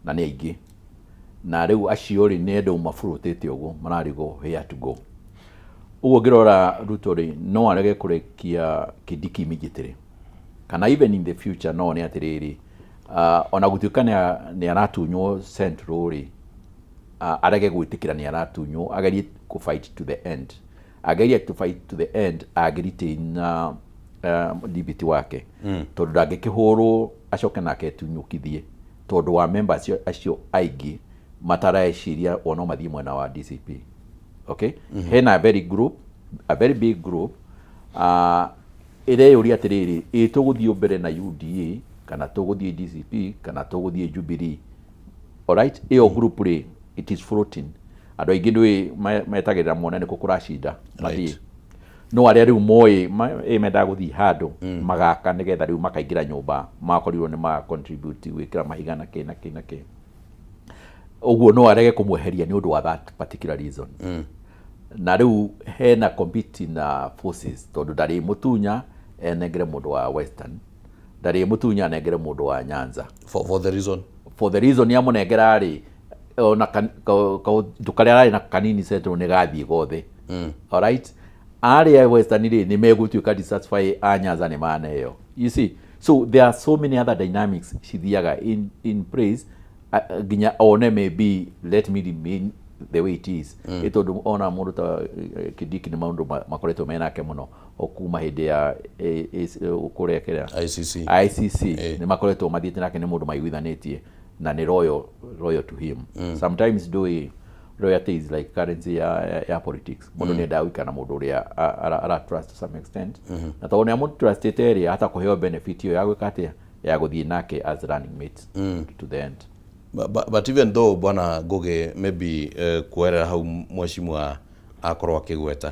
na nĩ aingĩ na rĩu acio rĩ nĩ andũ maburũtĩte ũguo mararigwo where to go. Ũguo ngĩrora Ruto rĩ no arege kũrekia Kindiki immediately kana even in the future no one atĩrĩrĩ ona gũtuĩka nĩ aratunywo Central rĩ arege gwĩtĩkĩra nĩ aratunywo agerie kũ fight to the end. Ageria to fight to the end angĩ retain deputy wake tondũ ndangĩkĩhũrwo acoke nake etunyũkithie tondũ wa member acio aingĩ matareciria o no mathiĩ mwena wa DCP. Okay? Hena a very group, a very big group ĩreyũria atĩrĩrĩ, ĩ tũgũthiĩ mbere na UDA kana tũgũthiĩ DCP kana tũgũthiĩ Jubilee. Alright? Ĩyo group rĩ, it is floating. Andũ aingĩ nĩũĩ metagĩrĩra mone nĩkũ kũracinda mathiĩ. No arĩa rĩu moĩ ĩ mendaga gũthiĩ handũ magaka nĩgetha rĩu makaingĩra nyũmba makorirwo nĩ ma contribute gwĩkĩra mahiga na kĩ na kĩ na kĩ. Ũguo no arege kũmweheria nĩ ũndũ wa that particular reason. Na rĩu hena competing forces tondũ ndarĩ mũtunya enengere mũndũ wa Western, ndarĩ mũtunya anengere mũndũ wa Nyanza. For the reason? For the reason amũnengera rĩ, ona kaũndũ karĩa ararĩ na kanini Central nĩ gathiĩ gothe. Alright? Arĩa Western rĩ nĩ megũtuĩka dissatisfied a Nyanza nĩ maneo. You see? So there are so many other dynamics cithiaga in place nginya one maybe let me remain the way it is. Ĩ tondũ ona mũndũ ta Kindiki nĩ maũndũ makoretwo menake mũno o kuma hĩndĩ ya kũrĩa kĩrĩa ICC. ICC nĩ makoretwo mathiĩte nake nĩ mũndũ maiguithanĩtie na nĩ loyal to him. Sometimes ndũĩ loyalty is like currency ya politics. Mũndũ nĩ endaga gũikara na mũndũ ũrĩa ara trust to some extent. Na tondũ nĩ amũtrustĩte rĩ, hata kũheo benefit ĩyo ya gwĩka atĩa ya gũthiĩ nake as running mate to the end. But even though Bwana Ngugi maybe kuerera hau mheshimiwa akorwo akĩgweta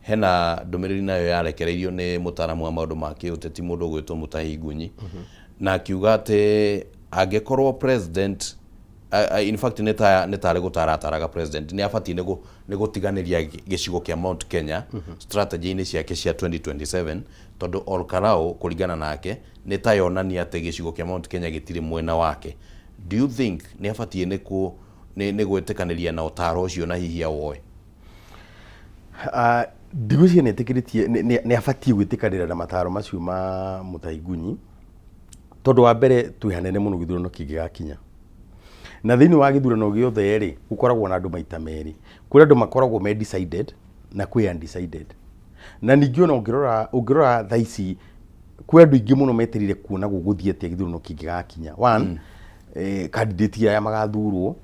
hena ndũmĩrĩri nayo yarekereirio nĩ mũtaaramu wa maũndũ ma kĩũteti mũndũ ũgwĩtwo Mutahi Ngunyi na akiuga atĩ angĩkorwo president in fact nĩ tarĩ gũtara ataraga president nĩ abatiĩ nĩ gũtiganĩria gĩcigo kĩa Mount Kenya strategy-inĩ ciake cia 2027 tondũ Ol Kalou kũringana nake nĩ ta yonania atĩ gĩcigo kĩa Mount Kenya gĩtirĩ mwena wake. Do you think nĩ abatiĩ nĩ gwĩtĩkanĩria na ũtaro ũcio na hihi awoe? Ndigwĩciria nĩ etĩkĩrĩtie nĩ abatiĩ gwĩtĩkanĩra na mataro macio ma Mutahi Ngunyi tondũ wa mbere twĩ hanene mũno gĩthurano kĩngĩgakinya. Na thĩinĩ wa gĩthurano gĩothe rĩ, gũkoragwo na andũ maita merĩ. Kũrĩ andũ makoragwo me decided na kwĩ undecided. Na ningĩ ona ũngĩrora thaa ici kwĩ andũ aingĩ mũno metereire kuona gũgũthiĩ atĩa gĩthurano kĩngĩgakinya. One, candidate arĩa magathurwo,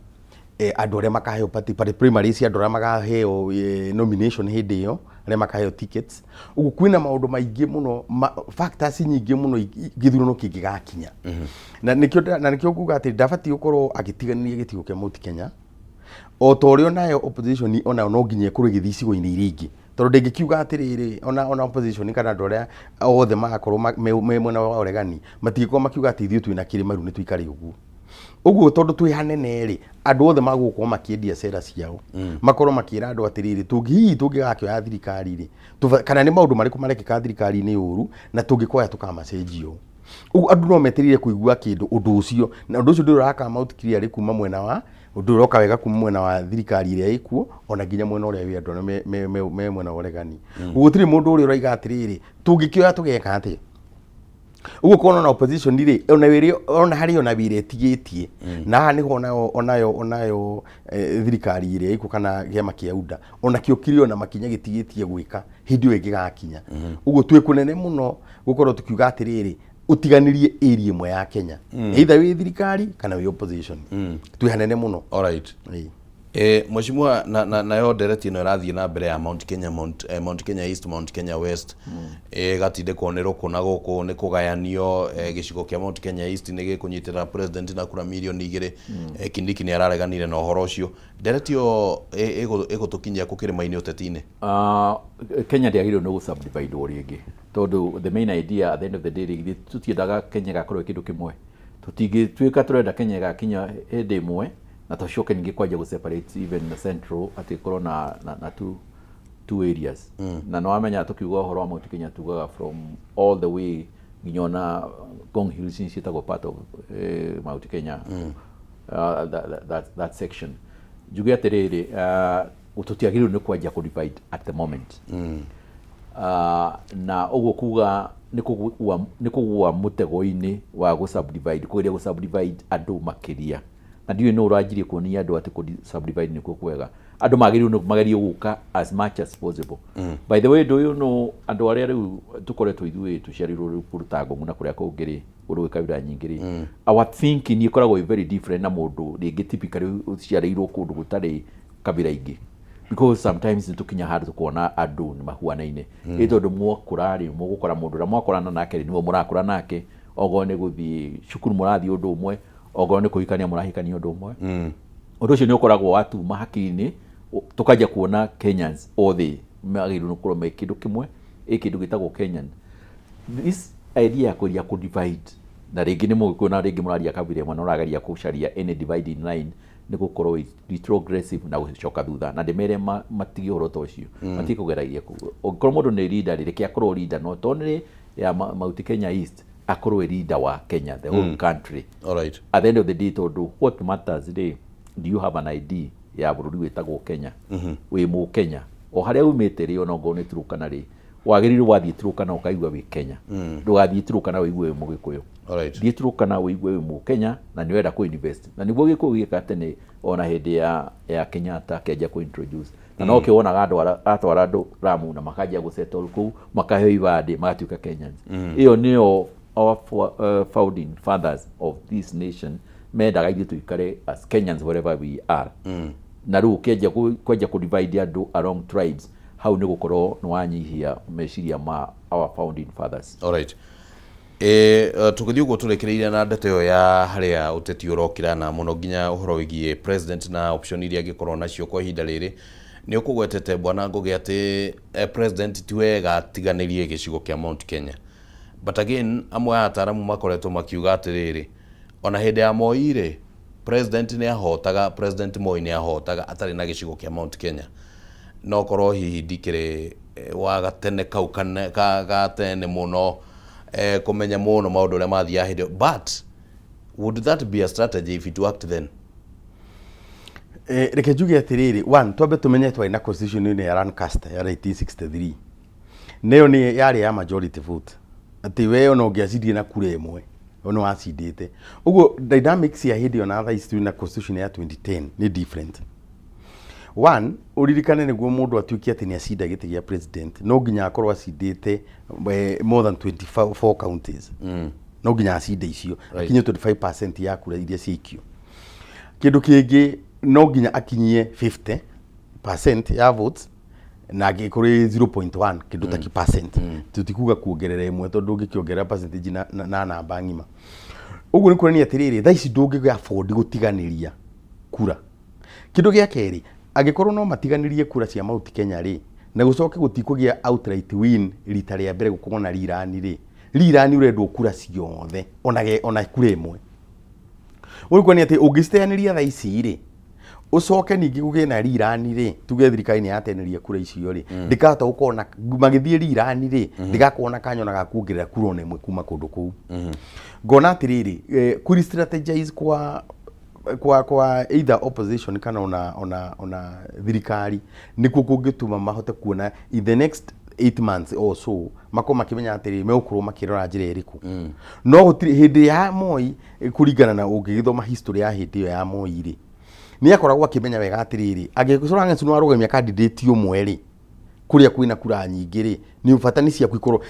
andũ arĩa makaheo party primaries, andũ arĩa makaheo nomination hĩndĩ ĩyo, arĩa makaheo tickets. Ũguo kwĩna maũndũ maingĩ mũno, factors nyingĩ mũno gĩthurano kĩngĩgakinya. Na nĩkĩo nguga atĩ ndabatiĩ gũkorwo agĩtiganĩria gĩcigo kĩa Mount Kenya. O ta ũrĩa onayo opposition onayo no nginya ĩkorwo ĩgĩthiĩ icigo-inĩ iria ingĩ. Tondũ ndĩngĩkiuga atĩrĩrĩ, ona opposition kana andũ arĩa othe magakorwo me mwena wa ũregani, matingĩkorwo makiuga atĩ ithuĩ twĩna kĩrĩma rĩu nĩ tũikare ũguo. Ũguo tondũ twĩ hanene rĩ, andũ othe magũkorwo makĩendia cera ciao. Makorwo makĩra andũ atĩrĩrĩ, hihi tũngĩgakĩoya thirikari rĩ, kana nĩ maũndũ marĩkũ marekĩka thirikari-inĩ ũru, na tũngĩkoya tũkamacenjia ũũ. Ũguo andũ no metereire kũigua kĩndũ ũndũ ũcio, na ũndũ ũcio ndũrĩ ũra come out clearly kuma mwena wa, ũndũ ũroka wega kuma mwena wa thirikari ĩrĩa ĩkuo, ona nginya mwena ũrĩa wĩ andũ arĩa me mwena wa ũregani. Ũguo gũtirĩ mũndũ ũrĩa ũraiga atĩrĩrĩ, tũngĩkĩoya tũgeka atĩa? Ũguo korwo na opposition rĩ, ona wĩrĩ, ona harĩ ona wĩra ĩtigĩtie. Na haha nĩho onayo thirikari ĩrĩa ĩkuo kana kĩama kĩa UDA, onakĩo kĩrĩ ona makinya gĩtigĩtie gwĩka hĩndĩ ĩyo ĩngĩgakinya. Ũguo twĩ kũnene mũno gũkorwo tũkiuga atĩrĩrĩ, ũtiganĩrie area ĩmwe ya Kenya. Either wĩ thirikari kana wĩ opposition. Twĩ hanene mũno. Alright. Mheshimiwa, nayo ndereti ĩno ĩrathiĩ na mbere ya Mount Kenya, Mount Kenya East, Mount Kenya West, ĩgatindĩkwo nĩ rũkũ na gũkũ, nĩ kũgayanio, gĩcigo kĩa Mount Kenya East nĩ gĩkũnyitĩrĩra president na kura mirioni 2, Kindiki nĩ arareganire na ũhoro ũcio. Ndereti ĩyo ĩgũtũkinyia kũ kĩrĩma-inĩ ũteti-inĩ? Kenya ndĩagĩrĩirwo nĩ gũ-subdivide rĩngĩ tondũ the main idea at the end of the day rĩ, tũtiendaga Kenya ĩgakorwo ĩ kĩndũ kĩmwe. Tũtingĩtuĩka tũrenda Kenya ĩgakinya hĩndĩ ĩmwe na tũcoke ningĩ kwanjia gũ separate even the central atĩ ĩkorwo na two areas. Na nĩ wamenya tũkiuga ũhoro wa Mount Kenya tugaga from all the way nginya ona Ngong Hills nĩ ciĩtagwo part of Mount Kenya. That section, njuge atĩrĩrĩ, tũtiagĩrĩirwo nĩ kwanjia kũ divide at the moment. Na ũguo kuga nĩ kũgũa mũtego-inĩ wa gũ subdivide, kũgeria gũ subdivide andũ makĩria, na ndiũĩ nũ ũranjirie kuonia andũ atĩ kũ subdivide nĩkuo kwega. Andũ magĩrĩirwo nĩ magerie gũka as much as possible. By the way, ũndũ ũyũ no andũ arĩa rĩu tũkoretwo ithuĩ tũciarĩirwo rĩu kũndũ ta Ngong na kũrĩa kũngĩ rĩ, kũndũ gwĩ kabira nyingĩ rĩ, our thinking ĩkoragwo ĩ very different na mũndũ rĩngĩ typically ũciarĩirwo kũndũ gũtarĩ kabira ingĩ, because sometimes nĩ tũkinya handũ tũkona andũ nĩ mahuanaine. Ĩ tondũ mwakũra rĩ, mũgũkora mũndũ ũrĩa mwakũrana nake rĩ, nĩwe mũrakũra nake, okorwo nĩ gũthiĩ cukuru mũrathiĩ ũndũ ũmwe, okorwo nĩ kũhikania mũrahikania ũndũ ũmwe. Ũndũ ũcio nĩ ũkoragwo watuma hakiri-inĩ tũkanjia kuona Kenyans othe magĩrĩirwo nĩ gũkorwo me kĩndũ kĩmwe, ĩ kĩndũ gĩtagwo Kenyan. This idea ya kũgeria kũ divide, na rĩngĩ nĩ mũgĩkũyũ na rĩngĩ mũraria kabira ĩmwe na ũrageria gũcaria any dividing line, nĩ gũkorwo ĩ retrogressive na gũcoka thutha, na ndĩmere matige ũhoro ta ũcio. Matige kũgeragia ũngĩkorwo mũndũ nĩ leader rĩ, reke akorwo leader, not only ya Mount Kenya East, akorwo ĩ leader wa Kenya, the whole country. At the end of the day, tondũ what matters rĩ, do you have an ID ya bũrũri wĩtagwo Kenya? Wĩ Mũkenya o harĩa umĩte rĩ, ona ongorwo nĩ Turkana rĩ, wagĩrĩirwo wathiĩ Turkana ũkaigua wĩ Kenya. Ndũgathiĩ Turkana ũigue wĩ Mũgĩkũyũ. Thiĩ Turkana ũigue wĩ Mũkenya na nĩ ũrenda kũ invest, na nĩguo Gĩkũyũ gĩka tene ona hĩndĩ ya Kenyatta akĩanjia kũ introduce na no kĩo wonaga andũ atwara andũ Lamu na makanjia gũ settle kũu, makaheo ibandĩ, magatuĩka Kenyans. Ĩyo nĩyo our founding fathers of this nation mendaga ithuĩ tũikare as Kenyans wherever we are. Na rĩu ũkĩanjia kwanjia kũ divide andũ along tribes, hau nĩ gũkorwo nĩ wanyihia meciria ma our founding fathers. Alright. Tũgĩthiĩ ũguo tũrĩkĩrĩirie na ndeto ĩyo ya harĩa ũteti ũrokĩra na mũno nginya ũhoro wĩgiĩ president na option iria angĩkorwo nacio kwa ihinda rĩrĩ, nĩ ũkũgwetete Bwana Ngũgĩ atĩ president ti wega atiganĩrie gĩcigo kĩa Mount Kenya, but again amwe a ataramu makoretwo makiuga atĩrĩrĩ, ona hĩndĩ ya Moi rĩ, president nĩ ahotaga, President Moi nĩ ahotaga atarĩ na gĩcigo kĩa Mount Kenya. No korwo hihi ndikĩrĩ wa gatene kau ga tene mũno, kũmenya mũno maũndũ ũrĩa mathiaga hĩndĩ ĩyo, but would that be a strategy if it worked then? Reke njuge atĩrĩrĩ, one, twambe tũmenye twarĩ na constitution ĩno ya Lancaster ya 1963, nayo nĩ yarĩ ya majority vote, atĩ we ona ũngĩacindire na kura ĩmwe we nĩ wacindĩte. Ũguo dynamics ya hĩndĩ ĩyo na thaa ici twĩ na constitution ya 2010 nĩ different. One, ũririkane nĩguo mũndũ atuĩke atĩ nĩ acinda gĩtĩ gĩa president, no nginya akorwo acindĩte more than 24 counties. No nginya acinde icio, akinye 25% ya kura iria ciaikio. Kĩndũ kĩngĩ, no nginya akinyie 50% ya votes, na angĩkorwo ĩ 0.1 kĩndũ ta percent. Tũtikuga kuongerera ĩmwe, tondũ ũngĩkĩongerera percentage na namba ng'ima. Ũguo nĩ kuonania atĩrĩrĩ, thaa ici ndũngĩ afford gũtiganĩria kura. Kĩndũ gĩa kerĩ, angĩkorwo no matiganĩrie kura cia Mount Kenya rĩ, na gũcoke gũtikũgĩa outright win rita rĩa mbere gũkorwo na rerun rĩ, rerun ũrendwo kura ciothe, ona kura ĩmwe. Ũguo nĩ kuonania atĩ ũngĩciteanĩria thaa ici rĩ, ũcoke ningĩ kũgĩe na rerun rĩ, tuge thirikari nĩ yateanĩria kura icio rĩ, ndĩkahota gũkorwo na magĩthiĩ rerun rĩ, ndĩgakorwo na kanya ona ga kuongerera kura ona ĩmwe kuma kũndũ kũu. Ngona atĩrĩrĩ, kũri strategize kwa either opposition kana ona thirikari nĩkuo kũngĩtũma mahote kuona in the next 8 months or so makorwo makĩmenya atĩrĩrĩ, megũkorwo makĩrora njĩra ĩrĩkũ. No gũtirĩ hĩndĩ ya Moi, kũringana na ũngĩgĩthoma history ya hĩndĩ ĩyo ya Moi rĩ, nĩ akoragwo akĩmenya wega atĩrĩrĩ, angĩkorwo Ng'ethu nĩ warũgamia candidate ũmwe rĩ, kũrĩa kwĩna kura nyingĩ rĩ, nĩ bata nĩ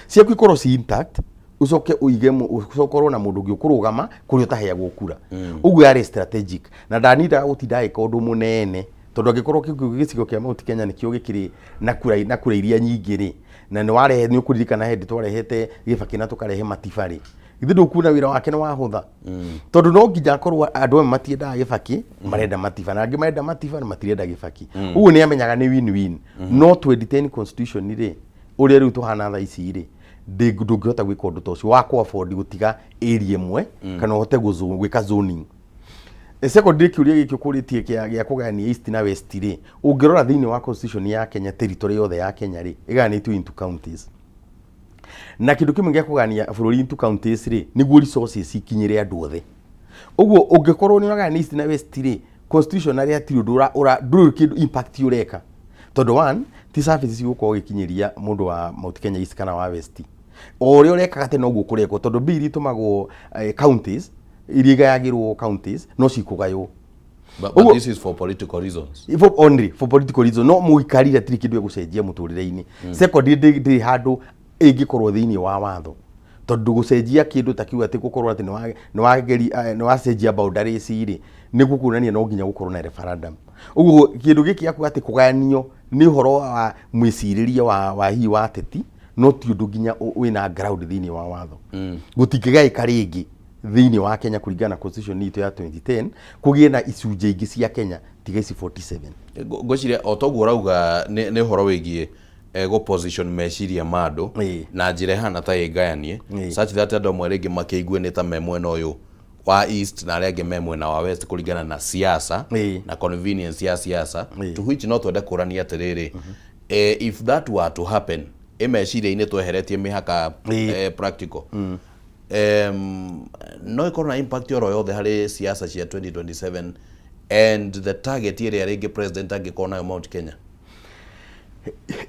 ciaku ikorwo ci intact, ũcoke ũige ũkorwo na mũndũ ũngĩ ũkũrũgama kũrĩa ũtaheagwo kura. Ũguo yarĩ strategic na ndanindaga gũtinda agĩka ũndũ mũnene, tondũ angĩkorwo kĩu gĩcigo kĩa Mount Kenya nĩkĩo gĩkĩrĩ na kura iria nyingĩ rĩ, na nĩ warehe, nĩ ũkũririkana hĩndĩ twarehete Gĩbakĩ na tũkarehe Matiba rĩ, githĩ ndũkuona wĩra wake nĩ wahũtha? Tondũ no nginya akorwo andũ amwe matiendaga Gĩbakĩ, marenda Matiba, na angĩ marenda Matiba na matirenda Gĩbakĩ. Ũguo nĩ amenyaga nĩ win win. No 2010 constitution rĩ, ũrĩa rĩu tũhana thaa ici rĩ, Ndũngĩhota gwĩka ũndũ ta ũcio wa kũ afford gũtiga area ĩmwe kana ũhote gwĩka zoning. Secondly, kĩũria gĩkĩ ũkũrĩtie gĩa kũgayania East na West rĩ, ũngĩrora thĩinĩ wa constitution ya Kenya, territory yothe ya Kenya rĩ, ĩgayanĩtio into counties, na kĩndũ kĩmwe gĩa kũgayania bũrũri into counties rĩ, nĩguo resources ikinyĩre andũ othe. Ũguo ũngĩkorwo nĩ ũragayania East na West rĩ, constitutionally hatirĩ ũndũ ndũrĩ kĩndũ impact ũreka, tondũ one, ti services igũkorwo ũgĩkinyĩria mũndũ wa Mount Kenya East kana wa West. O ũrĩa ũrekaga tene noguo kũrekwo, tondũ mbia iria itũmagwo counties, iria igayagĩrwo counties, no cikũgaywo. But this is for political reasons. Only for political reason, no mũikarire hatirĩ kĩndũ gĩgũcenjia mũtũrĩre-inĩ. Secondly, ndĩrĩ handũ ĩngĩkorwo thĩinĩ wa watho, tondũ gũcenjia kĩndũ ta kĩu atĩ gũkorwo atĩ nĩ wacenjia boundaries rĩ, nĩ gũkuonania no nginya gũkorwo na referendum. Ũguo kĩndũ gĩkĩ gĩa kuga atĩ kũgayanio nĩ ũhoro wa mwĩcirĩrie wa hihi wa ateti, no ti ũndũ nginya wĩna ground thĩinĩ wa watho. Gũtingĩgaĩka rĩngĩ thĩinĩ wa Kenya kũringana na constitution itũ ya 2010, kũgĩe na icunjĩ ingĩ cia Kenya tiga ici 47. Ngwĩciria o toguo ũrauga nĩ ũhoro wĩgiĩ gũ position meciria ma andũ na njĩra ĩhana ta ĩngayanie, such that andũ amwe rĩngĩ makĩigue nĩ ta me mwena ũyũ wa East na arĩa angĩ me mwena wa West, kũringana na siasa na convenience ya siasa, to which no twende kũrania atĩrĩrĩ, if that were to happen, ĩ meciria-inĩ tweheretie mĩhaka practical, no ĩkorwo na impact oro yothe harĩ siasa cia 2027 and the target ĩrĩa rĩngĩ president angĩkorwo nayo Mount Kenya?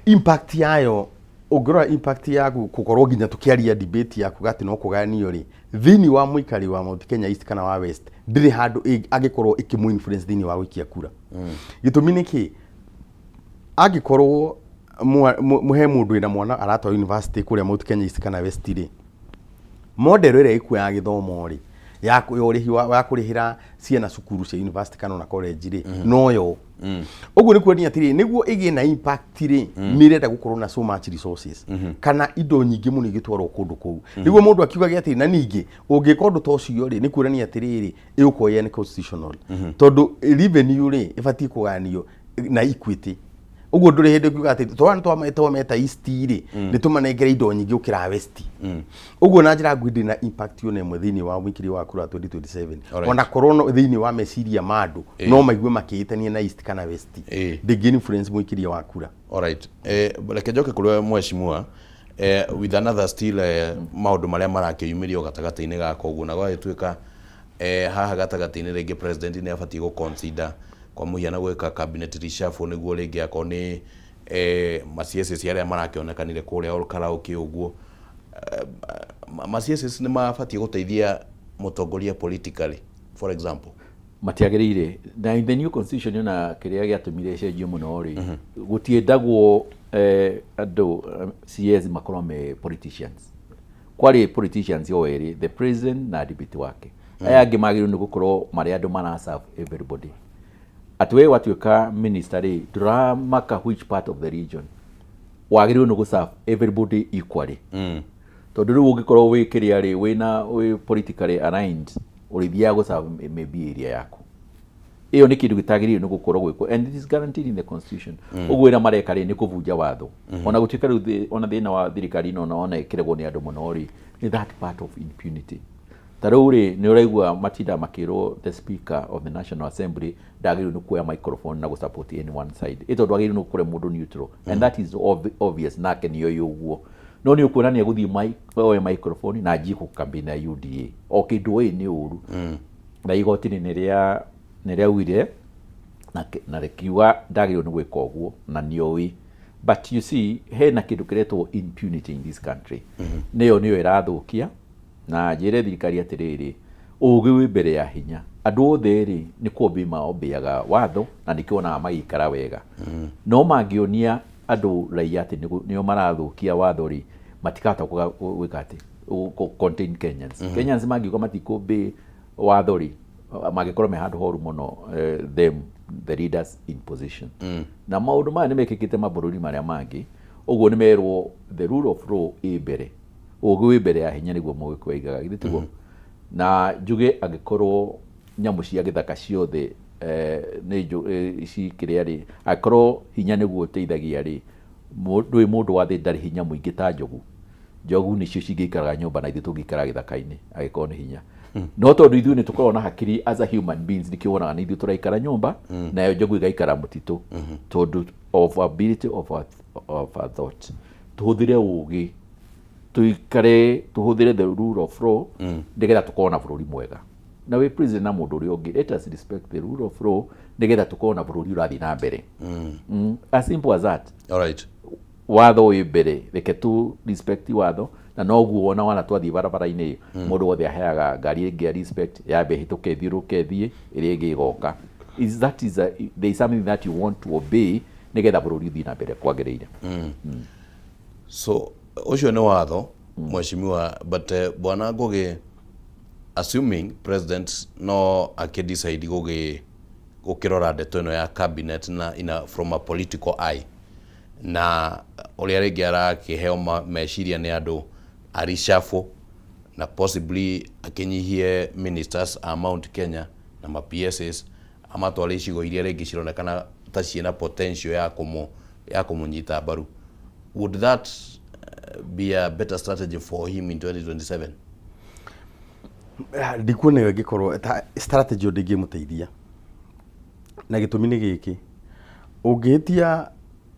Impact yayo, ũngĩrora impact ya gũkorwo nginya tũkĩaria debate ya kuga atĩ no kũgayanio rĩ, thĩinĩ wa mũikari wa Mount Kenya East kana wa West, ndĩrĩ handũ angĩkorwo ĩkĩmũ influence thĩinĩ wa gũikia kura. Gĩtũmi nĩ kĩ? Angĩkorwo he mũndũ wĩna mwana aratwara university kũrĩa Mount Kenya East kana West rĩ, model ĩrĩa ĩkuo ya gĩthomo rĩ, ya ũrĩhi wa kũrĩhĩra ciana cukuru cia university kana ona college rĩ, noyo. Ũguo nĩ kuonania atĩrĩrĩ, nĩguo ĩgĩe na impact rĩ, nĩ ĩrenda gũkorwo na so much resources kana indo nyingĩ mũno igĩtwarwo kũndũ kũu, nĩguo mũndũ akiugage atĩrĩ. Na ningĩ ũngĩka ũndũ ta ũcio rĩ, nĩ kuonania atĩrĩrĩ, ĩgũkorwo ĩ unconstitutional, tondũ revenue rĩ, ĩbatiĩ kũgayanio na equity. Ũguo ndũrĩ hĩndĩ ũkiuga atĩ twana twameta East rĩ, nĩ tũmanengere indo nyingĩ gũkĩra West. Ũguo na njĩra nguhĩ, ndĩrĩ na impact ona ĩmwe thĩinĩ wa mũikĩria wa kura 2027. Ona korwo no thĩinĩ wa meciria ma andũ no maigue makĩĩtania na East kana West, ndĩngĩ influence mũikĩria wa kura. Alright. Reke njoke kũrĩ we mheshimiwa, with another still maũndũ marĩa marakĩyumĩria o gatagatĩ-inĩ gaka ũguo, na gwagĩtuĩka haha gatagatĩ-inĩ rĩngĩ president nĩ abatiĩ gũ consider kwa mũhiano gwĩka cabinet reshuffle, nĩguo rĩngĩ akorwo nĩ ma CSs arĩa marakĩonekanire kũrĩa Ol Kalou ũguo, ma CSs nĩ mabatiĩ gũteithia mũtongoria politically, for example? Matiagĩrĩire. Na in the new constitution, ona kĩrĩa gĩatũmire ĩcenjio mũno rĩ, gũtiendagwo andũ CS makorwo me politicians. Kwarĩ politicians o erĩ, the president na deputy wake. Aya angĩ magĩrĩirwo nĩ gũkorwo marĩ andũ mara serve everybody, atĩ we watuĩka minister rĩ, ndũramaka which part of the region, wagĩrĩirwo nĩ gũ serve everybody equally, tondũ rĩu ũngĩkorwo wĩ kĩrĩa rĩ, wĩna wĩ politically aligned, ũrĩthiaga gũ serve maybe area yaku. Ĩyo nĩ kĩndũ gĩtagĩrĩire nĩ gũkorwo gwĩkwo, and it is guaranteed in the constitution. Ũguo wĩra mareka rĩ, nĩ kũbunja watho. Ona gũtuĩka rĩu ona thĩna wa thirikari ĩno ona ĩkĩregwo nĩ andũ mũno rĩ, nĩ that part of impunity. Ta rĩu rĩ, nĩ ũraigua matinda makĩrwo the speaker of the National Assembly ndagĩrĩirwo nĩ kuoya microphone na gũ support any one side, ĩ tondũ agĩrĩirwo nĩ gũkorwo mũndũ neutral, and that is obvious, nake nĩoĩ ũguo, no nĩ ũkuona nĩ egũthiĩ oe microphone na anjie kũ campaign ya UDA o kĩndũ ĩ nĩ ũru. Na igoti nĩ rĩa nĩ rĩaugire na rĩkiuga ndagĩrĩirwo nĩ gwĩka ũguo, na nĩoĩ. But you see, hena kĩndũ kĩretwo impunity in this country. Nĩyo ĩrathũkia. Na njĩre thirikari atĩrĩrĩ, ũgĩ wĩ mbere ya hinya. Andũ othe rĩ, nĩ kũmbĩ maombĩaga watho, na nĩkĩo wonaga magĩikara wega. No mangĩonia andũ raia atĩ nĩo marathũkia watho rĩ, matikahota gwĩka atĩ contain Kenyans. Kenyans mangiuga matikũmbĩ watho rĩ, mangĩkorwo me handũ horu mũno, them the leaders in position. Na maũndũ maya nĩ mekĩkĩte mabũrũri marĩa mangĩ. Ũguo nĩ merwo the rule of law ĩ mbere, ũgĩ wĩ mbere ya hinya, nĩguo Mũgĩkũyũ aigaga, githĩ tiguo? Na njuge angĩkorwo nyamũ cia gĩthaka ciothe nĩ ici kĩrĩa rĩ, angĩkorwo hinya nĩguo ũteithagia rĩ, ndũĩ mũndũ wa thĩ ndarĩ hinya mũingĩ ta njogu. Njogu nĩcio cingĩikaraga nyũmba na ithuĩ tũngĩikara gĩthaka-inĩ angĩkorwo nĩ hinya. No tondũ ithuĩ nĩ tũkoragwo na hakiri as a human beings, nĩkĩo wonaga nĩ ithuĩ tũraikara nyũmba nayo njogu ĩgaikara mũtitũ, tondũ of ability of our thought. Tũhũthĩre ũgĩ, tũikare tũhũthĩre the rule of law nĩgetha tũkorwo na bũrũri mwega. Na wĩ president na mũndũ ũrĩa ũngĩ, let us respect the rule of law nĩgetha tũkorwo na bũrũri ũrathiĩ na mbere. As simple as that. Alright. Watho wĩ mbere, reke tu respect watho, na noguo wona wana twathiĩ barabara-inĩ, mũndũ wothe aheaga ngari ĩngĩ ya respect, yambe ĩhĩtũke ĩthiũrũke ĩthiĩ, ĩrĩa ĩngĩ ĩgoka. Is that is a, there is something that you want to obey nĩgetha bũrũri ũthiĩ na mbere kwagĩrĩire. So ũcio nĩ watho, mheshimiwa, but bwana Ngugi, assuming president no akĩdecide gũgĩ gũkĩrora ndeto ĩno ya cabinet na ina from a political eye, na ũrĩa rĩngĩ arakĩheo meciria nĩ andũ areshuffle na possibly akĩnyihie ministers a Mount Kenya na ma PSs, amatware icigo iria rĩngĩ cironekana ta ciĩna potential ya kũmũnyita mbaru, would that be a better strategy for him in 2027? Ndikuona ĩyo ĩngĩkorwo ta strategy ũndũ ĩngĩmũteithia, na gĩtũmi nĩ gĩkĩ: ũngĩhĩtia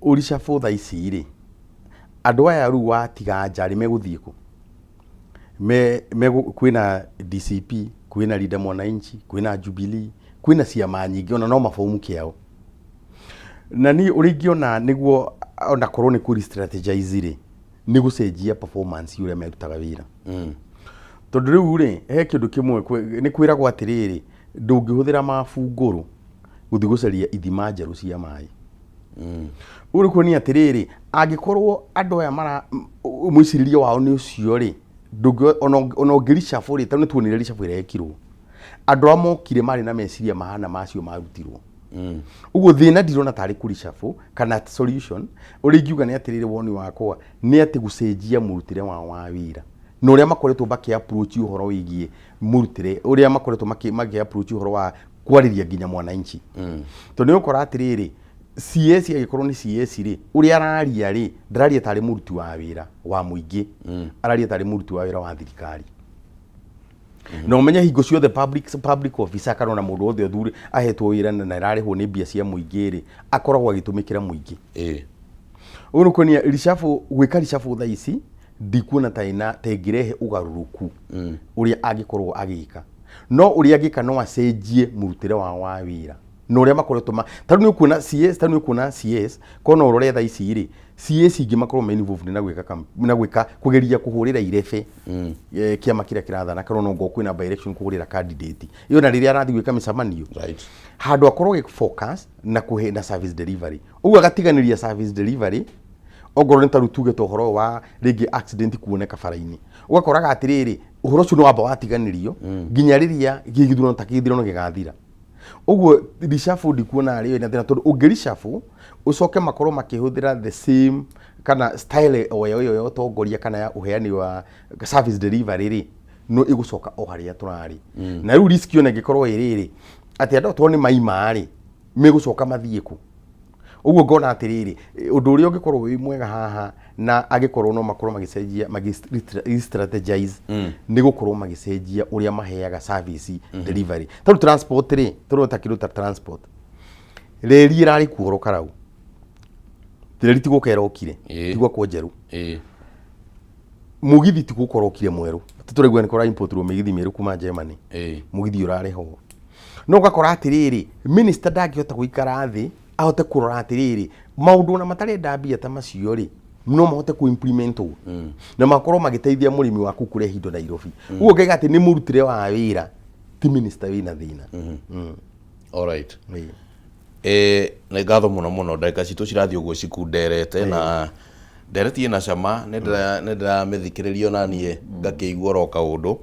ũreshuffle thaa ici rĩ, andũ aya rĩu watiga nja rĩ, megũthiĩ kũ? Kwĩna DCP, kwĩna Linda Mwananchi, kwĩna Jubilee, kwĩna ciama nyingĩ ona no mabomu kĩao. Na niĩ ũrĩa ingĩona nĩguo ona korwo nĩ kũ strategize rĩ, nĩ gũcenjia performance ũrĩa merutaga wĩra, tondũ rĩu rĩ, he kĩndũ kĩmwe nĩ kwĩragwo atĩrĩrĩ, ndũngĩhũthĩra mabu ngũrũ gũthiĩ gũcaria ithima njerũ cia maĩ. Ũguo nĩ kuonia atĩrĩrĩ, angĩkorwo andũ aya mara mwĩcirĩrie wao nĩ ũcio rĩ, ndũngĩ ona ũngĩreshuffle rĩ, tondũ nĩ tuonire reshuffle ĩrĩa yekirwo, andũ arĩa mokire marĩ na meciria mahana macio marutirwo. Ũguo thĩna ndirona tarĩ kũreshuffle kana solution. Ũrĩa ingiuga nĩ atĩrĩrĩ, woni wakwa nĩ atĩ gũcenjia mũrutĩre wao wa wĩra na ũrĩa makoretwo makĩ approach ũhoro wĩgiĩ mũrutĩre, ũrĩa makoretwo makĩ approach ũhoro wa kwarĩria nginya mwananchi, tondũ nĩ ũkora atĩrĩrĩ, CS agĩkorwo nĩ CS rĩ, ũrĩa araria rĩ, ndararia tarĩ mũruti wa wĩra wa mũingĩ, araria tarĩ mũruti wa wĩra wa thirikari. Na ũmenye hingo ciothe public officer kana ona mũndũ wothe ũthure ahetwo wĩra na ararĩhwo nĩ mbia cia mũingĩ rĩ, akoragwo agĩtũmĩkĩra mũingĩ. Ũguo nĩ kuonia reshuffle, gwĩka reshuffle thaa ici ndikuona ta ĩna ta ĩngĩrehe ũgarũrũku ũrĩa angĩkorwo agĩka. No ũrĩa angĩka, no acenjie mũrutĩre wao wa wĩra na ũrĩa makoretwo ma tarĩu nĩ ũkuona CS, tarĩu nĩ ũkuona CS korwo no ũrore thaa ici rĩ, CS ingĩ makorwo me involved na gwĩka na gwĩka kũgeria kũhũrĩra irebe kĩama kĩrĩa kĩrathana, kana no ngorwo kwĩna by election kũhũrĩra candidate ĩyo, na rĩrĩa arathiĩ gwĩka mĩcemanio, handũ akorwo agĩ focus na kũhe na service delivery, ũguo agatiganĩria service delivery. Ongorwo nĩ tarĩu tuge ta ũhoro wa rĩngĩ accident kuoneka bara-inĩ, ũgakoraga atĩrĩrĩ, ũhoro ũcio nĩ wamba watiganĩrio nginya rĩrĩa gĩthurano ta gĩthurano gĩgathira. Ũguo reshuffle ndikuona arĩ ĩna thĩna, tondũ ũngĩ reshuffle ũcoke makorwo makĩhũthĩra the same kana style o ĩyo ĩyo ya ũtongoria kana ya ũheani wa service delivery rĩ, no ĩgũcoka o harĩa tũrarĩ. Na rĩu risk ona ĩngĩkorwo ĩ rĩrĩ, atĩ andũ to nĩ maima rĩ, megũcoka mathiĩ kũ? Ũguo ngona atĩrĩrĩ, ũndũ ũrĩa ũngĩkorwo wĩ mwega haha, na angĩkorwo no makorwo magĩcenjia, magĩ strategize, nĩ gũkorwo magĩcenjia ũrĩa maheaga service delivery. Tarĩu transport rĩ, tũrona ta kĩndũ ta transport, reri ĩrarĩ kuo oro karau, reri ti gũka ĩrokire, ti gwakwo njerũ. Mũgithi ti gũka ũrokire mwerũ, tũraigua nĩ kũra importirwo mĩgithi mĩerũ kuma Germany, mũgithi ũrarĩhwo. No ũgakora atĩrĩrĩ, minister ndangĩhota gũikara thĩ ahote kũrora atĩrĩrĩ, maũndũ ona matarenda mbia ta macio rĩ, no mahote kũ implementwo na makorwo magĩteithia mũrĩmi waku kũrehe indo Nairobi. Ũguo ngaiga atĩ nĩ mũrutĩre wa wĩra, ti minister wĩna thĩna. Alright. Nĩ ngatho mũno mũno. Ndagĩka citũ cirathiĩ ũguo cikunderete, na ndereti ĩna cama, nĩ ndĩramĩthikĩrĩria ona niĩ ngakĩigua oro kaũndũ.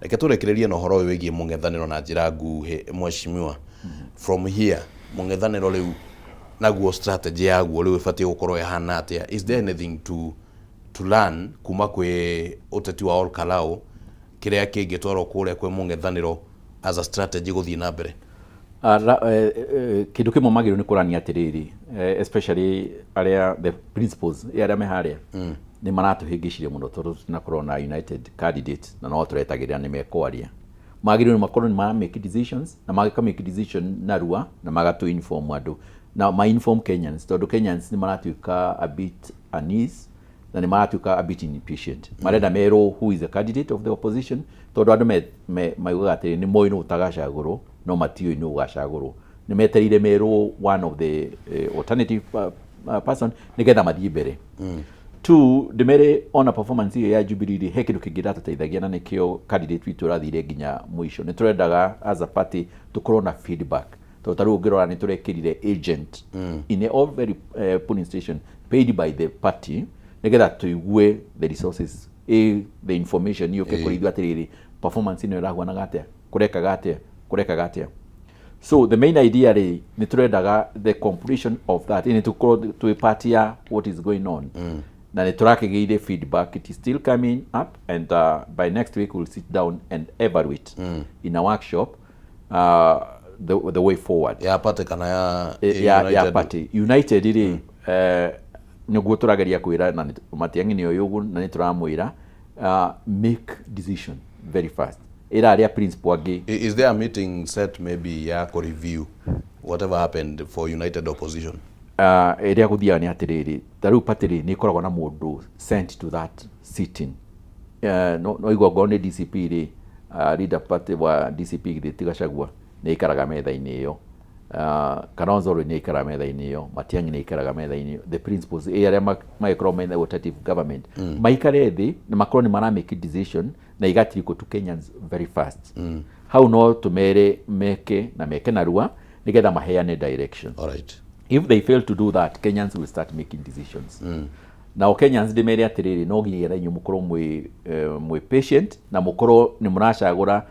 Reke tũrĩkĩrĩrie na ũhoro ũyũ wĩgiĩ mũng'ethanĩro na njĩra nguhĩ, mheshimiwa. From here, mũng'ethanĩro rĩu naguo strategy yaguo rĩu ĩbatiĩ gũkorwo ĩhana atĩa? Is there anything to learn kuma kwĩ ũteti wa Ol Kalou kĩrĩa kĩngĩtwarwo kũrĩa kwĩ mũng'ethanĩro as a strategy gũthiĩ na mbere? Kĩndũ kĩmwe magĩrĩirwo nĩ kũrania atĩrĩrĩ, especially arĩa the principals, arĩa me harĩa nĩ maratũhĩngĩcire mũno tondũ tũtinakorwo na united candidate, na no tũretagĩrĩra nĩ mekwaria. Magĩrĩirwo nĩ makorwo nĩ mara make decisions na magĩka make decision narua na magatũ inform andũ na ma inform Kenyans, tondũ Kenyans nĩ maratuĩka a bit unease na nĩ maratuĩka a bit impatient. Marenda merwo who is the candidate of the opposition, tondũ andũ maugaga atĩrĩ, nĩ moĩ nũ ũtagacagũrwo no matiũĩ nũ ũgacagũrwo. Nĩ metereire merwo one of the alternative person nĩgetha mathiĩ mbere. Two, ndĩmere ona performance ĩyo ya Jubilee rĩ, he kĩndũ kĩngĩ ĩratũteithagia na nĩkĩo candidate witũ ũrathire nginya mũico. Nĩ tũrendaga as a party tũkorwo na feedback, tondũ ta rĩu ũngĩrora nĩ tũrekĩrire agent in all very polling station paid by the party nĩgetha tũigue the resources, the information yũke kũrĩ ithuĩ atĩrĩrĩ, performance ĩno ĩrahuanaga atĩa, kũrekaga atĩa, kũrekaga atĩa. So the main idea rĩ, nĩ tũrendaga the completion of that, nĩ tũkorwo twĩ part ya what is going on na nĩ tũrakĩgĩire feedback. It is still coming up and by next week we'll sit down and evaluate in a workshop the way forward. Ya party kana ya Ya United? Party united rĩ, nĩguo tũrageria kwĩra na Matiang'i nĩ ũyũ ũguo, na nĩ tũramwĩra make decision very fast, ĩra arĩa principal angĩ. Is there a meeting set maybe ya ku review whatever happened for united opposition? Ĩrĩa gũthiaga nĩ atĩrĩrĩ, ta rĩu party rĩ, nĩ ĩkoragwo na mũndũ sent to that sitting. No igua ngorwo nĩ DCP rĩ, leader party wa DCP githĩ ti Gachagua nĩ aikaraga metha-inĩ ĩyo, Kalonzo rĩ nĩ aikaraga metha-inĩ ĩyo, Matiang'i nĩ aikaraga metha-inĩ ĩyo, the principals arĩa magĩkorwo mena alternative government maikare thĩ na makorwo nĩ mara make decision na igatirikwo to Kenyans very fast. Hau no tũmere meke na meke narua nĩgetha maheane direction. If they fail to do that, Kenyans will start making decisions. Nao Kenyans ndĩmere atĩrĩrĩ, no nginya inyuĩ mũkorwo mwĩ patient na mũkorwo nĩ mũracagũra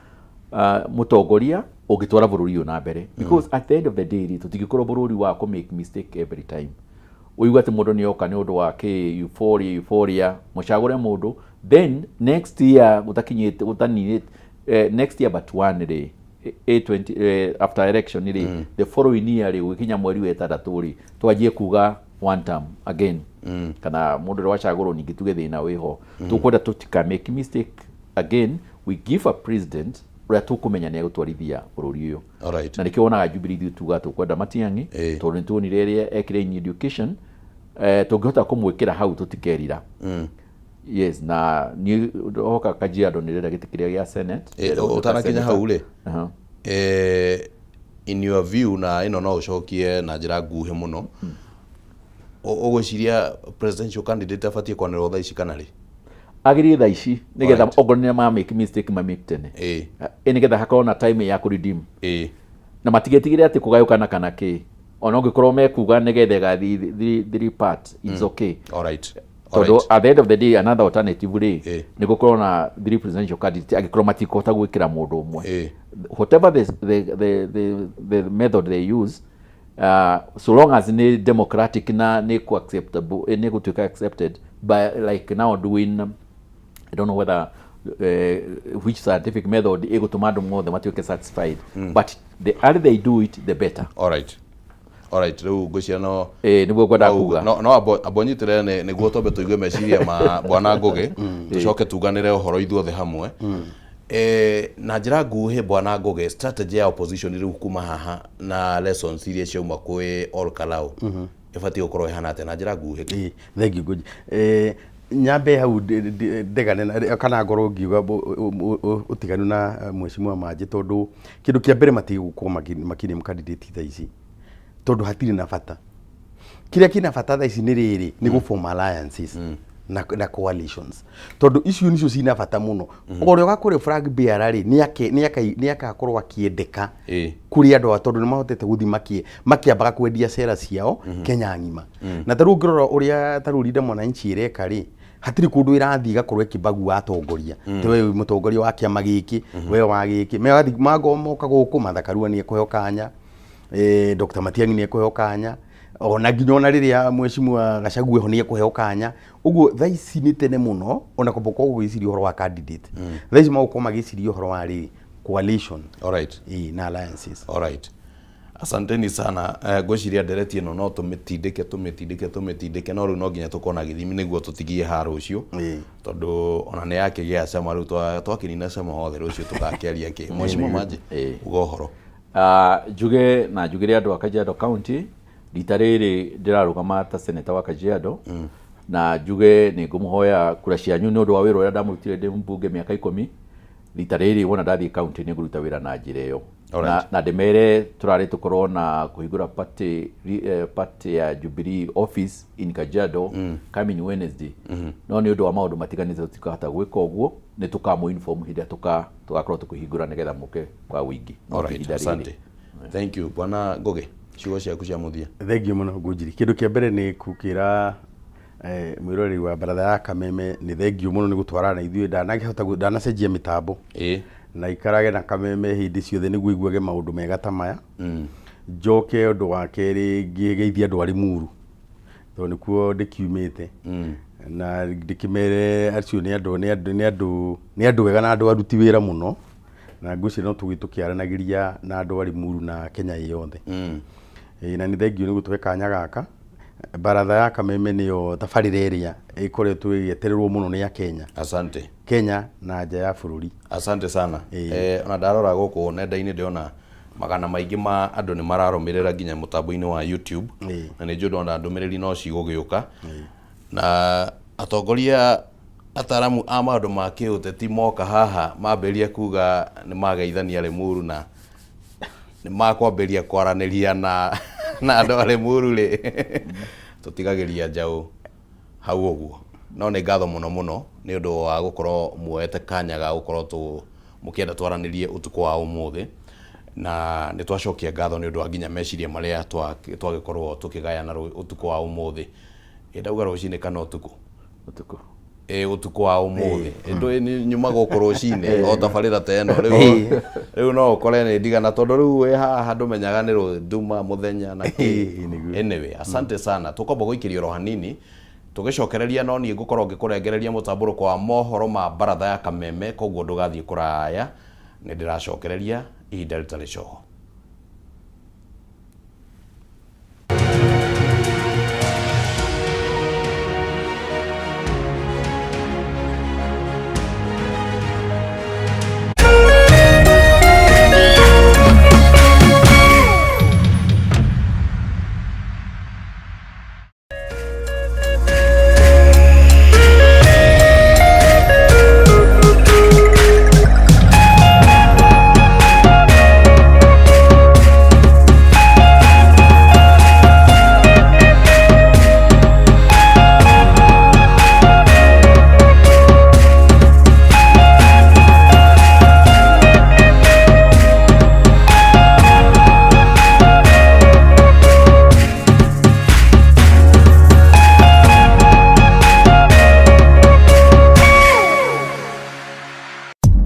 mũtongoria ũngĩtwara bũrũri ũyũ na mbere, because at the end of the day rĩ, tũtingĩkorwo bũrũri wa kũ make mistake every time. Ũigue atĩ mũndũ nĩ oka nĩ ũndũ wa kĩ euphoria, euphoria, mũcagũre mũndũ, then next year gũtakinyĩte gũtaninĩte, next year but one rĩ, A20 after election rĩ, the following year rĩ, gũgĩkinya mweri wa ĩtandatũ rĩ, twanjie kuga one term again kana mũndũ ũrĩa wacagũrwo ningĩ tuge thĩna wĩho. Tũkwenda tũtika make mistake again. We give a president ũrĩa tũkũmenya nĩ egũtwarithia bũrũri ũyũ. Na nĩkĩo wonaga Jubilee ithuĩ tuga tũkwenda Matiang'i, tondũ nĩ tuonire ĩrĩa ekire in education, tũngĩhota kũmwĩkĩra hau tũtikerira. Yes, na niĩ hoka Kajiado nĩ ndĩrenda gĩtĩ kĩrĩa gĩa Senate. Ndĩrenda gũtuĩka Ũtanakinya hau senator. Rĩ, in your view, na ĩno no ũcokie na njĩra nguhĩ mũno, ũgwĩciria presidential candidate abatiĩ kwanĩrĩrwo thaa ici kana rĩ? Agĩrĩire thaa ici nĩgetha okorwo nĩ ma make mistake ma make tene. Nĩgetha hakorwo na time ya kũ redeem na matigetigĩre atĩ kũgayũkana kana kĩ, ona ũngĩkorwo mekuga nĩgetha ĩgathiĩ three part, it's okay. Tondũ at the end of the day, another alternative rĩ, nĩ gũkorwo na three presidential candidate angĩkorwo matikũhota gwĩkĩra mũndũ ũmwe. Whatever the method they use, so long as nĩ democratic na nĩ ku acceptable, nĩ gũtuĩka accepted by like now doing, I don't know whether which scientific method ĩgũtũma andũ mothe matuĩke satisfied, but the earlier they do it, the better. Alright, rĩu ngwĩciria no Nĩguo ngwendaga kuga. No ambo nyitĩrĩre nĩguo twambe tũigue meciria ma bwana Ngũgĩ, tũcoke tuganĩre ũhoro ithuothe hamwe. Na njĩra nguhĩ, bwana Ngũgĩ, strategy ya opposition rĩu kuma haha na lessons iria ciauma kwĩ Ol Kalou ĩbatiĩ gũkorwo ĩhana atĩa, na njĩra nguhĩ tu? Thank you, Ngũnji. Nyambe hau ndegane kana ngorwo ngiuga ũtiganu na mheshimiwa Manji, tondũ kĩndũ kĩa mbere matigũkorwo makĩname candidate thaa ici, tondũ hatirĩ na bata. Kĩrĩa kĩna bata thaa ici nĩ rĩrĩ, nĩ gũ form alliances na coalitions, tondũ icio nicio cina bata mũno. Ũrĩa ũgakorwo flag bearer rĩ, nĩ akakorwo akĩendeka kũrĩ andũ aya, tondũ nĩ mahotete gũthiĩ makĩambaga kwendia cera ciao Kenya ng'ima. Na ta rĩu ũngĩrora ũrĩa ta rĩu Linda Mwananchi ĩreka rĩ, hatirĩ kũndũ ĩrathiĩ ĩgakorwo ĩkĩbagua atongoria. Ti we wĩ mũtongoria wa kĩama gĩkĩ, we wa gĩkĩ. Megathiĩ mango moka gũkũ, Martha Karua nĩ ekũheo kanya, Dr. Matiang'i nĩ ekũheo kanya, ona nginya ona rĩrĩa mheshimiwa Gachagua eho nĩ ekũheo kanya. Ũguo thaa ici nĩ tene mũno ona kwamba gũkorwo gũgĩciria ũhoro wa candidate. Thaa ici magũkorwo magĩciria ũhoro wa rĩrĩ, coalition. Ĩĩ, na alliances. Alright. Asanteni sana. Ngwĩciria ndereti ĩno no tũmĩtindĩke tũmĩtindĩke tũmĩtindĩke, no rĩu no nginya tũkorwo na gĩthimi nĩguo tũtigie ha rũciũ, tondũ ona nĩ yakĩgĩa cama rĩu twakĩnina cama wothe rũciũ tũgakĩaria kĩ. Mheshimiwa Manji, uga ũhoro. Njuge na njugire andũ a Kajiado County rita rĩrĩ ndĩrarũgama ta senator wa Kajiado, na njuge nĩ ngũmũhoya kura cianyu nĩ ũndũ wa wĩra ũrĩa ndamũrutire ndĩ mbunge mĩaka 10. Rita rĩrĩ wona ndathiĩ county nĩ ngũruta wĩra na njĩra ĩyo. Na ndĩmere tũrarĩ tũkorwo na kũhingũra party ya Jubilee office in Kajiado coming Wednesday, no nĩ ũndũ wa maũndũ matiganĩte tũtikahota gwĩka ũguo. Nĩ tũkamũ inform hĩndĩ ĩrĩa tũgakorwo tũkĩhingũra nĩgetha mũke kwa ũingĩ. No ti ihinda rĩrĩ. Asante. Thank you. Bwana Ngugi, ciugo ciaku cia mũthia. Thank you mũno Ngũnjiri. Kĩndũ kĩa mbere nĩ kũkĩra mwĩroreri wa baratha ya Kameme nĩ thank you mũno nĩ gũtwarana na ithuĩ, ndanakĩhota ndanacenjia mĩtambo na ikarage na Kameme hĩndĩ ciothe nĩguo iguage maũndũ mega ta maya. Njoke ũndũ wa kerĩ ngĩgeithia andũ a Limuru tondũ nĩkuo ndĩkiumĩte, na ndĩkĩmere acio nĩ andũ nĩ andũ nĩ andũ nĩ andũ ega na andũ aruti wĩra mũno, na ngwĩciria no tũgĩ tũkĩaranagĩria na andũ a Limuru na Kenya ĩ yothe. Na nĩ thank you nĩ gũtũhe kanya gaka. Baratha ya Kameme nĩyo tabarĩra ĩrĩa ĩkoretwo ĩgĩetererwo mũno nĩ Akenya. Asante. Kenya na nja ya bũrũri. Asante sana. Ona ndarora gũkũ nenda-inĩ ndĩrona magana maingĩ ma andũ nĩ mararũmĩrĩra nginya mũtambo-inĩ wa YouTube, na nĩ njũĩ ndona ndũmĩrĩri no cigũgĩũka, na atongoria ataramu a maũndũ ma kĩũteti moka haha mambĩrĩria kuga nĩ mageithania Limuru na nĩ makwambĩrĩria kwaranĩria na andũ a Limuru rĩ, tũtigagĩria njaũ hau ũguo. No nĩ ngatho mũno mũno nĩ ũndũ wa gũkorwo muoete kanya ga gũkorwo mũkĩenda twaranĩrie ũtukũ wa ũmũthĩ, na nĩ twacokia ngatho nĩ ũndũ wa nginya meciria marĩa twagĩkorwo tũkĩgayana ũtukũ wa ũmũthĩ. Ndauga rũcinĩ kana ũtukũ? Ũtukũ. Ũtukũ wa ũmũthĩ. Ndũĩ nĩ nyuma gũkũ rũcinĩ o tabarĩra ta ĩno rĩu no ũkore nĩ ndigana tondũ rĩu wĩ haha ndũmenyaga nĩ nduma mũthenya na kĩ. Anyway, asante sana. Tũkwamba gũikĩria oro hanini tũgĩcokereria, no niĩ ngũkorwo ngĩkũrengereria mũtambũrũko wa mohoro ma baratha ya Kameme, koguo ndũgathiĩ kũraya, nĩ ndĩracokereria ihinda rĩtarĩ coho.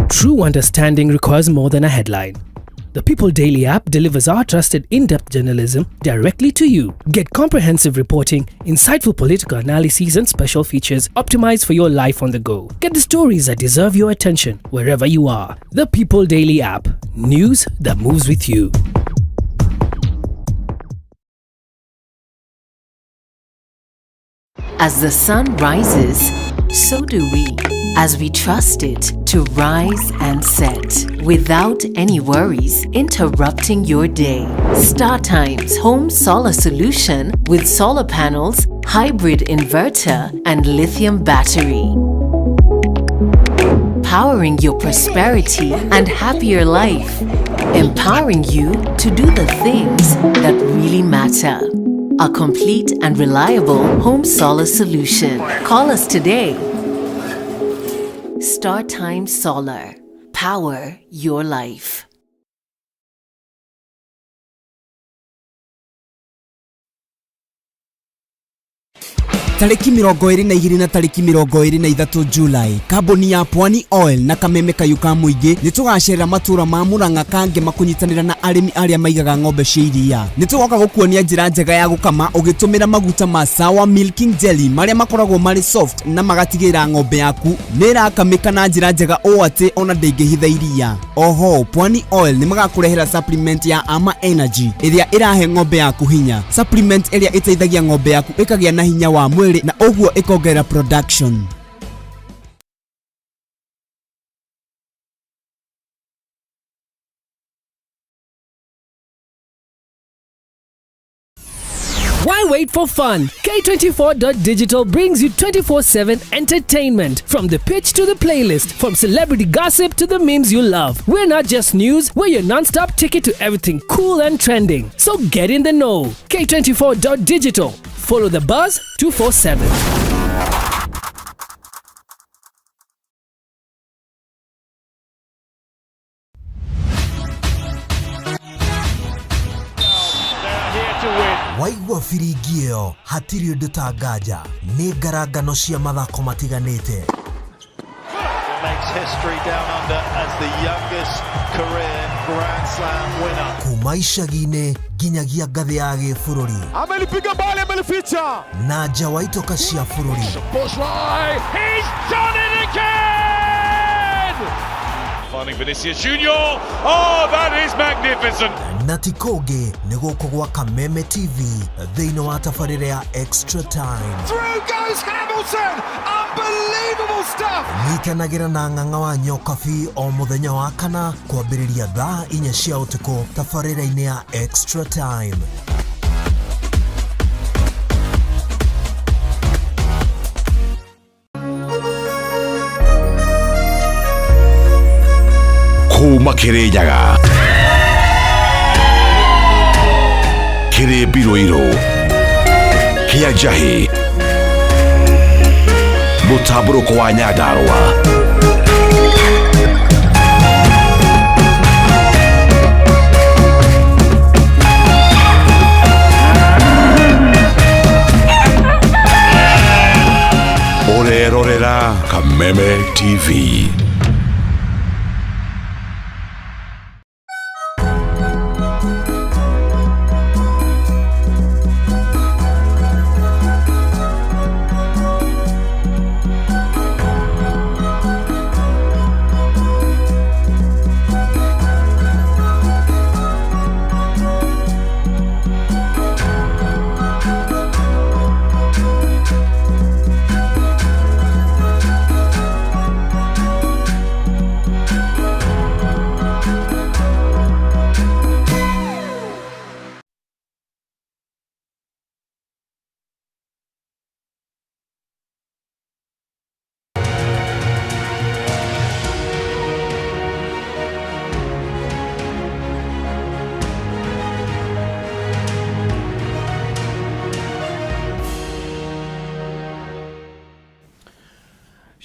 True understanding requires more than a headline. The People Daily app delivers our trusted in-depth journalism directly to you. Get comprehensive reporting, insightful political analyses and special features optimized for your life on the go. Get the stories that deserve your attention wherever you are. The People Daily app. News that moves with you. As the sun rises, so do we, as we trust it to rise and set, without any worries interrupting your day. Star Times Home Solar Solution with solar panels, hybrid inverter, and lithium battery. Powering your prosperity and happier life. Empowering you to do the things that really matter. A complete and reliable home solar solution. Call us today. Star Times Solar. Power your life. Tarĩki 22 na tarĩki 23 Julai, kambuni ya Pwani Oil na kameme kayũ ka mũingĩ nĩ tũgacerera matũra ma Murang'a Kangema kũnyitanĩra na arĩmi arĩa maigaga ng'ombe cia iria. Nĩ tũgoka gũkuonia njĩra njega ya gũkama ũgĩtũmĩra maguta ma Sawa Milking Jelly marĩa makoragwo marĩ soft na magatigĩrĩra ng'ombe yaku nĩ ĩrakamĩka na njĩra njega ũũ atĩ ona ndĩngĩhitha iria. Oho, Pwani Oil nĩ magakũrehera supplement ya Ama Energy ĩrĩa ĩrahe ng'ombe yaku hinya. Supplement ĩrĩa ĩteithagia ng'ombe yaku ĩkagĩa na hinya wa mwĩrĩ na ũguo ĩkongerera production. Why wait for fun? K24.digital brings you 24/7 entertainment from the pitch to the playlist, from celebrity gossip to the memes you love. We're not just news, we're your non stop ticket to everything cool and trending. So get in the know. K24.digital. Follow the buzz 247. Waigua biringi ĩyo hatirĩ ũndũ ta nganja nĩ ngarangano cia mathako matiganĩte. Makes history down under as the youngest career Grand Slam winner. Kuma icagi-inĩ nginyagia ngathĩ ya gĩbũrũri. Amelipiga mbali, amelificha. Na nja wa itoka cia bũrũri. Bushrai, he's done it again! Finding Vinicius Junior. Oh, that is magnificent. Na ti kũngĩ nĩ gũkũ gwa Kameme TV thĩinĩ wa tabarĩra ya Extra Time. Through goes Hamilton. Unbelievable stuff. Nyitanagĩra na ng'ang'a wa Nyokabi o mũthenya wa kana kwambĩrĩria thaa 4 cia ũtukũ tabarĩra-inĩ ya Extra Time. Kuma Kirinyaga kĩrĩ mbirũirũ kĩa njahĩ mũtambũrũko wa Nyandarũa. Ũrerorera Kameme TV.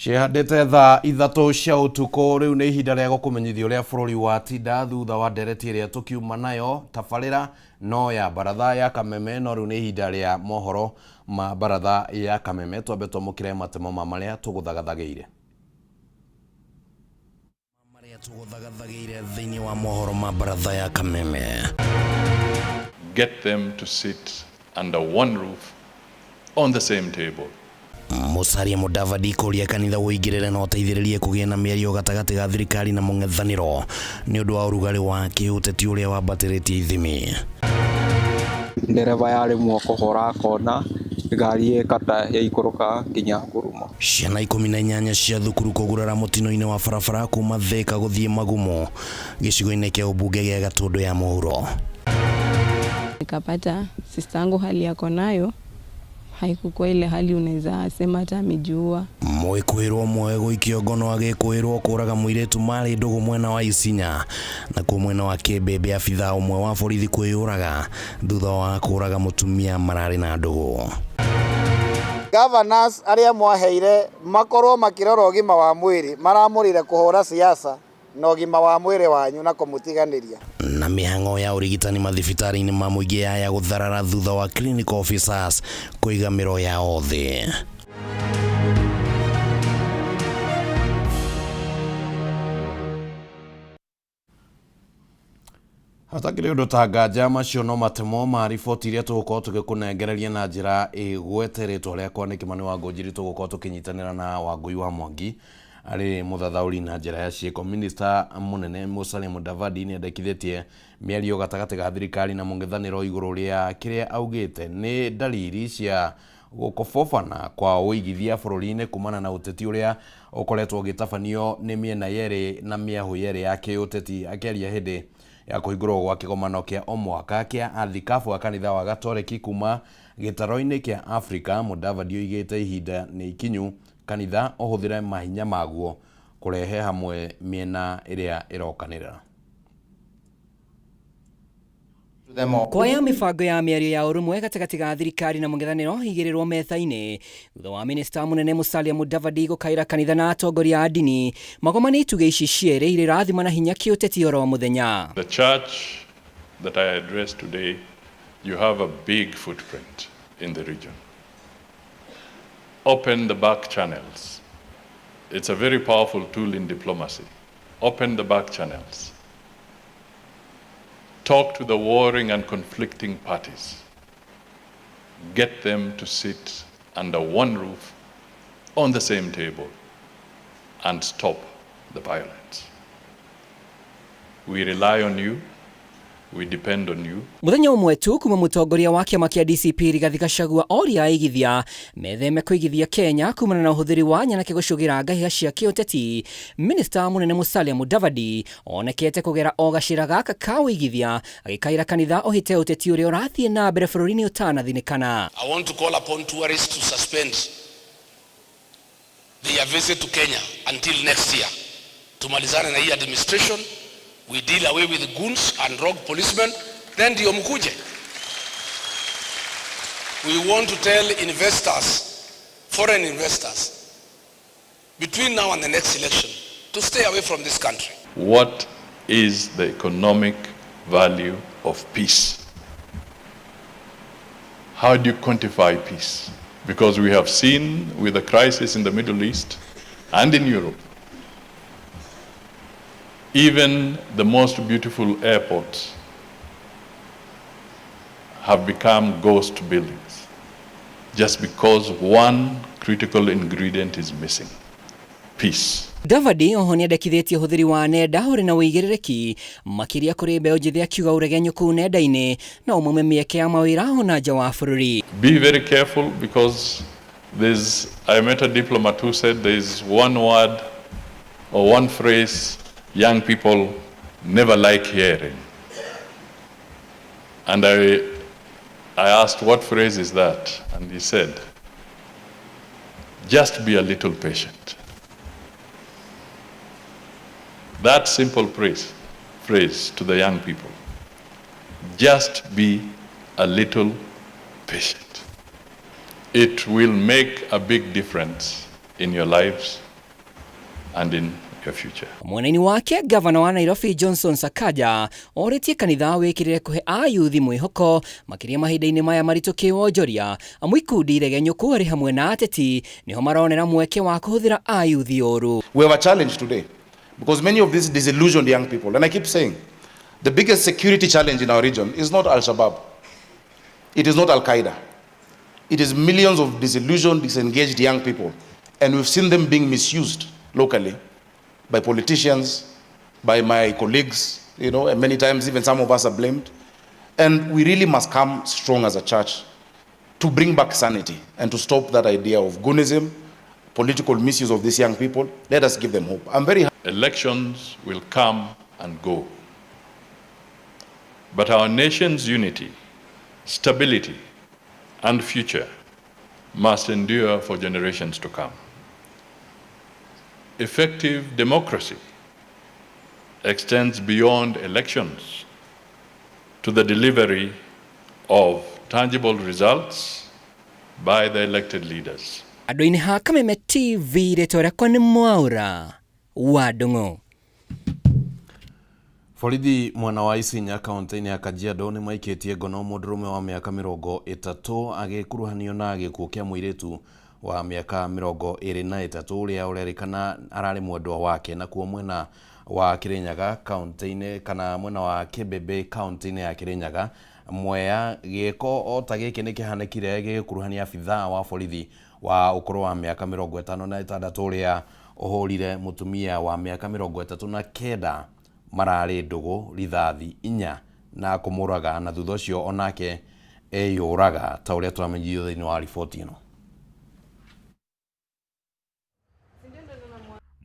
Cihandĩte thaa 3 cia ũtukũ. Rĩu nĩ ihinda rĩa gũkũmenyithia ũrĩa bũrũri watinda thutha wa ndereti ĩrĩa tũkiuma nayo tabarĩra no ya baratha ya Kameme. No rĩu nĩ ihinda rĩa mohoro ma baratha ya Kameme. Twambe twamũkĩre matemo ma marĩa tũgũthagathagĩire thĩinĩ wa mohoro ma baratha ya Kameme. Get them to sit under one roof on the same table. Musalia Mudavadi kũria kanitha ũingĩrĩre na ũteithĩrĩrie kũgĩe na mĩario gatagatĩ ga thirikari na mũng'ethanĩro nĩ ũndũ wa ũrugarĩ wa kĩũteti ũrĩa wambatĩrĩtie ithimi. Ndereba yaremwo kũhũra kona ngari ĩkata yaikũrũka nginya ngurumo. Ciana 18 cia thukuru kũgurara mũtino-inĩ wa barabara kuma Thika gũthiĩ Magumo gĩcigo-inĩ kĩa ũmbunge gĩa Gatũndũ ya mũhuro. Nikapata sister yangu hali yako nayo haikukuwa ile hali unaweza sema hata amejiua. Mwĩkũĩrwo ũmwe gũikio ngono agĩkũĩrwo kũraga mũirĩtu marĩ ndũgũ mwena wa Isinya. Nakuo mwena wa Kĩmbĩmbĩ abithaa ũmwe wa borithi kwĩyũraga thutha wa kũraga mũtumia mararĩ na ndũgũ. Governors arĩa mwaheire makorwo makĩrora ũgima wa mwĩrĩ maramũrire kũhũra siasa na ũgima wa mwĩrĩ wanyu na kũmũtiganĩria. Na mĩhang'o ya ũrigitani mathibitarĩ-inĩ ma mũingĩ yaya gũtharara thutha wa clinical officers kũiga mĩro yao thĩ. Hatakĩrĩ ũndũ ta nganja, macio no matemo ma riboti iria tũgũkorwo tũgĩkũnengereria na njĩra ĩgwete. Rĩtwa rĩakwa nĩ Kĩmani wa Ngũnjiri. Tũgũkorwo tũkĩnyitanĩra na Wangũi wa Mwangi arĩ mũthathaũri na njĩra ya ciĩko. Minista mũnene Musalia Mudavadi nĩ endekithĩtie mĩario gatagatĩ ga thirikari na mũng'ethanĩro igũrũ rĩa kĩrĩa augĩte nĩ ndariri cia gũkobobana kwa ũigithia bũrũri-inĩ kumana na ũteti ũrĩa ũkoretwo ũgĩtabanio nĩ mĩena yerĩ na mĩahũ yerĩ ya kĩũteti. Akĩaria hĩndĩ ya kũhingũrwo gwa kĩgomano kĩa o mwaka kĩa athikabu a kanitha wa Gatoreki kuma gĩtaro-inĩ kĩa Afrika, Mudavadi oigĩte ihinda nĩ ikinyu kanitha ũhũthĩre mahinya maguo kũrehe hamwe mĩena ĩrĩa ĩrokanĩrĩra. Kwaya mĩbango ya mĩario ya ũrũmwe gatagatĩ ga thirikari na mũng'ethanĩro igĩrĩrwo metha-inĩ thutha wa minista mũnene Musalia Mudavadi gũkaĩra kanitha na atongoria a ndini magomane itugĩ ici cierĩ irĩ irathima na hinya kĩũteti oro mũthenya. The church that I address today, you have a big footprint in the region. Open the back channels. It's a very powerful tool in diplomacy. Open the back channels. Talk to the warring and conflicting parties. Get them to sit under one roof on the same table and stop the violence. We rely on you. We depend on you. Muthenya ũmwe tu kuma mũtongoria wa kĩama kĩa DCP Rigathi Gachagua oria aigithia metheme kũigithia Kenya kumana na ũhũthĩri wa nyanake gũcũgĩra ngahĩha cia kĩũteti, minista mũnene Musalia Mudavadi onekete kũgera o gacĩra gaka ka ũigithia agĩkaĩra kanitha ũhĩte ũteti ũrĩa ũrathiĩ na mbere bũrũri-inĩ ũtanathinĩkana. I want to call upon tourists to suspend their visit to Kenya until next year. Tumalizane na hii administration, we deal away with goons and rogue policemen, then ndio mkuje. We want to tell investors, foreign investors, between now and the next election, to stay away from this country. What is the economic value of peace? How do you quantify peace? Because we have seen with the crisis in the Middle East and in Europe, even the most beautiful airports have become ghost buildings just because one critical ingredient is missing: peace. Mudavadi oho nĩendekithĩtie ũhũthĩri wa nenda ũrĩ na ũigĩrĩrĩki makĩria kũrĩ mbeũ njĩthĩ, akiuga ũregenyũku nenda-inĩ no ũmaume mĩeke ya mawĩra ona nja wa bũrũri. Be very careful because I met a diplomat who said there's one word or one phrase young people never like hearing. And I asked, "What phrase is that?" And he said, "Just be a little patient." That simple phrase to the young people, "Just be a little patient." It will make a big difference in your lives and in your future. Mwena-inĩ wake, gavana wa Nairobi Johnson Sakaja orĩtie kanitha wĩkĩrĩre kũhe ayuthi mwĩhoko makĩria mahinda-inĩ maya maritũ kĩwonjoria, amu ikundi iregenyũku arĩ hamwe na ateti nĩho maronera mweke wa kũhũthĩra ayuthi ũru. We have a challenge today because many of these disillusioned young people, and I keep saying, the biggest security challenge in our region is not Al Shabaab, it is not Al Qaeda. It is millions of disillusioned, disengaged young people. And we've seen them being misused locally by politicians, by my colleagues, and many times even some of us are blamed. And we really must come strong as a church to bring back sanity and to stop that idea of goonism, political misuse of these young people. Let us give them hope. I'm very Elections will come and go. But our nation's unity, stability, and future must endure for generations to come. Effective democracy extends beyond elections to the delivery of tangible results by the elected leaders. Andũ-inĩ ha Kameme TV, rĩtwa rĩakwa nĩ Mwaũra wa Ndung'u. Borithi mwena wa Isinya kaunti-inĩ ya Kajiado nĩ maikĩtie ngono mũndũrũme wa mĩaka 30 agĩkuruhanio na gĩkuũ kĩa mũirĩtu wa mĩaka 23 ũrĩa ũrerĩkana ararĩ mwendwa wake. Nakuo mwena wa Kirinyaga kaunti-inĩ kana mwena wa Kibebe kaunti-inĩ ya Kirinyaga, Mwea, gĩko o ta gĩkĩ nĩ kĩhanĩkire gĩgĩkuruhania abithaa wa borithi wa ũkũrũ wa mĩaka 56 ũrĩa ũhũrire mũtumia wa mĩaka 39 mararĩ ndũgũ rithathi 4 na kũmũraga, na thutha ũcio onake eyũraga ta ũrĩa tũramenyithio thĩinĩ wa riboti ĩno.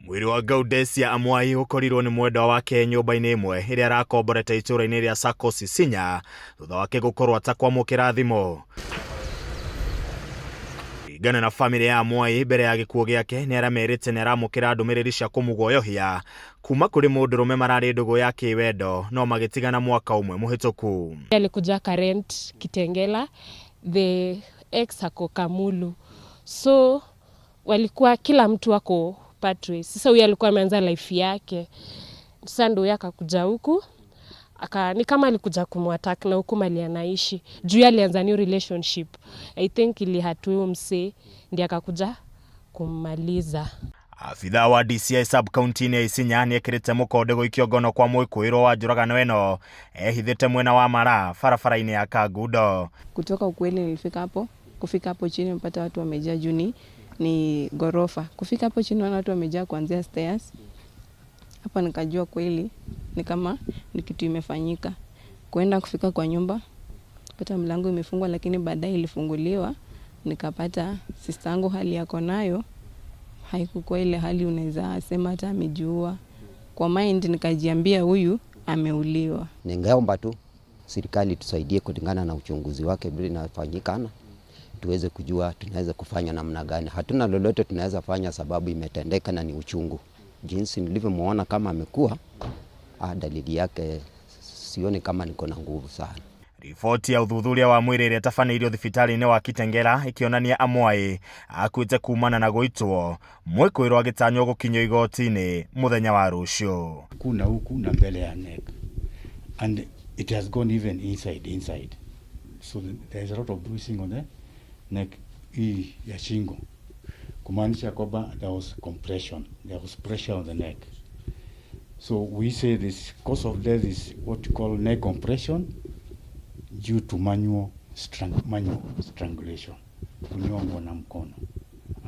Mwĩrĩ wa Gaudesia Amwai ũkorirwo nĩ mwendwa wake nyũmba-inĩ ĩmwe ĩrĩa arakomborete itũũra-inĩ rĩa Sacco Isinya thutha wake gũkorwo atakwamũkĩra thimũ. Kũringana na famĩlĩ ya Amwai, mbere ya gĩkuũ gĩake nĩ aramerĩte nĩ aramũkĩra ndũmĩrĩri cia kũmũguoyohia kuma kũrĩ mũndũrũme mararĩ ndũgũ ya kĩwendo no magĩtigana mwaka ũmwe mũhĩtũku. Alikuja akarent Kitengela, the ex ako Kamulu, so walikuwa kila mtu ako pathway. Sasa huyu alikuwa ameanza life yake, sasa ndio huyu akakuja huku aka, ni kama alikuja kumwattack na huku mali anaishi juu yeye alianza new relationship. I think ilihurt huyo msee ndiye akakuja kummaliza. Abithaa wa DCI sub county-inĩ ya Isinya nĩekĩrĩte mũkonde gũikio ngono kwa mwĩkũĩrwo wa njũragano ĩno ehithĩte mwena wa Mara barabara-inĩ ya Kangundo. Kutoka ukweli nilifika hapo, kufika hapo chini mpata watu wamejaa juu ni ghorofa. Kufika hapo chini naona watu wamejaa kuanzia stairs. Hapa nikajua kweli ni kama ni kitu imefanyika. Kuenda kufika kwa nyumba, pata mlango imefungwa, lakini baadaye ilifunguliwa, nikapata sister yangu hali yako nayo haikukuwa ile hali unaweza sema hata amejiua. Kwa mind nikajiambia huyu ameuliwa. Ningeomba tu serikali tusaidie kulingana na uchunguzi wake vile inafanyikana, tuweze kujua tunaweza kufanya namna gani. Hatuna lolote tunaweza fanya sababu imetendeka na ni uchungu. Jinsi nilivyomuona kama amekuwa, dalili yake sioni kama niko na nguvu sana. Riboti ya ũthuthuria wa mwĩrĩ ĩrĩa ĩtabanĩirio thibitarĩ-inĩ wa Kitengela ĩkĩonania Amwai akuĩte kumana na gũitwo, mwĩkũĩrwo agĩtanywo gũkinyio igoti-inĩ mũthenya wa rũciũ. Kuna huku na mbele ya neck and it has gone even inside, so there is a lot of bruising on the neck hii ya shingo, kumaanisha kwamba there was compression, there was pressure on the neck. So we say this cause of death is what we call neck compression due to manual strangulation, kunyongwa na mkono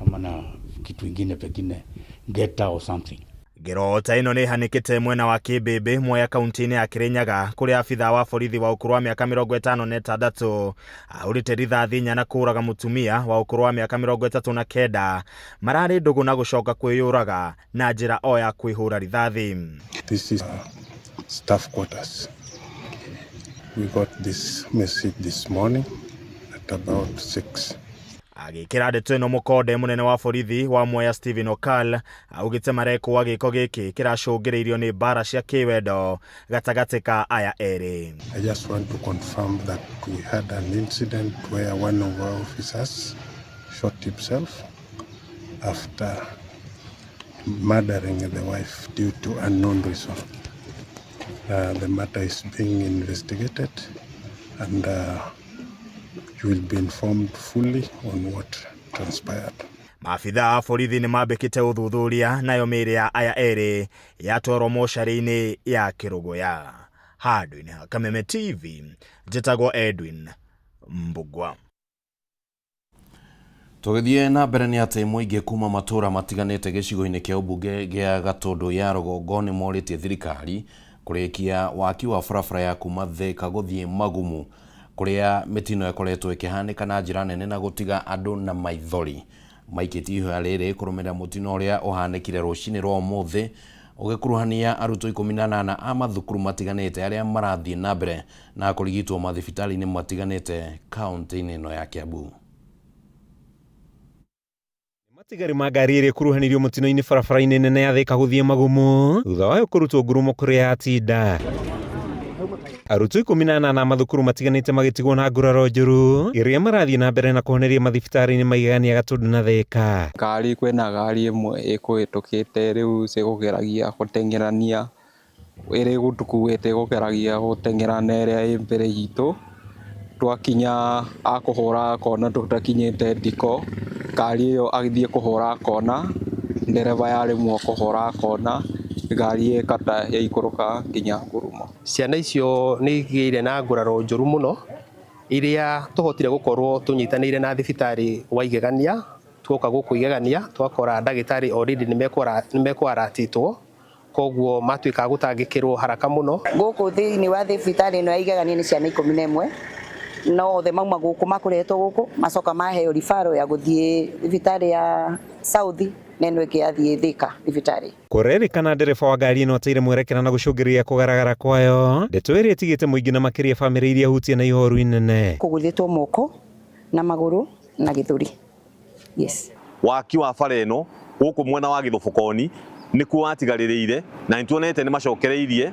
ama na kitu ingine pengine geta or something. Ngero ta ĩno nĩ ĩhanĩkĩte mwena wa Kĩmbĩmbĩ, Mwea kaunti-inĩ ya Kĩrĩnyaga, kũrĩa abithaa wa borithi wa ũkũrũ wa mĩaka 56 ahũrĩte rithathi 4 na kũũraga mũtumia wa ũkũrũ wa mĩaka 39 mararĩ ndũgũ na gũcoka kwĩyũraga na njĩra o ya kwĩhũra rithathi. This is staff quarters. We got this message this morning at about 6. Agĩkĩra ndeto ĩno mũkonde, mũnene wa borithi wa Mwea Stephen Okal augĩte marekũa gĩko gĩkĩ kĩracũngĩrĩirio nĩ mbara cia kĩwendo gatagatĩ ka aya erĩ. I just want to confirm that we had an incident where one of our officers shot himself after murdering the wife due to unknown reason. The matter is being investigated and you will be informed fully on what transpired. Maabithaa a borithi nĩ mambĩkĩte ũthuthuria, nayo mĩĩrĩ ya aya erĩ yatwarwo mocarĩ-inĩ ya Kĩrũgũya. Handũ-inĩ ha Kameme TV, njĩtagwo Edwin Mbugua. Tũgĩthiĩ na mbere nĩ atĩ mũingĩ kuma matũũra matiganĩte gĩcigo-inĩ kĩa ũmbunge gĩa Gatũndũ ya rũgongo nĩ morĩtie thirikari kũrĩkia waki wa barabara ya kuma Thika gũthiĩ Magumu, kũrĩa mĩtino ĩkoretwo ĩkĩhanĩka na njĩra nene na gũtiga andũ na maithori. Maikĩtie ihoya rĩrĩ kũrũmĩrĩra mũtino ũrĩa ũhanĩkire rũcinĩ rwa ũmũthĩ ũgĩkuruhania arutwo 18 a mathukuru matiganĩte arĩa marathiĩ na mbere na kũrigitwo mathibitarĩ-inĩ matiganĩte kaunti-inĩ ĩno ya Kiambu. Matigari ma ngari ĩrĩa ĩkuruhanirio mũtino-inĩ barabara-inĩ nene ya Thika gũthiĩ Magumu thutha wayo kũrutwo ngurumo kũrĩa yatinda. Arutwo 18 a mathukuru matiganĩte magĩtigwo na nguraro njũru iria marathiĩ na mbere na kũhoneria mathibitarĩ-inĩ maigania Gatũndũ na Thika. Ngari kwĩna ngari ĩmwe ĩkũhĩtũkĩte rĩu cigũgeragia gũteng'erania Ĩrĩ gũtũkuĩte gũgeragia gũteng'era na ĩrĩa ĩ mbere itũ, twakinya akũhũra kona tũtakinyĩte ndiko, ngari ĩyo agĩthiĩ kũhũra kona, ndereba yaremwo kũhũra kona, ngari ĩkata yaikũrũka nginya ngurumo. Ciana icio nĩ igĩire na nguraro njũru mũno iria tũhotire gũkorwo tũnyitanĩire na thibitarĩ wa Igegania, tuoka gũkũ Igegania twakora ndagĩtarĩ already nĩ mekwaratĩtwo, koguo matuĩka a gũtangĩkĩrwo haraka mũno. Gũkũ thĩinĩ wa thibitarĩ ĩno ya Igegania nĩ ciana 11 no othe mauma gũkũ makũrehetwo gũkũ macoka maheo referral ya gũthiĩ thibitarĩ ya South na ĩno ĩngĩ yathiĩ Thika thibitarĩ. Kũrerĩkana ndereba wa ngari ĩno ateire mwerekera na gũcũngĩrĩria kũgaragara kwayo, ndeto ĩrĩa ĩtigĩte mũingĩ na makĩria bamĩrĩ iria hutie na ihoru inene. Kũgũthĩtwo moko na magũrũ na gĩthũri. Yes. Waki wa bara ĩno gũkũ mwena wa Gĩthũbũkoni nĩkuo watigarĩrĩire na nĩtuonete nĩ macokereirie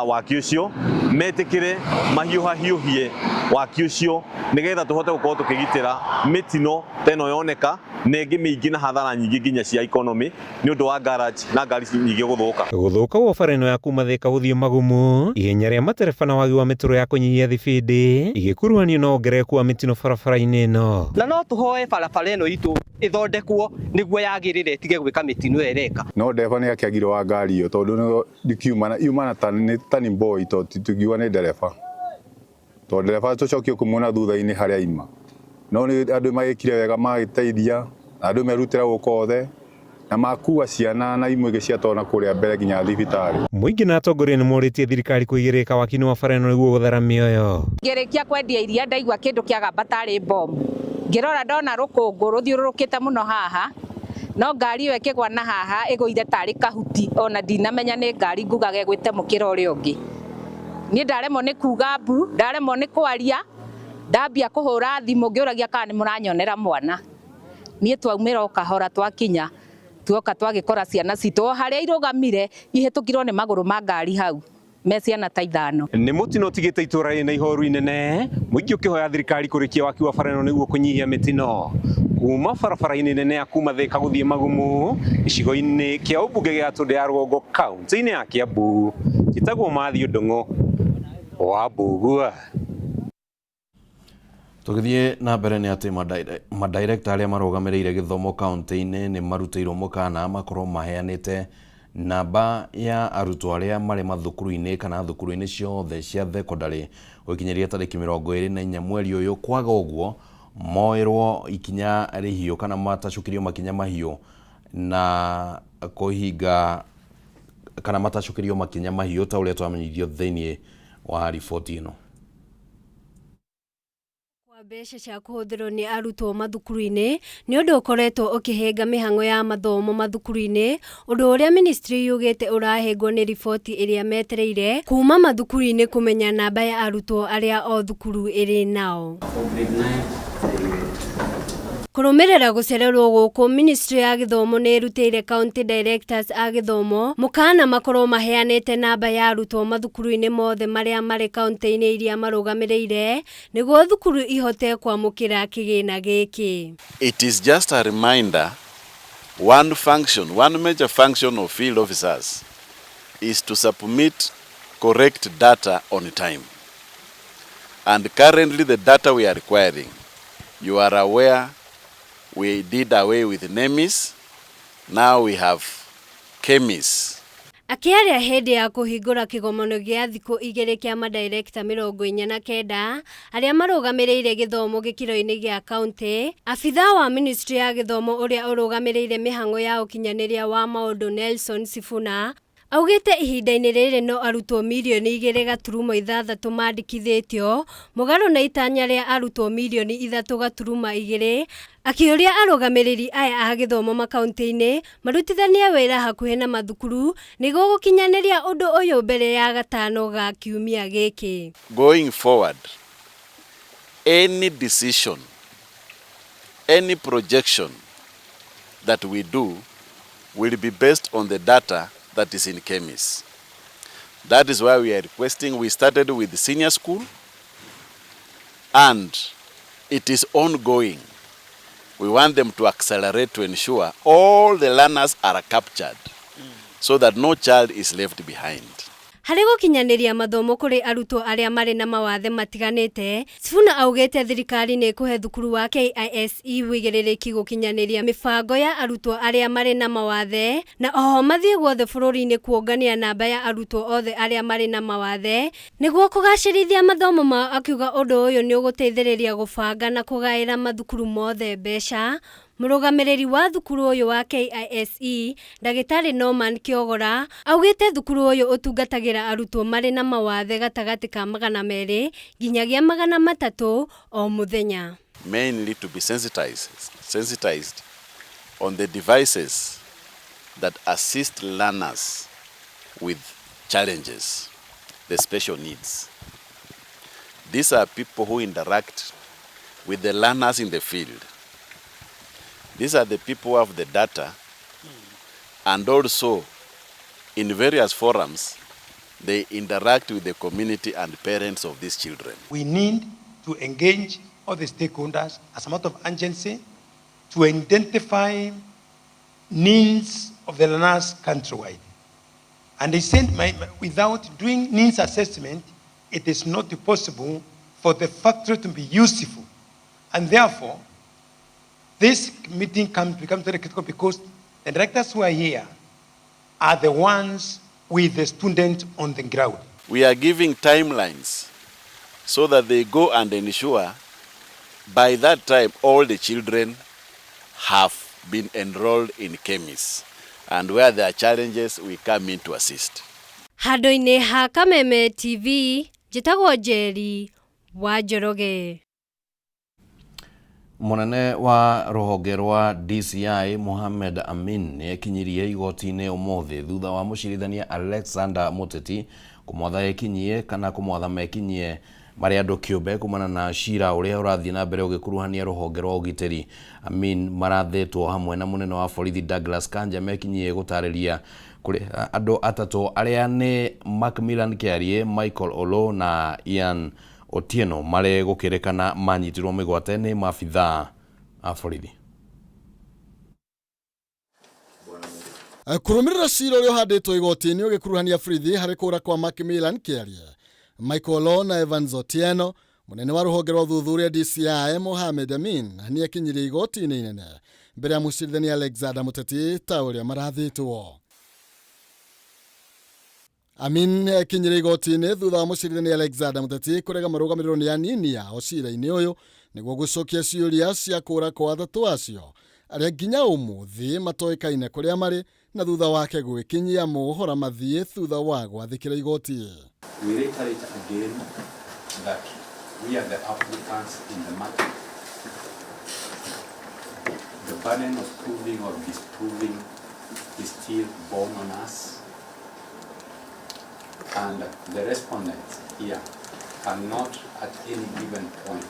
waki ũcio, metĩkĩre mahiũhahiũhie waki ũcio nĩgetha tũhote gũkorwo tũkĩgitĩra mĩtino ta ĩno yoneka na ĩngĩ mĩingĩ na hathara nyingĩ nginya cia economy nĩ ũndũ wa garage na ngari nyingĩ gũthũka. Gũthũka gwa bara ĩno ya kuma Thika gũthiĩ Magumu, ihenya rĩa matereba na wagi wa mĩtaro ya kũnyihia thibindi igĩkuruhanio na wongerereku wa mĩtino barabara-inĩ ĩno. Na no tũhoe barabara ĩno itũ ĩthondekwo nĩguo yagĩrĩre ĩtige gwĩka mĩtino ĩyo ĩreka. No ndereba nĩ akĩagire wa ngari ĩyo tondũ ndikiuma yumana ta nĩ tani boy tondũ tũtingiuga nĩ ndereba, tondũ ndereba tũcokie kũmuona thutha-inĩ harĩa aima. No nĩ andũ magĩkire wega magĩteithia na andũ merutĩra gũka othe na makua ciana na imwe ingĩ ciatwarwo na kũrĩa mbere nginya thibitarĩ. Mũingĩ na atongoria nĩ morĩtie thirikari kũigĩrĩrĩka waki-inĩ wa bara ĩno nĩguo gũthara mĩoyo. Ngĩrĩkia kwendia iria ndaigua kĩndũ kĩagamba tarĩ bomu, ngĩrora ndona rũkũngũ rũthiũrũrũkĩte mũno haha, no ngari ĩyo ĩkĩgwa na haha ĩgũire tarĩ kahuti ona ndinamenya nĩ ngari ngugaga ĩgwĩte mũkĩra ũrĩa ũngĩ. Niĩ ndaremwo nĩ kuga mbu, ndaremwo nĩ kwaria, ndambia kũhũra thimũ ngĩũragia kana nĩ mũranyonera mwana. Niĩ twaumĩra o kahora twakinya, tuoka twagĩkora ciana citũ o harĩa irũgamire ihĩtũkirwo nĩ magũrũ ma ngari hau me ciana ta ithano. Nĩ mũtino ũtigĩte itũra rĩrĩ na ihoru inene, mũingĩ ũkĩhoya thirikari kũrĩkia waki wa bara ĩno nĩguo kũnyihia mĩtino. Kuma barabara-inĩ nene ya kuma Thika gũthiĩ Magumu, gĩcigo-inĩ kĩa ũmbunge gĩa Gatũndũ ya Rũgongo kaunti-inĩ ya Kiambu, njĩtagwo Matthew Ndung'u wa Mbugua. Tũgĩthiĩ na mbere nĩ atĩ madirekta arĩa marũgamĩrĩire gĩthomo kaunti-inĩ nĩ marutĩirwo mũkana makorwo maheanĩte namba ya arutwo arĩa marĩ mathukuru-inĩ kana thukuru-inĩ ciothe cia thekondarĩ gũkinyĩria tarĩki 24 mweri ũyũ, kwaga ũguo moerwo ikinya rĩhiũ kana matacũkĩrio makinya mahiũ na kũhinga kana matacũkĩrio makinya mahiũ ta ũrĩa twamenyithio thĩinĩ wa riboti ĩno. Kwa mbeca cia kũhũthĩrwo nĩ arutwo mathukuru-inĩ nĩ ũndũ ũkoretwo ũkĩhĩnga mĩhang'o ya mathomo mathukuru-inĩ, ũndũ ũrĩa ministry yugĩte ũrahĩngwo nĩ riboti ĩrĩa metereire kuma mathukuru-inĩ kũmenya namba ya arutwo arĩa o thukuru ĩrĩ nao. Kũrũmĩrĩra gũcererwo gũkũ, ministry ya gĩthomo nĩ ĩrutĩire county directors a gĩthomo mũkana makorwo maheanĩte namba ya arutwo mathukuru-inĩ mothe marĩa marĩ kaunti-inĩ iria marũgamĩrĩire nĩguo thukuru ihote kwamũkĩra kĩgĩna gĩkĩ. It is just a reminder, one function, one major function of field officers is to submit correct data on time. And currently the data we are requiring, you are aware we did away with NEMIS, now we have KEMIS. Akĩaria hĩndĩ ya kũhingũra kĩgomano gĩa thikũ igĩrĩ kĩa madirekta 49 arĩa marũgamĩrĩire gĩthomo gĩkĩro-inĩ gĩa kaunti, abithaa wa ministry ya gĩthomo ũrĩa ũrũgamĩrĩire mĩhang'o ya ũkinyanĩria wa maũndũ Nelson Sifuna augĩte ihinda-inĩ rĩrĩ no arutwo mirioni 2.6 mandĩkithĩtio mũgarũ na itanya rĩa arutwo mirioni 3.2, akĩũria arũgamĩrĩri aya a gĩthomo makaunti-inĩ marutithanie wĩra hakuhĩ na mathukuru nĩguo gũkinyanĩria ũndũ ũyũ mbere ya gatano ga kiumia gĩkĩ. Going forward, any decision, any projection that we do will be based on the data that is in KEMIS. That is why we are requesting, we started with senior school and it is ongoing. We want them to accelerate to ensure all the learners are captured so that no child is left behind. Harĩ gũkinyanĩria mathomo kũrĩ arutwo arĩa marĩ na mawathe matiganĩte, Sifuna augĩte thirikari nĩ ĩkũhe thukuru wa KISE wĩigĩrĩrĩki gũkinyanĩria mĩbango ya arutwo arĩa marĩ na mawathe na oho mathiĩ guothe bũrũri-inĩ kuongania namba ya arutwo othe arĩa marĩ na mawathe nĩguo kũgacĩrithia mathomo mao, akiuga ũndũ ũyũ nĩ ũgũteithĩrĩria gũbanga na kũgaĩra mathukuru mothe mbeca. Mũrũgamĩrĩri wa thukuru ũyũ wa KISE Ndagĩtarĩ Norman Kĩogora augĩte thukuru ũyũ ũtungatagĩra arutwo marĩ na mawathe gatagatĩ ka 200 nginyagia 300 o mũthenya. Mainly to be sensitized on the devices that assist learners with challenges, the special needs. These are people who interact with the learners in the field. These are the people who have the data, and also in various forums, they interact with the community and parents of these children. We need to engage all the stakeholders as a matter of urgency to identify needs of the learners countrywide. And they said without doing needs assessment, it is not possible for the factory to be useful. And therefore, this meeting becomes very critical because the directors who are here are the ones with the student on the ground. We are giving timelines so that they go and ensure by that time all the children have been enrolled in KEMIS. And where there are challenges, we come in to assist. Handũ-inĩ ha Kameme TV, njĩtagwo Njeri wa Njoroge. Munene wa ruhonge rwa DCI Mohamed Amin nĩ ekinyirie igoti-inĩ ũmũthĩ thutha wa mũcirithania Alexander Muteti kũmwatha ekinyie kana kũmwatha mekinyie marĩ andũ kĩũmbe kumana na cira ũrĩa ũrathiĩ na mbere ũgĩkuruhania rũhonge rwa ũgitĩri. Amin marathĩtwo hamwe na mũnene wa borithi Douglas Kanja mekinyie gũtarĩria kũrĩ andũ atatũ arĩa nĩ Macmillan Kiarie, Michael Olo na Ian Otieno marĩ gũkĩrĩkana manyitirwo mĩgwate nĩ maabithaa a borithi. Kũrũmĩrĩra cira ũrĩa ũhandĩtwo igoti-inĩ ũgĩkuruhania borithi harĩ kũra kwa Macmillan Kiarie, Michael Olo na Evans Otieno, mũnene wa rũhonge rwa ũthuthuria DCI Mohamed Amin nĩ ekinyirie igoti-inĩ inene mbere ya mũcirithania Alexander Muteti ta ũrĩa marathĩtwo. Amin ekinyire igoti-inĩ thutha wa mũcirithania Alexander Muteti kũrega marũgamĩrĩrwo nĩ anini ao cira-inĩ ũyũ nĩguo gũcokia ciũria cia kũra kwa atatũ acio arĩa nginya ũmũthĩ matoĩkaine kũrĩa marĩ na thutha wake gwĩkinyia mohora mathiĩ thutha wa gwathĩkĩra igoti. We reiterate again that we are the applicants in the matter. The burden of proving or disproving is still borne on us, and the respondents here cannot at any given point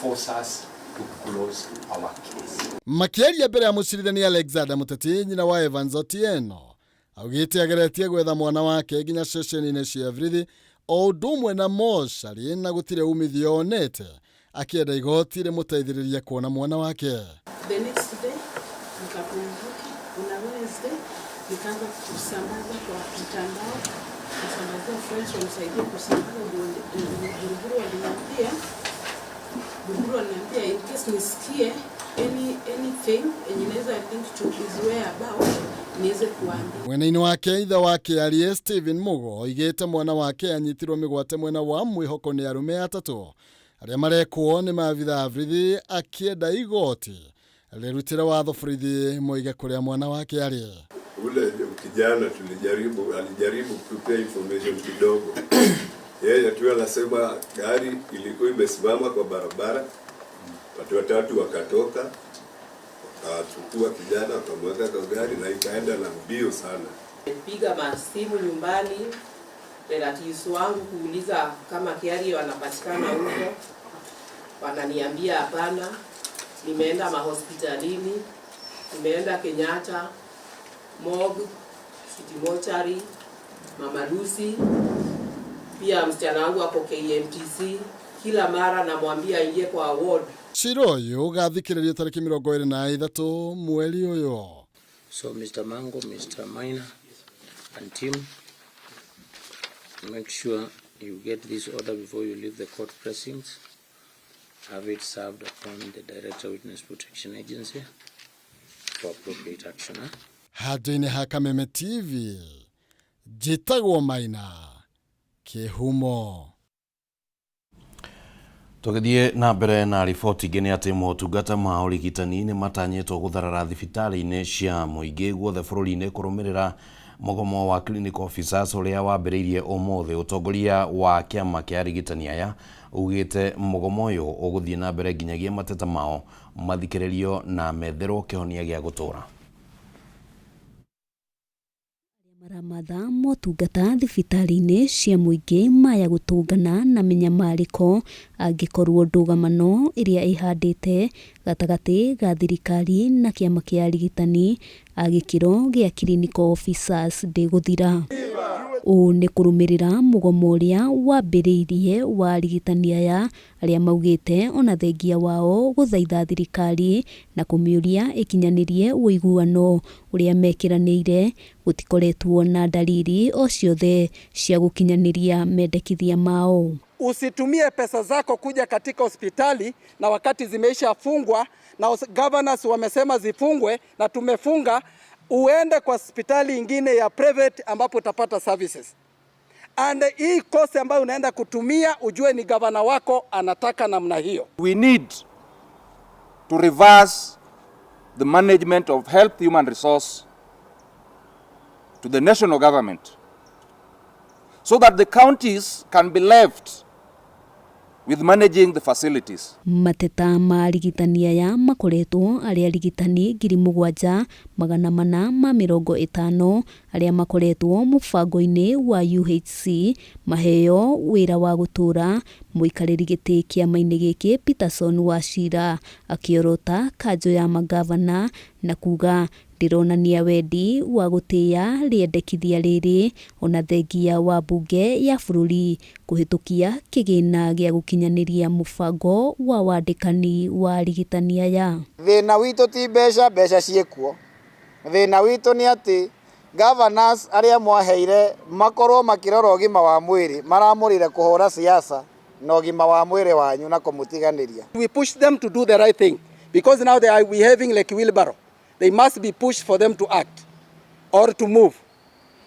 force us to close our case. Makĩaria mbere ya mũcirithania Alexander Muteti, nyina wa Evans Otieno augĩte ageretie gwetha mwana wake nginya ceceni-inĩ cia borithi o ũndũ ũmwe na mocarĩ na gũtirĩ umithio onete, akĩenda igoti rĩmũteithĩrĩrie kuona mwana wake. The next day nikapumzika, on a Wednesday nikaanza kusambaza kwa mtandao, kusambazia friends wanisaidie kusambaza. Buruburu waliniambia, Buruburu waliniambia in case nisikie anything yenye inaweza link to his whereabout niweze kuambia. Mwena-inĩ wake ithe wa Kiarie Stephen Mugo oigĩte mwana wake anyitirwo mĩgwate mwena wa mwĩhoko nĩ arũme atatũ arĩa marekwo nĩ maabithaa a borithi, akĩenda igoti rĩrutĩre watho borithi moige kũrĩa mwana wake arĩ. Ule kijana tulijaribu, alijaribu kutupea information kidogo. Yeye tu anasema gari ilikuwa imesimama kwa barabara, watu watatu wakatoka, wakachukua kijana wakamweka kwa gari na ikaenda na mbio sana. Piga masimu nyumbani relatives wangu kuuliza kama Kiarie wanapatikana huko, wananiambia hapana. Nimeenda mahospitalini, nimeenda Kenyatta, Morgue, City Mortuary, Mama Lucy, pia msichana wangu ako KMTC. Kila mara namwambia aingie kwa ward. Cira ũyũ ũgathikĩrĩrio tarĩki 23 mweri ũyũ. So Mr. Mango, Mr. Maina and team, Make sure you get this order before you leave the court precincts. Have it served upon the Director Witness Protection Agency for appropriate action. Eh? Handũ-inĩ ha Kameme TV, njĩtagwo Maina Kĩhumo. Tũgĩthiĩ na mbere na riboti ingĩ nĩ atĩ motungata ma ũrigitani nĩ matanyĩtwo gũtharara thibitarĩ-inĩ cia mũingĩ guothe bũrũri-inĩ kũrũmĩrĩra mũgomo wa clinical officers ũrĩa wambĩrĩirie ũmũthĩ. Ũtongoria wa kĩama kĩa arigitani aya ugĩte mũgomo ũyũ ũgũthiĩ na mbere nginyagia mateta mao mathikĩrĩrio na metherwo kĩhonia gĩa gũtũra. Maramatha motungata thibitarĩ-inĩ cia mũingĩ maya gũtũngana na mĩnyamarĩko angĩkorwo ndũgamano ĩrĩa ĩhandĩte gatagatĩ ga thirikari na kĩama kĩa arigitani a gĩkĩro gĩa clinical officers ndĩgũthira. Ũũ nĩ kũrũmĩrĩra mũgomo ũrĩa wambĩrĩirie wa arigitani aya arĩa maugĩte ona thengia wao gũthaitha thirikari na kũmĩũria ĩkinyanĩrie ũiguano ũrĩa mekĩranĩire gũtikoretwo na dalili o ciothe cia gũkinyanĩria mendekithia mao. Usitumie pesa zako kuja katika hospitali na wakati zimeisha fungwa na governors wamesema zifungwe na tumefunga, uende kwa hospitali ingine ya private ambapo utapata services. And hii cost ambayo unaenda kutumia ujue ni gavana wako anataka namna hiyo. We need to reverse the management of health human resource to the national government so that the counties can be left with managing the facilities. Mateta ma arigitani aya makoretwo arĩ arigitani 7450 arĩa makoretwo mũbango-inĩ wa UHC maheo wĩra wa gũtũra. Mũikarĩri gĩtĩ kĩama-inĩ gĩkĩ Peterson Wachira akĩorota kanjũ ya magavana na kuga ndĩronania wendi wa gũtĩĩa rĩendekithia rĩrĩ ona thengia wa mbunge ya bũrũri kũhĩtũkia kĩgĩna gĩa gũkinyanĩria mũbango wa wandĩkani wa arigitani aya. Thĩna witũ ti mbeca, mbeca ciĩkuo. Thĩna witũ nĩ atĩ governors arĩa mwaheire makorwo makĩrora ũgima wa mwĩrĩ maramũrire kũhũra siasa na ũgima wa mwĩrĩ wanyu na kũmũtiganĩria. We push them to do the right thing because now they are behaving like wheelbarrow. They must be pushed for them to act or to move.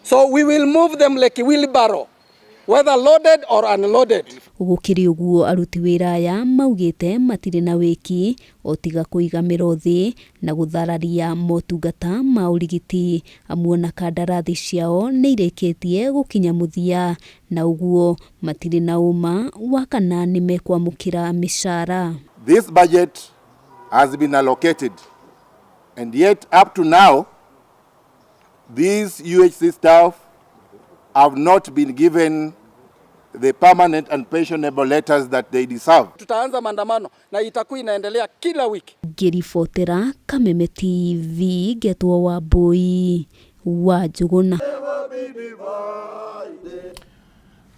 So we will move them like a wheelbarrow, whether loaded or unloaded. Gũkĩrĩ ũguo aruti wĩra aya maugĩte matirĩ na wĩki o tiga kũiga mĩro thĩ na gũthararia motungata ma ũrigiti amu ona kandarathi ciao nĩ irĩkĩtie gũkinya mũthia na ũguo matirĩ na ũma wa kana nĩ mekwamũkĩra mĩcara. This budget has been allocated, and yet up to now these UHC staff have not been given the permanent and pensionable letters that they deserve. Tutaanza maandamano na itakuwa inaendelea kila wiki. Ngĩribotera Kameme TV ngetwo Wambui wa Njũgũna.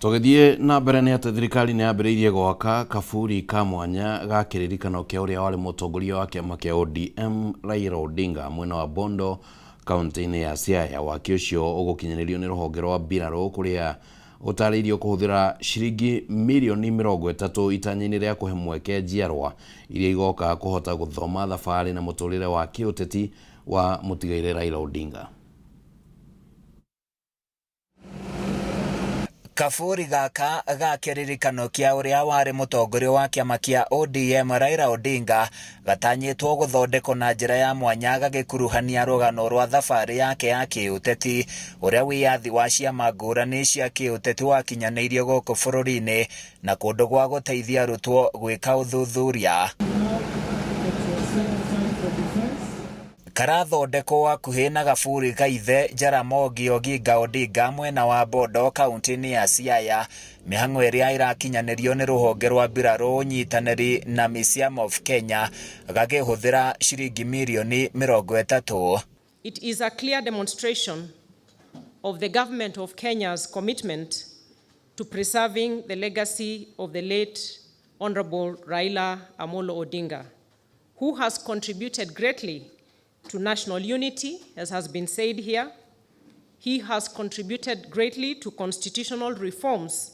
Tũgĩthiĩ na mbere nĩ atĩ thirikari nĩ yambĩrĩirie gwaka kaburi ka mwanya ga kĩririkano kĩa ũrĩa warĩ mũtongoria wa kĩama kĩa ODM Raila Odinga mwena wa Bondo kaunti-inĩ ya Siaya. Waki ũcio ũgũkinyanĩrio nĩ rũhonge rwa mbirarũ kũrĩa ũtarĩirio kũhũthĩra ciringi mirioni 30 itanya-inĩ rĩa kũhe mweke njiarwa iria igoka kũhota gũthoma thabarĩ na mũtũrĩre wa kĩũteti wa mũtigairĩ Raila Odinga. Kaburi gaka ga kĩririkano kĩa ũrĩa warĩ mũtongoria wa kĩama kĩa ODM Raila Odinga gatanyĩtwo gũthondekwo na njĩra ya mwanya gagĩkuruhania rũgano rwa thabarĩ yake ya kĩũteti ũrĩa wĩyathi wa ciama ngũrani cia kĩũteti wakinyanĩirio gũkũ bũrũri-inĩ na kũndũ gwa gũteithia arutwo gwĩka ũthuthuria. Karathondekwo hakuhĩ na gaburi ka ithe Jaramogi Oginga Odinga mwena wa Bondo kaunti-inĩ ya Siaya. Mĩhang'o ĩrĩa ĩrakinyanĩrio nĩ rũhonge rwa mbirarũ ũnyitanĩri na Museum of Kenya gagĩhũthĩra ciringi mirioni 30. It is a clear demonstration of the government of Kenya's commitment to preserving the legacy of the late Honorable Raila Amolo Odinga, who has contributed greatly to national unity, as has been said here, He has contributed greatly to constitutional reforms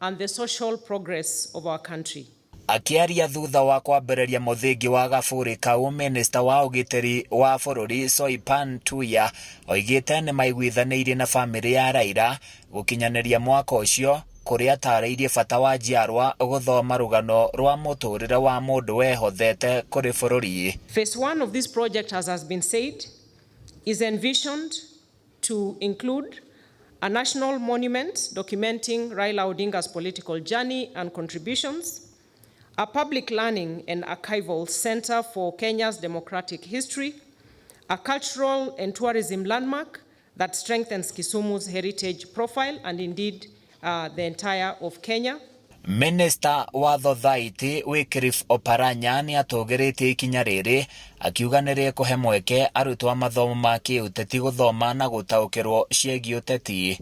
and the social progress of our country. Akĩaria thutha wa kwambĩrĩria mũthingi wa gaburi kau, minista wa ũgitĩri wa bũrũri Soipan Tuya oigĩte nĩ maiguithanĩirie na bamĩrĩ ya Raila gũkinyanĩria mwaka ũcio, kũrĩa atarĩirie bata wa njiarwa gũthoma rũgano rwa mũtũrĩre wa mũndũ wehothete kũrĩ bũrũri. Phase one of this project, as has been said, is envisioned to include a national monument documenting Raila Odinga's political journey and contributions, a public learning and archival center for Kenya's democratic history, a cultural and tourism landmark that strengthens Kisumu's heritage profile and indeed the entire of Kenya. Minista wa Thothaitĩ Wycliffe Oparanya nĩ atũgĩrĩtie ikinya rĩrĩ akiuga nĩ rĩkũhe mweke arutwo a mathomo ma kĩũteti gũthoma na gũtaũkĩrwo ciĩgiĩ ũteti.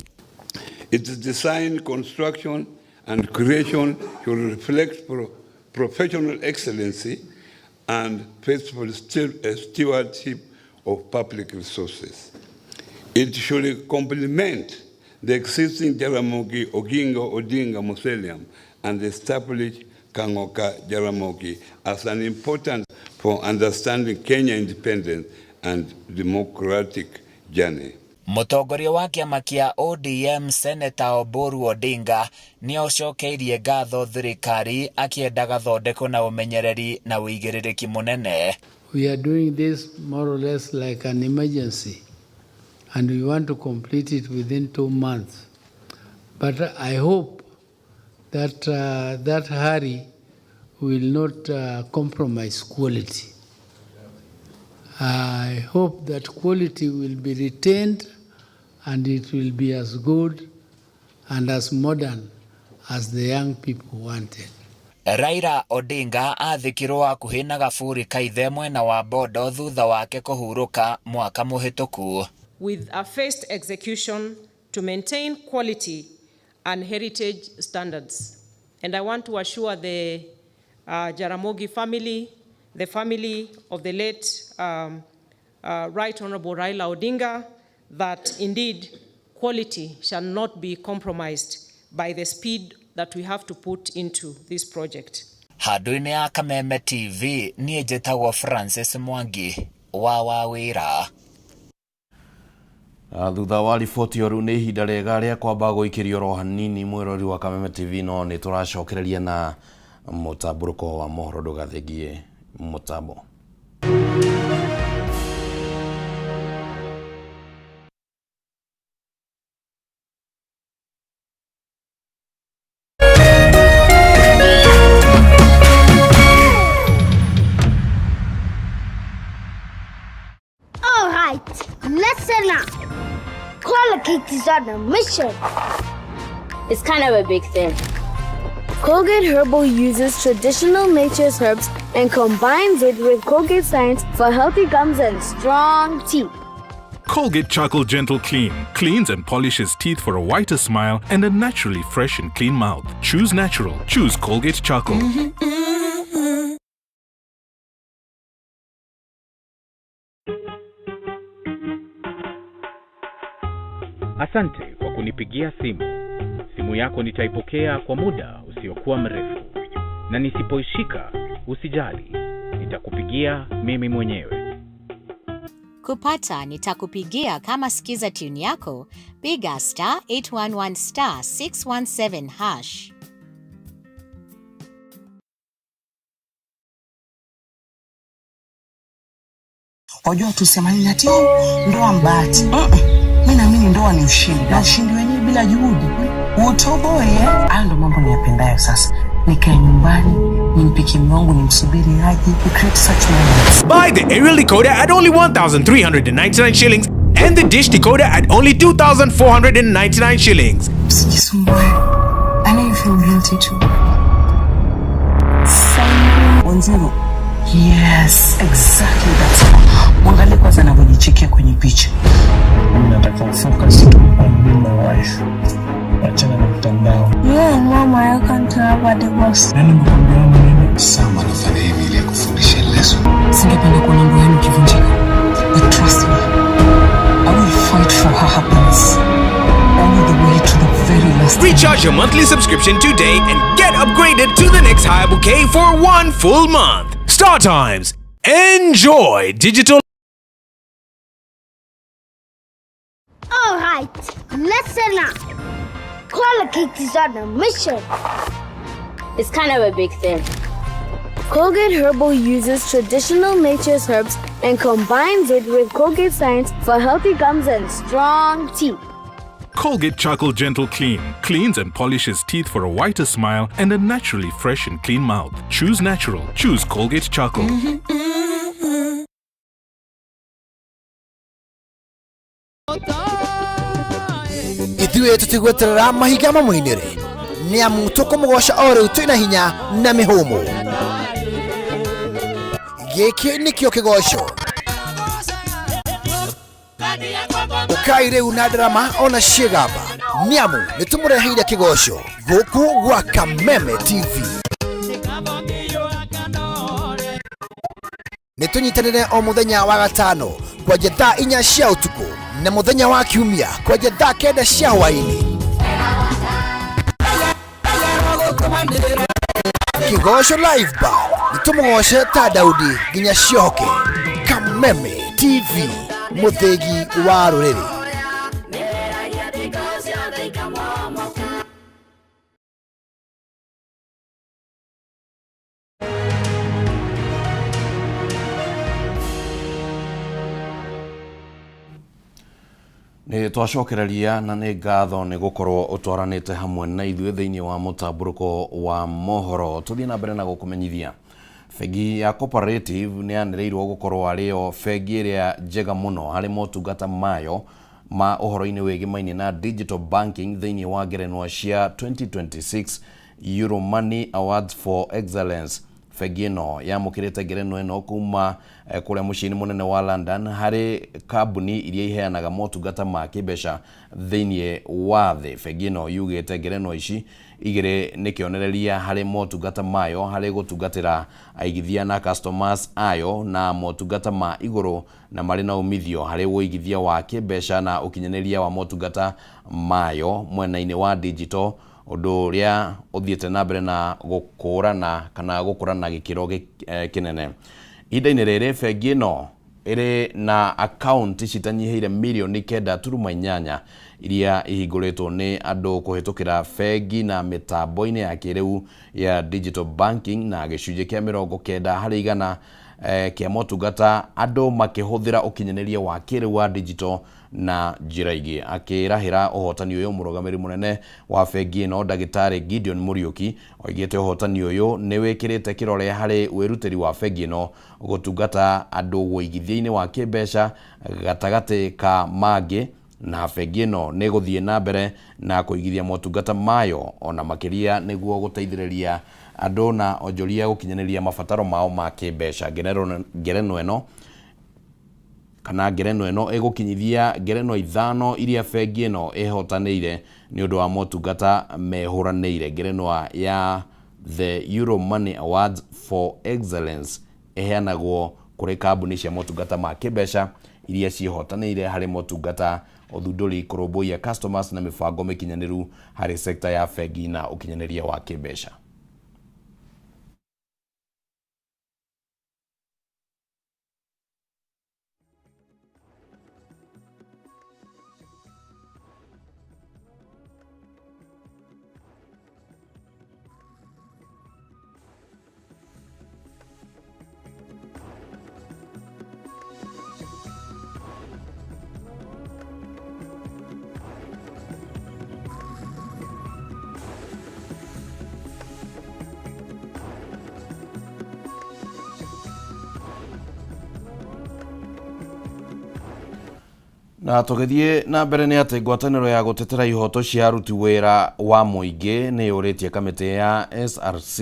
Its design, construction, and creation should reflect professional excellency and faithful stewardship of public resources. It should complement the existing Jaramogi Oginga Odinga Mausoleum and establish Kang'o ka Jaramogi as an important for understanding Kenya independence and democratic journey. Mũtongoria wa kĩama kĩa ODM Senator Oburu Odinga nĩ acokeirie ngatho thirikari akĩenda gathondekwo na ũmenyereri na ũigĩrĩrĩki mũnene. We are doing this more or less like an emergency, and we want to complete it within 2 months. But I hope that that hurry will not compromise quality. I hope that quality will be retained and it will be as good and as modern as the young people wanted. Raila Odinga athikirwo hakuhĩ na gaburi ka ithe mwena wa Bondo thutha wake kũhurũka mwaka mũhĩtũku. With a phased execution to maintain quality and heritage standards. And I want to assure the Jaramogi family, the family of the late Right Honorable Raila Odinga, that indeed quality shall not be compromised by the speed that we have to put into this project. Handũ-inĩ ya Kameme TV niĩ njĩtagwo Francis Mwangi wa Wawĩra. Thutha wa riboti ĩyo rĩu nĩ ihinda rĩega rĩa kwamba gũikĩrio oro hanini mwĩrori wa Kameme TV, no nĩ tũracokereria na mũtambũrũko wa mohoro, ndũgathengie mũtambo. All right, listen up. Colgate is on a mission. It's kind of a big thing. Colgate Herbal uses traditional nature's herbs and combines it with Colgate science for healthy gums and strong teeth. Colgate Charcoal Gentle Clean cleans and polishes teeth for a whiter smile and a naturally fresh and clean mouth. Choose natural. Choose Colgate Charcoal. Asante kwa kunipigia simu. Simu yako nitaipokea kwa muda usiokuwa mrefu, na nisipoishika usijali, nitakupigia mimi mwenyewe. Kupata nitakupigia kama skiza tune yako, piga *811*617#. Wajua tusemani ati "Oh, ndoa mbahati." Mi naamini ndoa ni ushindi, na ushindi wenyewe bila juhudi utoboe. Hayo ndo mambo niyapendayo sasa. Nikae nyumbani nimpikie mume wangu, nimsubiri aje, we create such moments. Buy the aerial decoder at only 1,399 shillings and the dish decoder at only 2,499 shillings. Usijisumbue. I know you feel guilty too. 1-0. Yes, exactly, that's it. Mwangalie kwanza anavyojichekia kwenye picha. Mimi nataka ufocus tu on being my wife. Achana na mtandao. You and mama are going to have a divorce. Nani amekwambia maneno? Sam anafanya hivi ili akufundishe lesson. Singependa kuona ndoa yenu ikivunjika. But trust me, I will fight for her happiness all the way to the very last. Recharge your monthly subscription today and get upgraded to the next higher bouquet for one full month. Star Times. Enjoy digital. All right, listen up. Colgate is on a mission. It's kind of a big thing. Colgate Herbal uses traditional nature's herbs and combines it with Colgate science for healthy gums and strong teeth. Colgate Charcoal Gentle Clean cleans and polishes teeth for a whiter smile and a naturally fresh and clean mouth. Choose natural. Choose Colgate Charcoal. Ithuĩ tũtigweterera mahinga mamũinĩre nĩ amu tũkũmũgoca o rĩu twĩna hinya na mĩhũmũ. Gĩkĩ nĩkĩo kĩgoco. Ũkai rĩu na ndarama ona ciĩgamba nĩ amu nĩ tũmũreheire kĩgoco gũkũ gwa Kameme TV. Nĩ tũnyitanĩre o mũthenya wa gatano kwanja thaa 4 cia ũtukũ na mũthenya wa kiumia kwanja thaa 9 cia hwaĩ-inĩ. Kĩgoco Live Band nĩ tũmũgoce ta Daudi nginya ciohoke. Kameme TV, mũthĩgi wa rũrĩrĩ. Nĩ twacokereria na nĩ ngatho nĩ gũkorwo ũtwaranĩte hamwe na ithuĩ thĩinĩ wa mũtambũrũko wa mohoro. Tũthiĩ na mbere na gũkũmenyithia bengi ya Cooperative nĩ yanĩrĩirwo gũkorwo arĩ yo bengi ĩrĩa njega mũno harĩ motungata mayo ma ũhoro-inĩ wĩgĩmaine na digital banking thĩinĩ wa ngerenwa cia 2026 Euromoney Awards for Excellence. Bengi ĩno yamũkĩrĩte ngerenwa ĩno kuma kũrĩa mũciĩ-inĩ mũnene wa London harĩ kambuni iria iheanaga motungata ma kĩmbeca thĩinĩ wa thĩ. Bengi ĩno yugĩte ngerenwa ici igĩrĩ nĩ kĩonereria harĩ motungata mayo harĩ gũtungatĩra aigithia na customers ayo na motungata ma igũrũ na marĩ na umithio harĩ ũigithia wa kĩmbeca na ũkinyanĩria wa motungata mayo mwena-inĩ wa digital, ũndũ ũrĩa ũthiĩte na mbere na gũkũrana kana gũkũra na gĩkĩro kĩnene. Ihinda-inĩ rĩrĩ bengi ĩno ĩrĩ na akaunti citanyihĩire mirioni 9.8 iria ihingũrĩtwo nĩ andũ kũhĩtũkĩra bengi na mĩtambo-inĩ ya kĩrĩu ya digital banking na gĩcunjĩ kĩa 90% kĩa motungata andũ makĩhũthĩra ũkinyanĩria wa kĩrĩu wa digital na njĩra ingĩ. Akĩrahĩra ũhotani ũyũ, mũrũgamĩrĩri mũnene wa bengi ĩno ndagĩtarĩ Gideon Mũriũki oigĩte ũhotani ũyũ nĩ wĩkĩrĩte kĩrore harĩ wĩrutĩri wa bengi ĩno gũtungata andũ ũigithia-inĩ wa kĩmbeca gatagatĩ ka mangĩ, na bengi ĩno nĩ ĩgũthiĩ na mbere na kũigithia motungata mayo ona makĩria nĩguo gũteithĩrĩria andũ na onjoria gũkinyanĩria mabataro mao ma kĩmbeca. Ngerenwa ĩno kana ngerenwa ĩno ĩgũkinyithia ngerenwa 5 iria bengi ĩno ĩhotanĩire nĩ ũndũ wa motungata mehũranĩire. Ngerenwa ya The Euromoney Awards for Excellence ĩheanagwo kũrĩ kambuni cia motungata ma kĩmbeca iria ciĩhotanĩire harĩ motungata, ũthundũri, kũrũmbũiya customers na mĩbango mĩkinyanĩru harĩ sekta ya bengi na ũkinyanĩria wa kĩmbeca. Na tũgĩthiĩ na mbere nĩ atĩ ngwatanĩro ya gũtetera ihoto cia aruti wĩra wa mũingĩ nĩ yũrĩtie kamĩtĩ ya SRC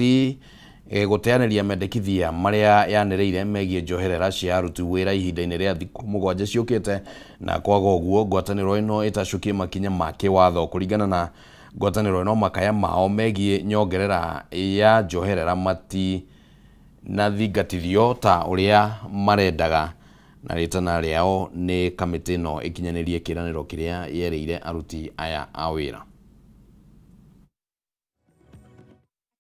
gũteanĩria mendekithia marĩa yanĩrĩire megiĩ njoherera cia aruti wĩra ihinda-inĩ rĩa thikũ 7 ciũkĩte, na kwaga ũguo ngwatanĩro ĩno ĩtacũkie makinya ma kĩwatho. Kũringana na ngwatanĩro ĩno, makaya mao megiĩ nyongerera ya njoherera mati na thingatithio ta ũrĩa marendaga. Na rĩtana rĩao nĩ kamĩtĩ ĩno ĩkinyanĩrie kĩĩranĩro kĩrĩa yerĩire aruti aya a wĩra.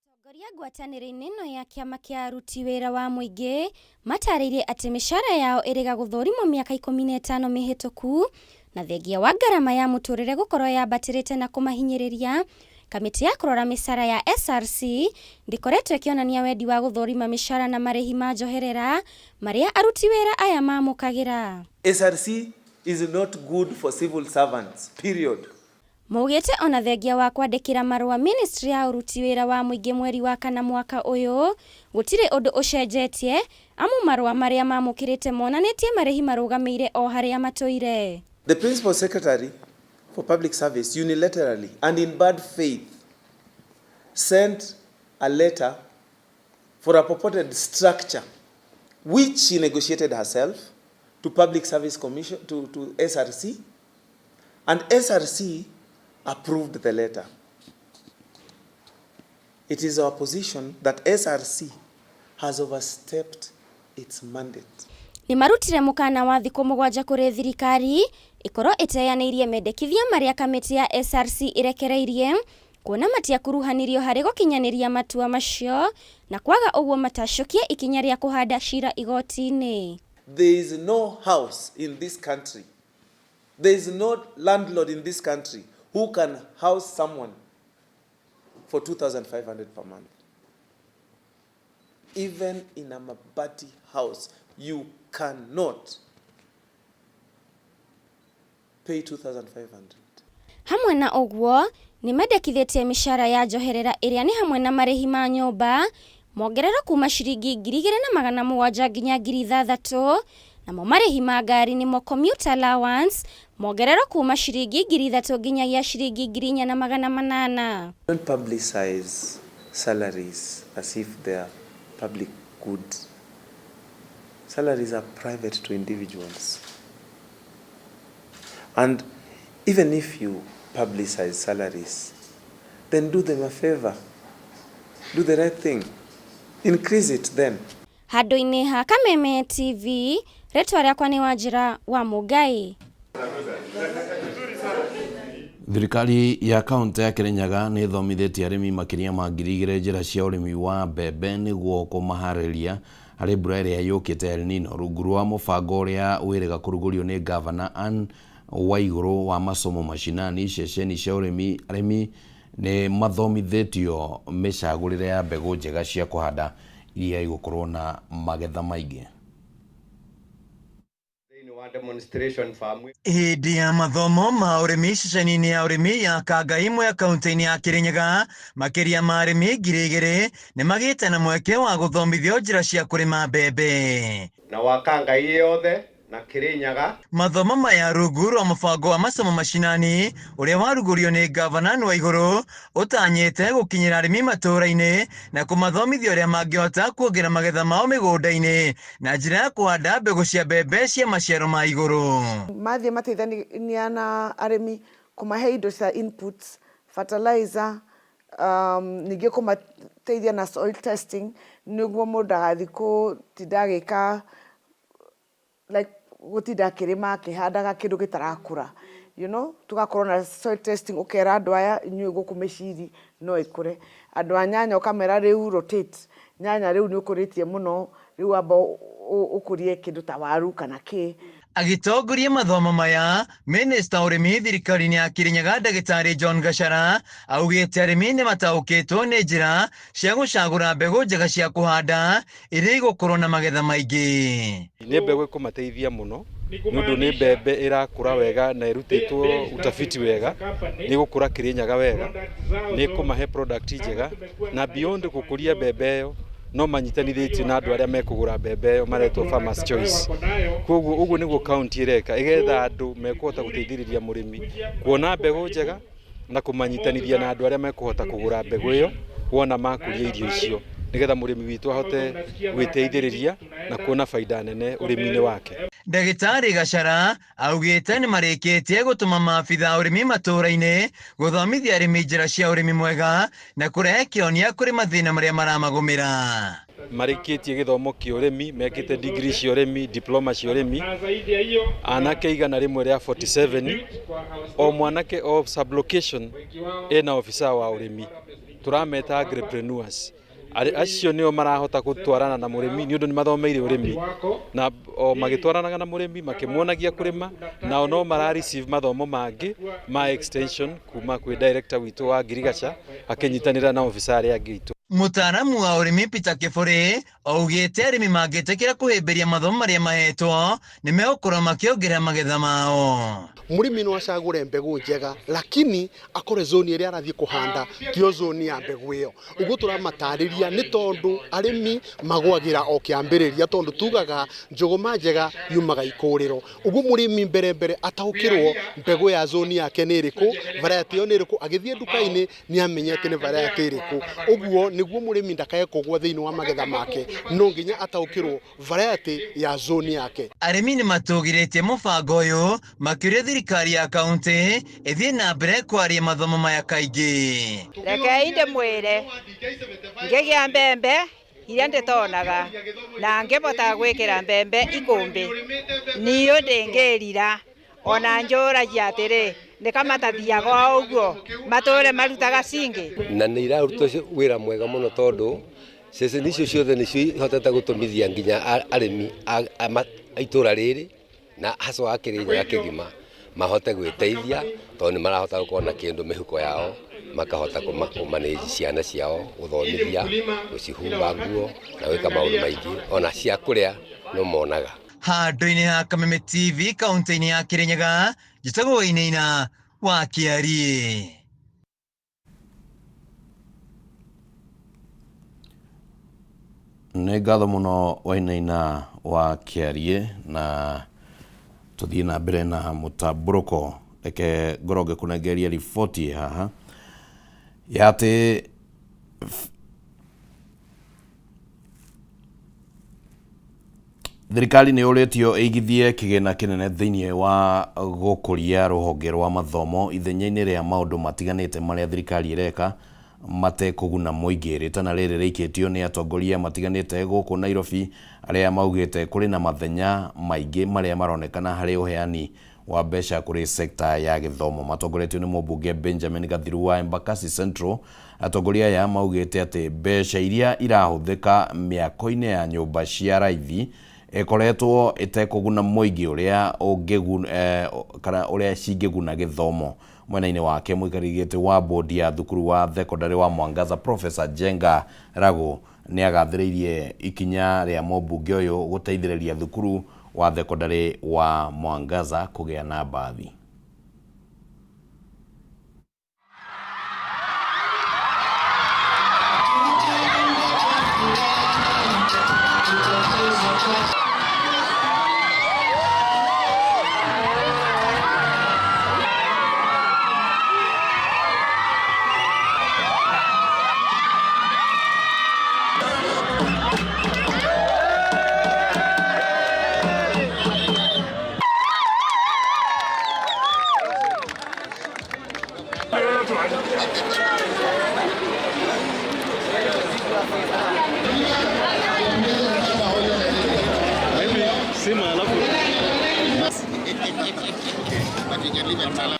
Atongoria ngwatanĩro-inĩ ĩno ya kĩama kĩa aruti wĩra wa mũingĩ matarĩirie atĩ mĩcara yao ĩrĩga gũthũrimwo mĩaka 15 mĩhĩtũku na thengia wa ngarama ya mũtũrĩre gũkorwo yambatĩrĩte na kũmahinyĩrĩria. Kamĩtĩ ya kũrora mĩcara ya SRC ndĩkoretwo ĩkĩonania wendi wa gũthũrima mĩcara na marĩhi ma njoherera marĩa aruti wĩra aya mamũkagĩra. SRC is not good for civil servants, period. Maugĩte ona thengia wa kwandĩkĩra marũa ministry ya ũruti wĩra wa mũingĩ mweri wa kana mwaka ũyũ, gũtirĩ ũndũ ũcenjetie amu marũa marĩa mamũkĩrĩte monanĩtie marĩhi marũgamĩire o harĩa matũire. The Principal Secretary for Public Service unilaterally and in bad faith sent a letter for a purported structure which she negotiated herself to Public Service Commission, to SRC, and SRC approved the letter. It is our position that SRC has overstepped its mandate. Nĩ marutire mũkana wa thikũ 7 kũrĩ thirikari ĩkorwo ĩteanĩirie mendekithia marĩa kamĩtĩ ya SRC ĩrekereirie kuona matiakuruhanirio harĩ gũkinyanĩria matua macio na kwaga ũguo matacũkie ikinya rĩa kũhanda cira igoti-inĩ. There is no house in this country, there is no landlord in this country who can house someone for 2,500 per month. Even in a mabati house, you cannot pay 2,500. Hamwe na ũguo nĩ mendekithĩtie mĩcara ya njoherera ĩrĩa nĩ hamwe na marĩhi ma nyũmba mongererwo kuma ciringi 2,700 nginya 6,000, namo marĩhi ma ngari nĩmo commuter allowance mongererwo kuma ciringi 3,000 nginyagia ciringi 4,800. Don't publicize salaries as if they are public goods. Salaries are private to individuals. And even if you publicize salaries, then do them a favor. Do the right thing. Increase it then. Handũ-inĩ ha Kameme TV, rĩtwa rĩakwa nĩ Wanjĩra wa Mũngai. Thirikari ya kaunti ya Kirinyaga nĩ ĩthomithĩtie arĩmi makĩria ma 2,000 njĩra cia ũrĩmi wa mbembe nĩguo kũmaharĩria harĩ mbura ĩrĩa yũkĩte El Nino rungu rwa mũbango ũrĩa wĩrĩga kũrugũrio nĩ Gavana Anne Waigũrũ wa masomo mashinani. Ceceni cia ũrĩmi arĩmi nĩ mathomithĩtio mĩcagũrĩre ya mbegũ njega cia kũhanda iria igũkorwo na magetha maingĩ. Hĩndĩ ya mathomo ma ũrĩmi ceceni-inĩ ya ũrĩmi ya Kangai Mwea kaunti-inĩ ya Kirinyaga, makĩria ma arĩmi 2,000 nĩ magĩte na mweke wa gũthomithio njĩra cia kũrĩma mbembe. Na wa Kangai yothe na Kirinyaga. Mathomo maya rungu rwa mũbango wa masomo mashinani ũrĩa warugũrio nĩ Gavana Anne Waigũrũ ũtanyĩte gũkinyĩra arĩmi matũũra-inĩ na kũmathomithia ũrĩa mangĩhota kuongerera magetha mao mĩgũnda-inĩ na njĩra ya kũhanda mbegũ cia mbembe cia maciaro ma igũrũ. Mathiĩ mateithania na arĩmi kũmahe indo cia inputs, fertilizer, ningĩ kũmateithia na soil testing nĩguo mũndũ ndagathiĩ gũtinda agĩka like gũtinda akĩrĩma akĩhandaga kĩndũ gĩtarakũra, tugakorwo na soil testing, ũkera andũ aya inyuĩ gũkũ mĩciri no ĩkũre, andũ a nyanya ũkamera rĩu rotate nyanya rĩu nĩ ũkũrĩtie mũno, rĩu amba ũkũrie kĩndũ ta waru kana kĩ. Agĩtongoria mathomo maya, Minista ũrĩmi thirikari-inĩ ya Kirinyaga Ndagĩtarĩ John Gachara augĩte arĩmi nĩ mataũkĩtwo nĩ njĩra cia gũcagũra mbegũ njega cia kũhanda iria igũkorwo na magetha maingĩ. Nĩ mbegũ ĩkũmateithia mũno nĩ ũndũ nĩ mbembe ĩrakũra wega na ĩrutĩtwo utafiti wega, nĩ ĩgũkũra Kirinyaga wega, nĩ ĩkũmahe product njega, na beyond gũkũria mbembe ĩyo no manyitanithĩtio na andũ arĩa mekũgũra mbembe ĩyo maretwo Farmers Choice. Koguo ũguo nĩguo kaunti ĩreka, ĩgetha andũ mekũhota gũteithĩrĩria mũrĩmi kuona mbegũ njega na kũmanyitanithia na andũ arĩa mekũhota kũgũra mbegũ ĩyo wona makũria irio icio. Nĩgetha mũrĩmi witũ ahote gwĩteithĩrĩria na kuona baida nene ũrĩmi-inĩ wake. Ndagĩtarĩ Gachara augĩte nĩ marĩkĩtie gũtũma maabitha ũrĩmi matũũra-inĩ gũthomithia arĩmi njĩra cia ũrĩmi mwega na kũrehe kĩonia kũrĩ mathĩna marĩa maramagũmĩra. Marĩkĩtie gĩthomo kĩa ũrĩmi, mekĩte degree cia ũrĩmi, diploma cia ũrĩmi, anake 147, o mwanake o sublocation ena officer wa ũrĩmi, tũrameta agripreneurs. Acio nĩo marahota gũtwarana na mũrĩmi nĩ ũndũ nĩ mathomeire ũrĩmi, na o magĩtwaranaga na mũrĩmi makĩmuonagia kũrĩma, nao no mara receive mathomo mangĩ ma extension kuma kwĩ director witũ wa ngirigaca akĩnyitanĩra na officer arĩa angĩ aitũ. Mũtaaramu wa ũrĩmi Peter Kĩbũrĩ augĩte arĩmi mangĩtĩkĩra kũhĩmbĩria mathomo marĩa mahetwo nĩ megũkorwo makĩongerera magetha mao. Mũrĩmi no acagũre mbegũ njega lakini akore zoni ĩrĩa arathiĩ kũhanda tio zoni ya mbegũ ĩyo. Ũguo tũramatarĩria nĩ tondũ arĩmi magwagĩra o kĩambĩrĩria, tondũ tugaga njũgũma njega yumaga ikũrĩro. Ũguo mũrĩmi mbere mbere ataũkĩrwo mbegũ ya zoni yake nĩ ĩrĩkũ, variety ĩyo nĩ ĩrĩkũ, agĩthiĩ nduka-inĩ nĩ amenye atĩ nĩ variety ĩrĩkũ. Ũguo nĩguo mũrĩmi ndakae kũgwa thĩinĩ wa magetha make, no nginya ataũkĩrwo variety ya zoni yake. Arĩmi nĩ matũgĩrĩtie mũbango ũyũ makĩũria thirikari ya kaunti ĩthiĩ na mbere kwaria mathomo maya kaingĩ. Rekei ndĩmwĩre ngĩgĩa mbembe iria ndĩtonaga na ngĩbotaga gwĩkĩra mbembe ikũmbĩ niũ ndĩngĩrira ona njũragia atĩrĩ nĩkamatathiaga o ũguo matũre marutaga cingĩ. Na nĩ iraruta wĩra mwega mũno tondũ ceceni icio ciothe nĩcio ihotete gũtũmithia nginya arĩmi a itũra rĩrĩ na haswa a Kĩrĩnyaga kĩgima mahote gwĩteithia tondũ nĩ marahota gũkorwo na kĩndũ mĩhuko yao, makahota kũmanage ciana ciao, gũthomithia, gũcihumba nguo na gwĩka maũndũ maingĩ ona cia kũrĩa no monaga. Handũ-inĩ ha Kameme TV kaunti-inĩ ya Kĩrĩnyaga, njĩtagwo Wainaina wa Kĩariĩ. Nĩ ngatho mũno Wainaina wa Kĩariĩ, na tũthiĩ na mbere na mũtambũrũko. Reke ngorwo ngĩkũnengeria riboti haha ya atĩ thirikari nĩ yũrĩtio ĩigithie kĩgĩna kĩnene thĩinĩ wa gũkũria rũhonge rwa mathomo ithenya-inĩ rĩa maũndũ matiganĩte marĩa thirikari ĩreka matekũguna mũingĩ. Rĩtana rĩrĩ rĩikĩtio nĩ atongoria matiganĩte gũkũ Nairobi arĩa maugĩte kũrĩ na mathenya maingĩ marĩa maronekana harĩ ũheani wa mbeca kũrĩ sekta ya gĩthomo. Matongoretio nĩ mũmbunge Benjamin Gathiru wa Embakasi Central. Atongoria aya maugĩte atĩ mbeca iria irahũthĩka mĩako-inĩ ya nyũmba cia raithi ĩkoretwo ĩtekũguna mũingĩ ũrĩa kana ũrĩa cingĩguna gĩthomo. Mwena-inĩ wake mũikarĩri gĩtĩ wa bodi ya thukuru wa thekondarĩ wa Mwangaza Professor Jenga Rago nĩ agathĩrĩirie ikinya rĩa mũmbunge ũyũ gũteithĩrĩria thukuru wa thekondarĩ wa Mwangaza kũgĩa na mbathi.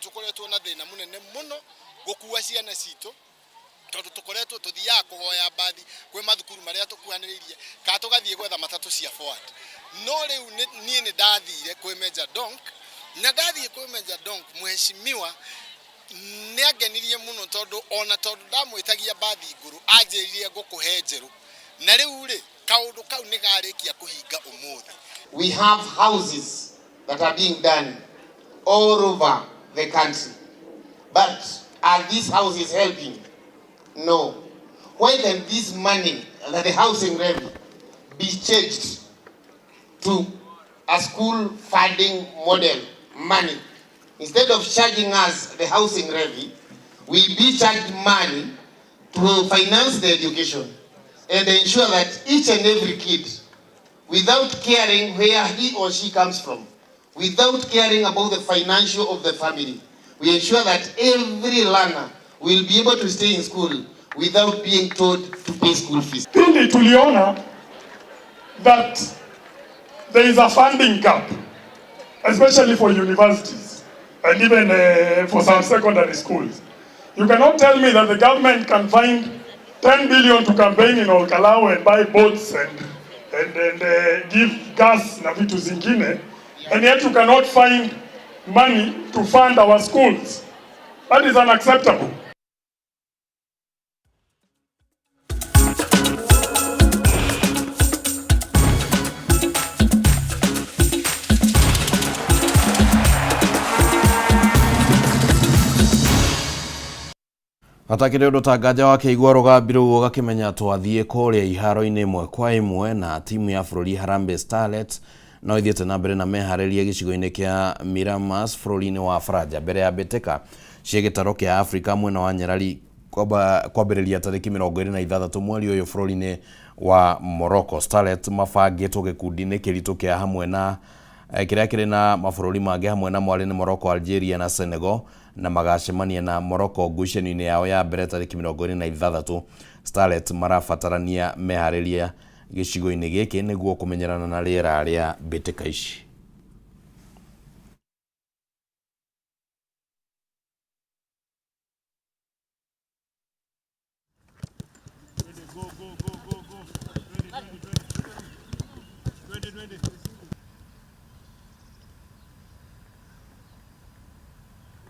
Tukoretwo na thĩna mũnene mũno gũkua ciana citũ tondũ tũkoretwo tũthiaga kũhoya mbathi kwĩ mathukuru marĩa tũkuhanĩrĩirie kana tũgathiĩ gwetha matatũ cia forward. No rĩu niĩ nĩ ndathire kwĩ Major Donk, na ndathiĩ kwĩ Major Donk mheshimiwa nĩ angenirie mũno tondũ ona tondũ ndamwĩtagia mbathi ngũrũ anjĩrire ngũkũhe njerũ, na rĩu rĩ kaũndũ kau nĩ garĩkia kũhinga ũmũthĩ. We have houses that are being done all over the country. But are these houses helping? No. Why can this money, the housing levy, be changed to a school funding model money? Instead of charging us the housing levy, we be charged money to finance the education. and ensure that each and every kid, without caring where he or she comes from, without caring about the financial of the family, we ensure that every learner will be able to stay in school without being told to pay school fees. Pili, tuliona that there is a funding gap, especially for universities and even for some secondary schools. You cannot tell me that the government can find 10 billion to campaign in Olkalou and buy boats and give gas na vitu zingine, and yet you cannot find money to fund our schools. That is unacceptable. Hatakĩrĩ ũndũ ta nganja wakĩigua rũgambi rũu ũgakĩmenya twathiĩ kũrĩa iharo-inĩ ĩmwe kwa ĩmwe na timu ya bũrũri Harambee Starlets no ithiĩte na mbere na meharĩria gĩcigo-inĩ kĩa Miramas bũrũri-inĩ wa Faranja mbere ya mbĩtĩka cia gĩtaro kĩa Afrika mwena wa Nyerari kwambĩrĩria tarĩki 26 mweri ũyũ bũrũri-inĩ wa Morocco. Starlets mabangĩtwo gĩkundi-inĩ kĩritũ kĩa hamwe na kĩrĩa kĩrĩ na mabũrũri mangĩ hamwe na mwarĩ nĩ Morocco, Algeria na Senegal na magacemania na Morocco ngucanio-inĩ yao ya mbere tarĩki 26. Starlets marabatarania meharĩria gĩcigo-inĩ gĩkĩ nĩguo kũmenyerana na rĩera rĩa mbĩtĩka ici.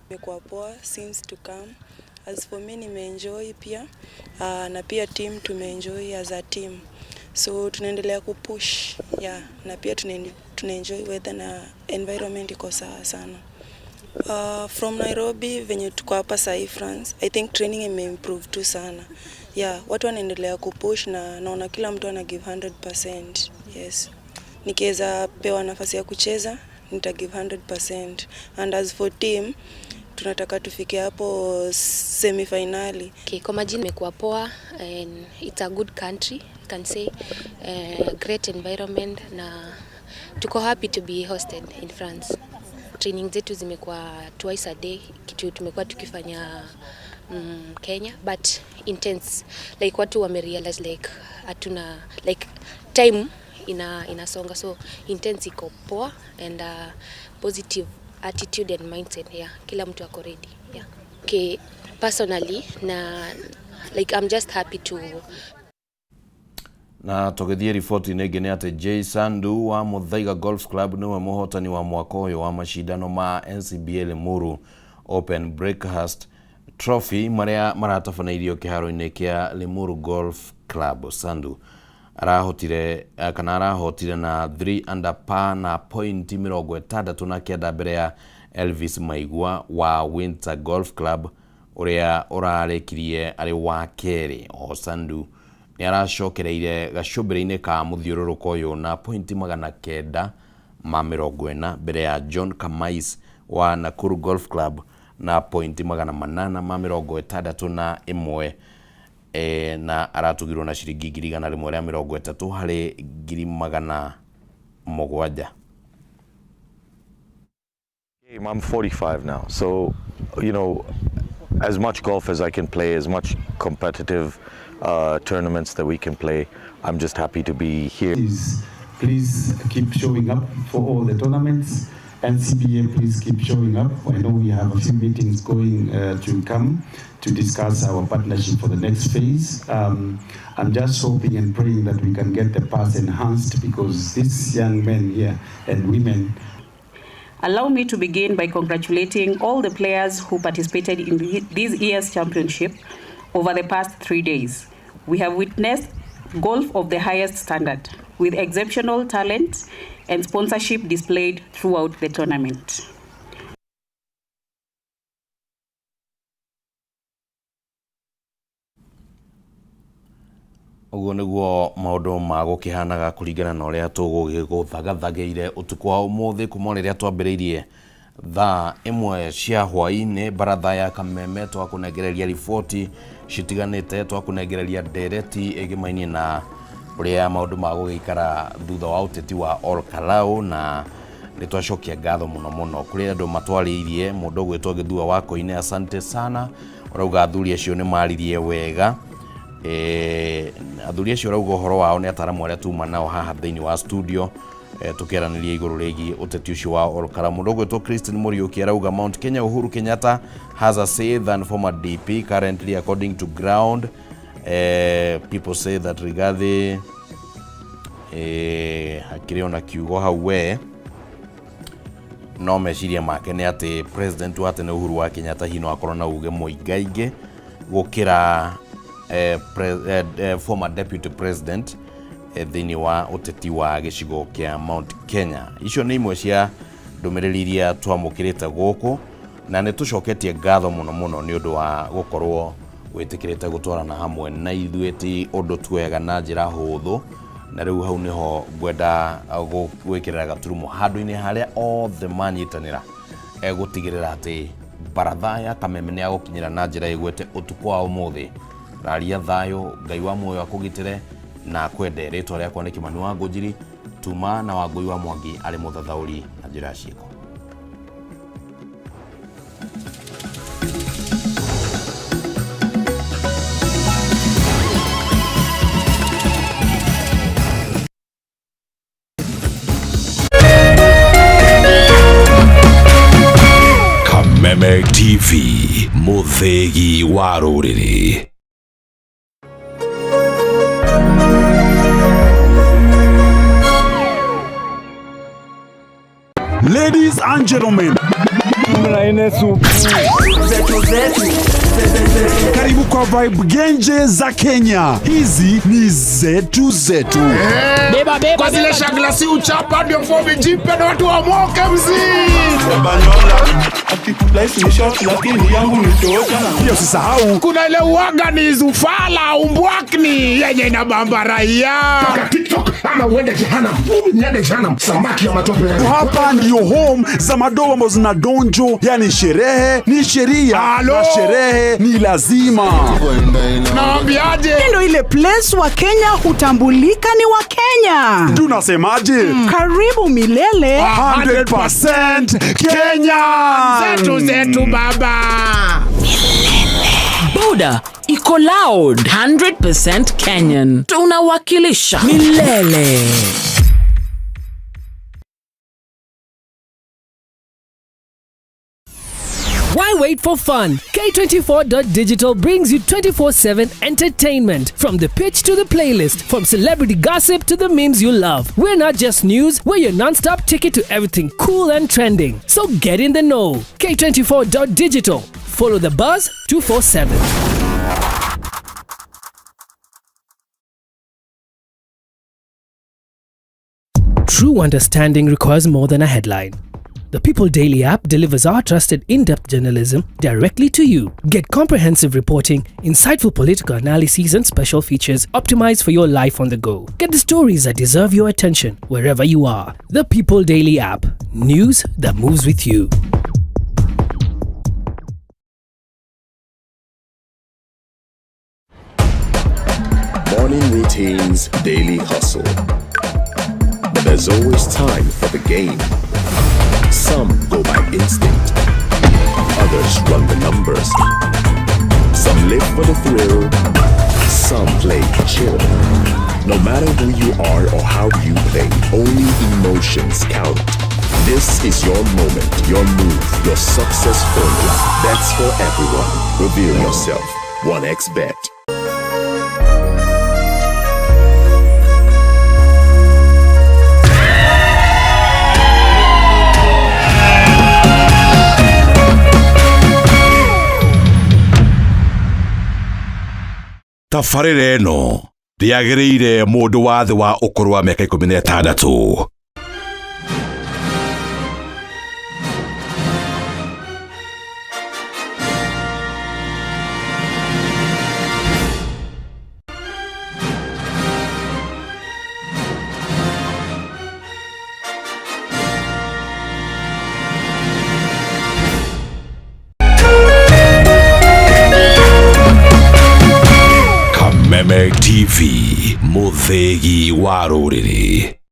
Imekuwa poa since to come. As for me nimeenjoy pia na pia team tumeenjoy as a team, so tunaendelea kupush, yeah, na pia tunaenjoy weather na environment iko sawa sana. From Nairobi venye tuko hapa sahi France, I think training imeimprove tu sana. Yeah, watu wanaendelea kupush na naona kila mtu ana give 100%. Yes. Nikiweza pewa nafasi ya kucheza, nita give 100%. And as for team, tunataka tufike hapo semifinali. Okay, kwa majina imekuwa poa and it's a good country, I can say, great environment na tuko happy to be hosted in France. Training zetu zimekuwa twice a day, kitu tumekuwa tukifanya Kenya, but intense, like watu wamerealize like hatuna like time inasonga, so intense iko poa and positive attitude and mindset, yeah, kila mtu ako ready, yeah. Okay, personally na like I'm just happy to Na tũgĩthiĩ riboti-inĩ ĩngĩ nĩ atĩ Jay Sandu wa Muthaiga Golf Club nĩwe mũhotani wa mwaka ũyũ wa macindano ma NCBA Limuru Open Breakfast Trophy marĩa maratabanĩirio kĩharo-inĩ kĩa Limuru Golf Club. Sandu arahotire kana arahotire na 3 under par na pointi 69 mbere ya Elvis Maigua wa Winter Golf Club ũrĩa ũrarĩkirie arĩ wa kerĩ. O Sandu nĩ aracokereire gacũmbĩrĩ-inĩ ka mũthiũrũrũko ũyũ na pointi 940 mbere ya John Kamais wa Nakuru Golf Club na pointi 861 na aratugirwo na ciringi 130,000 harĩ 700,000. I'm 45 now, so you know, as much golf as I can play, as much competitive tournaments that we can play, I'm just happy to be here. Please keep showing up for all the tournaments. NCBA, please keep showing up. I know we have a few meetings going to come to discuss our partnership for the next phase. I'm just hoping and praying that we can get the pass enhanced, because these young men here and women. Allow me to begin by congratulating all the players who participated in this year's championship over the past 3 days. We have witnessed golf of the highest standard, with exceptional talent and sponsorship displayed throughout the tournament. Ũguo nĩguo maũndũ magũkĩhanaga kũringana na ũrĩa tũgũgĩgũthagathagĩire ũtukũ wa ũmũthĩ kuma rĩrĩa twambĩrĩirie thaa 1 cia hwaĩ-inĩ baratha ya Kameme twakũnengereria riboti Citiganĩte twakũnengereria ndereti ĩgĩmainie na ũrĩa maũndũ ma gũgĩikara thutha wa ũteti wa Ol Kalou, na nĩ twacokia ngatho mũno mũno kũrĩ andũ matwarĩirie. Mũndũ ũgwĩtwo Gĩthua wa Koine, asante sana, ũrauga athuri acio nĩ maririe wega. Athuri acio ũrauga ũhoro wao nĩ ataramu arĩa tuma nao haha thĩinĩ wa studio, tukiaranĩria igũrũ rĩgiĩ ũteti ũcio wa Ol Kalou. Mũndũ ũgwĩtwo Christine Mũriũki arauga Mount Kenya Uhuru Kenyatta has a say than former DP currently according to ground. People say that Rigathi, hakĩrĩ ona kiugo hau we no meciria make nĩ atĩ president wa tene Uhuru wa Kenyatta hihi no akorwo na uge mũingaingĩ gũkĩra former deputy president thĩinĩ wa ũteti wa gĩcigo kĩa Mount Kenya. Icio nĩ imwe cia ndũmĩrĩri iria twamũkĩrĩte gũkũ, na nĩ tũcoketie ngatho mũno mũno nĩ ũndũ wa gũkorwo wĩtĩkĩrĩte gũtwarana hamwe na ithuĩ. Ti ũndũ tuoyaga na njĩra hũthũ, na rĩu hau nĩho ngwenda gwĩkĩrĩra gaturumo handũ-inĩ harĩa othe manyitanĩra gũtigĩrĩra atĩ baratha ya Kameme nĩ yagũkinyĩra na njĩra ĩgwete ũtukũ wa ũmũthĩ. Raria thayũ, Ngai wa muoyo akũgitĩre na akwende. Rĩtwa rĩakwa nĩ Kĩmani wa Ngũnjiri, tuma na Wangũi wa Mwangi arĩ mũthathaũri na njĩra ya ciĩko. Kameme TV, mũthĩgi wa rũrĩrĩ. Ladies and gentlemen, karibu kwa vibe genje za Kenya. Hizi ni zetu zetu. Beba, beba, kwa zile shagla si uchapa ndio fomi jipe na watu wamoke mzee. Pia usisahau kuna ile uaga ni zufala umbwakni yenye inabamba raia. Toka TikTok ama uende jehanamu. Mimi niende jehanamu, samaki ya matope. Hapa ndio home za madoa ambazo zina donjo, yani sherehe ni sheria na sherehe ni lazima. Naambiaje? Ndio ile place wa Kenya hutambulika ni wa Kenya. Tunasemaje? Karibu milele. 100% Kenya. Zetu zetu baba. Boda iko loud, 100% Kenyan. Tunawakilisha milele. Why wait for fun? K24.digital brings you 24/7 entertainment. From the pitch to the playlist, from celebrity gossip to the memes you love. We're not just news, we're your non-stop ticket to everything cool and trending. So get in the know. K24.digital. Follow the buzz 247. True understanding requires more than a headline. The People Daily app delivers our trusted in-depth journalism directly to you. Get comprehensive reporting, insightful political analyses and special features optimized for your life on the go. Get the stories that deserve your attention wherever you are. The People Daily app. News that moves with you. Morning routines, daily hustle. But there's always time for the game. Some go by instinct. Others run the numbers. Some live for the thrill. Some play chill. No matter who you are or how you play, only emotions count. This is your moment, your move, your success formula. That's for everyone. Reveal yourself. 1xBet. Tabarĩra ĩno ndĩagĩrĩire mũndũ wa thĩ wa ũkũrũ wa mĩaka 16. Kameme TV, mũthĩgi wa rũrĩrĩ.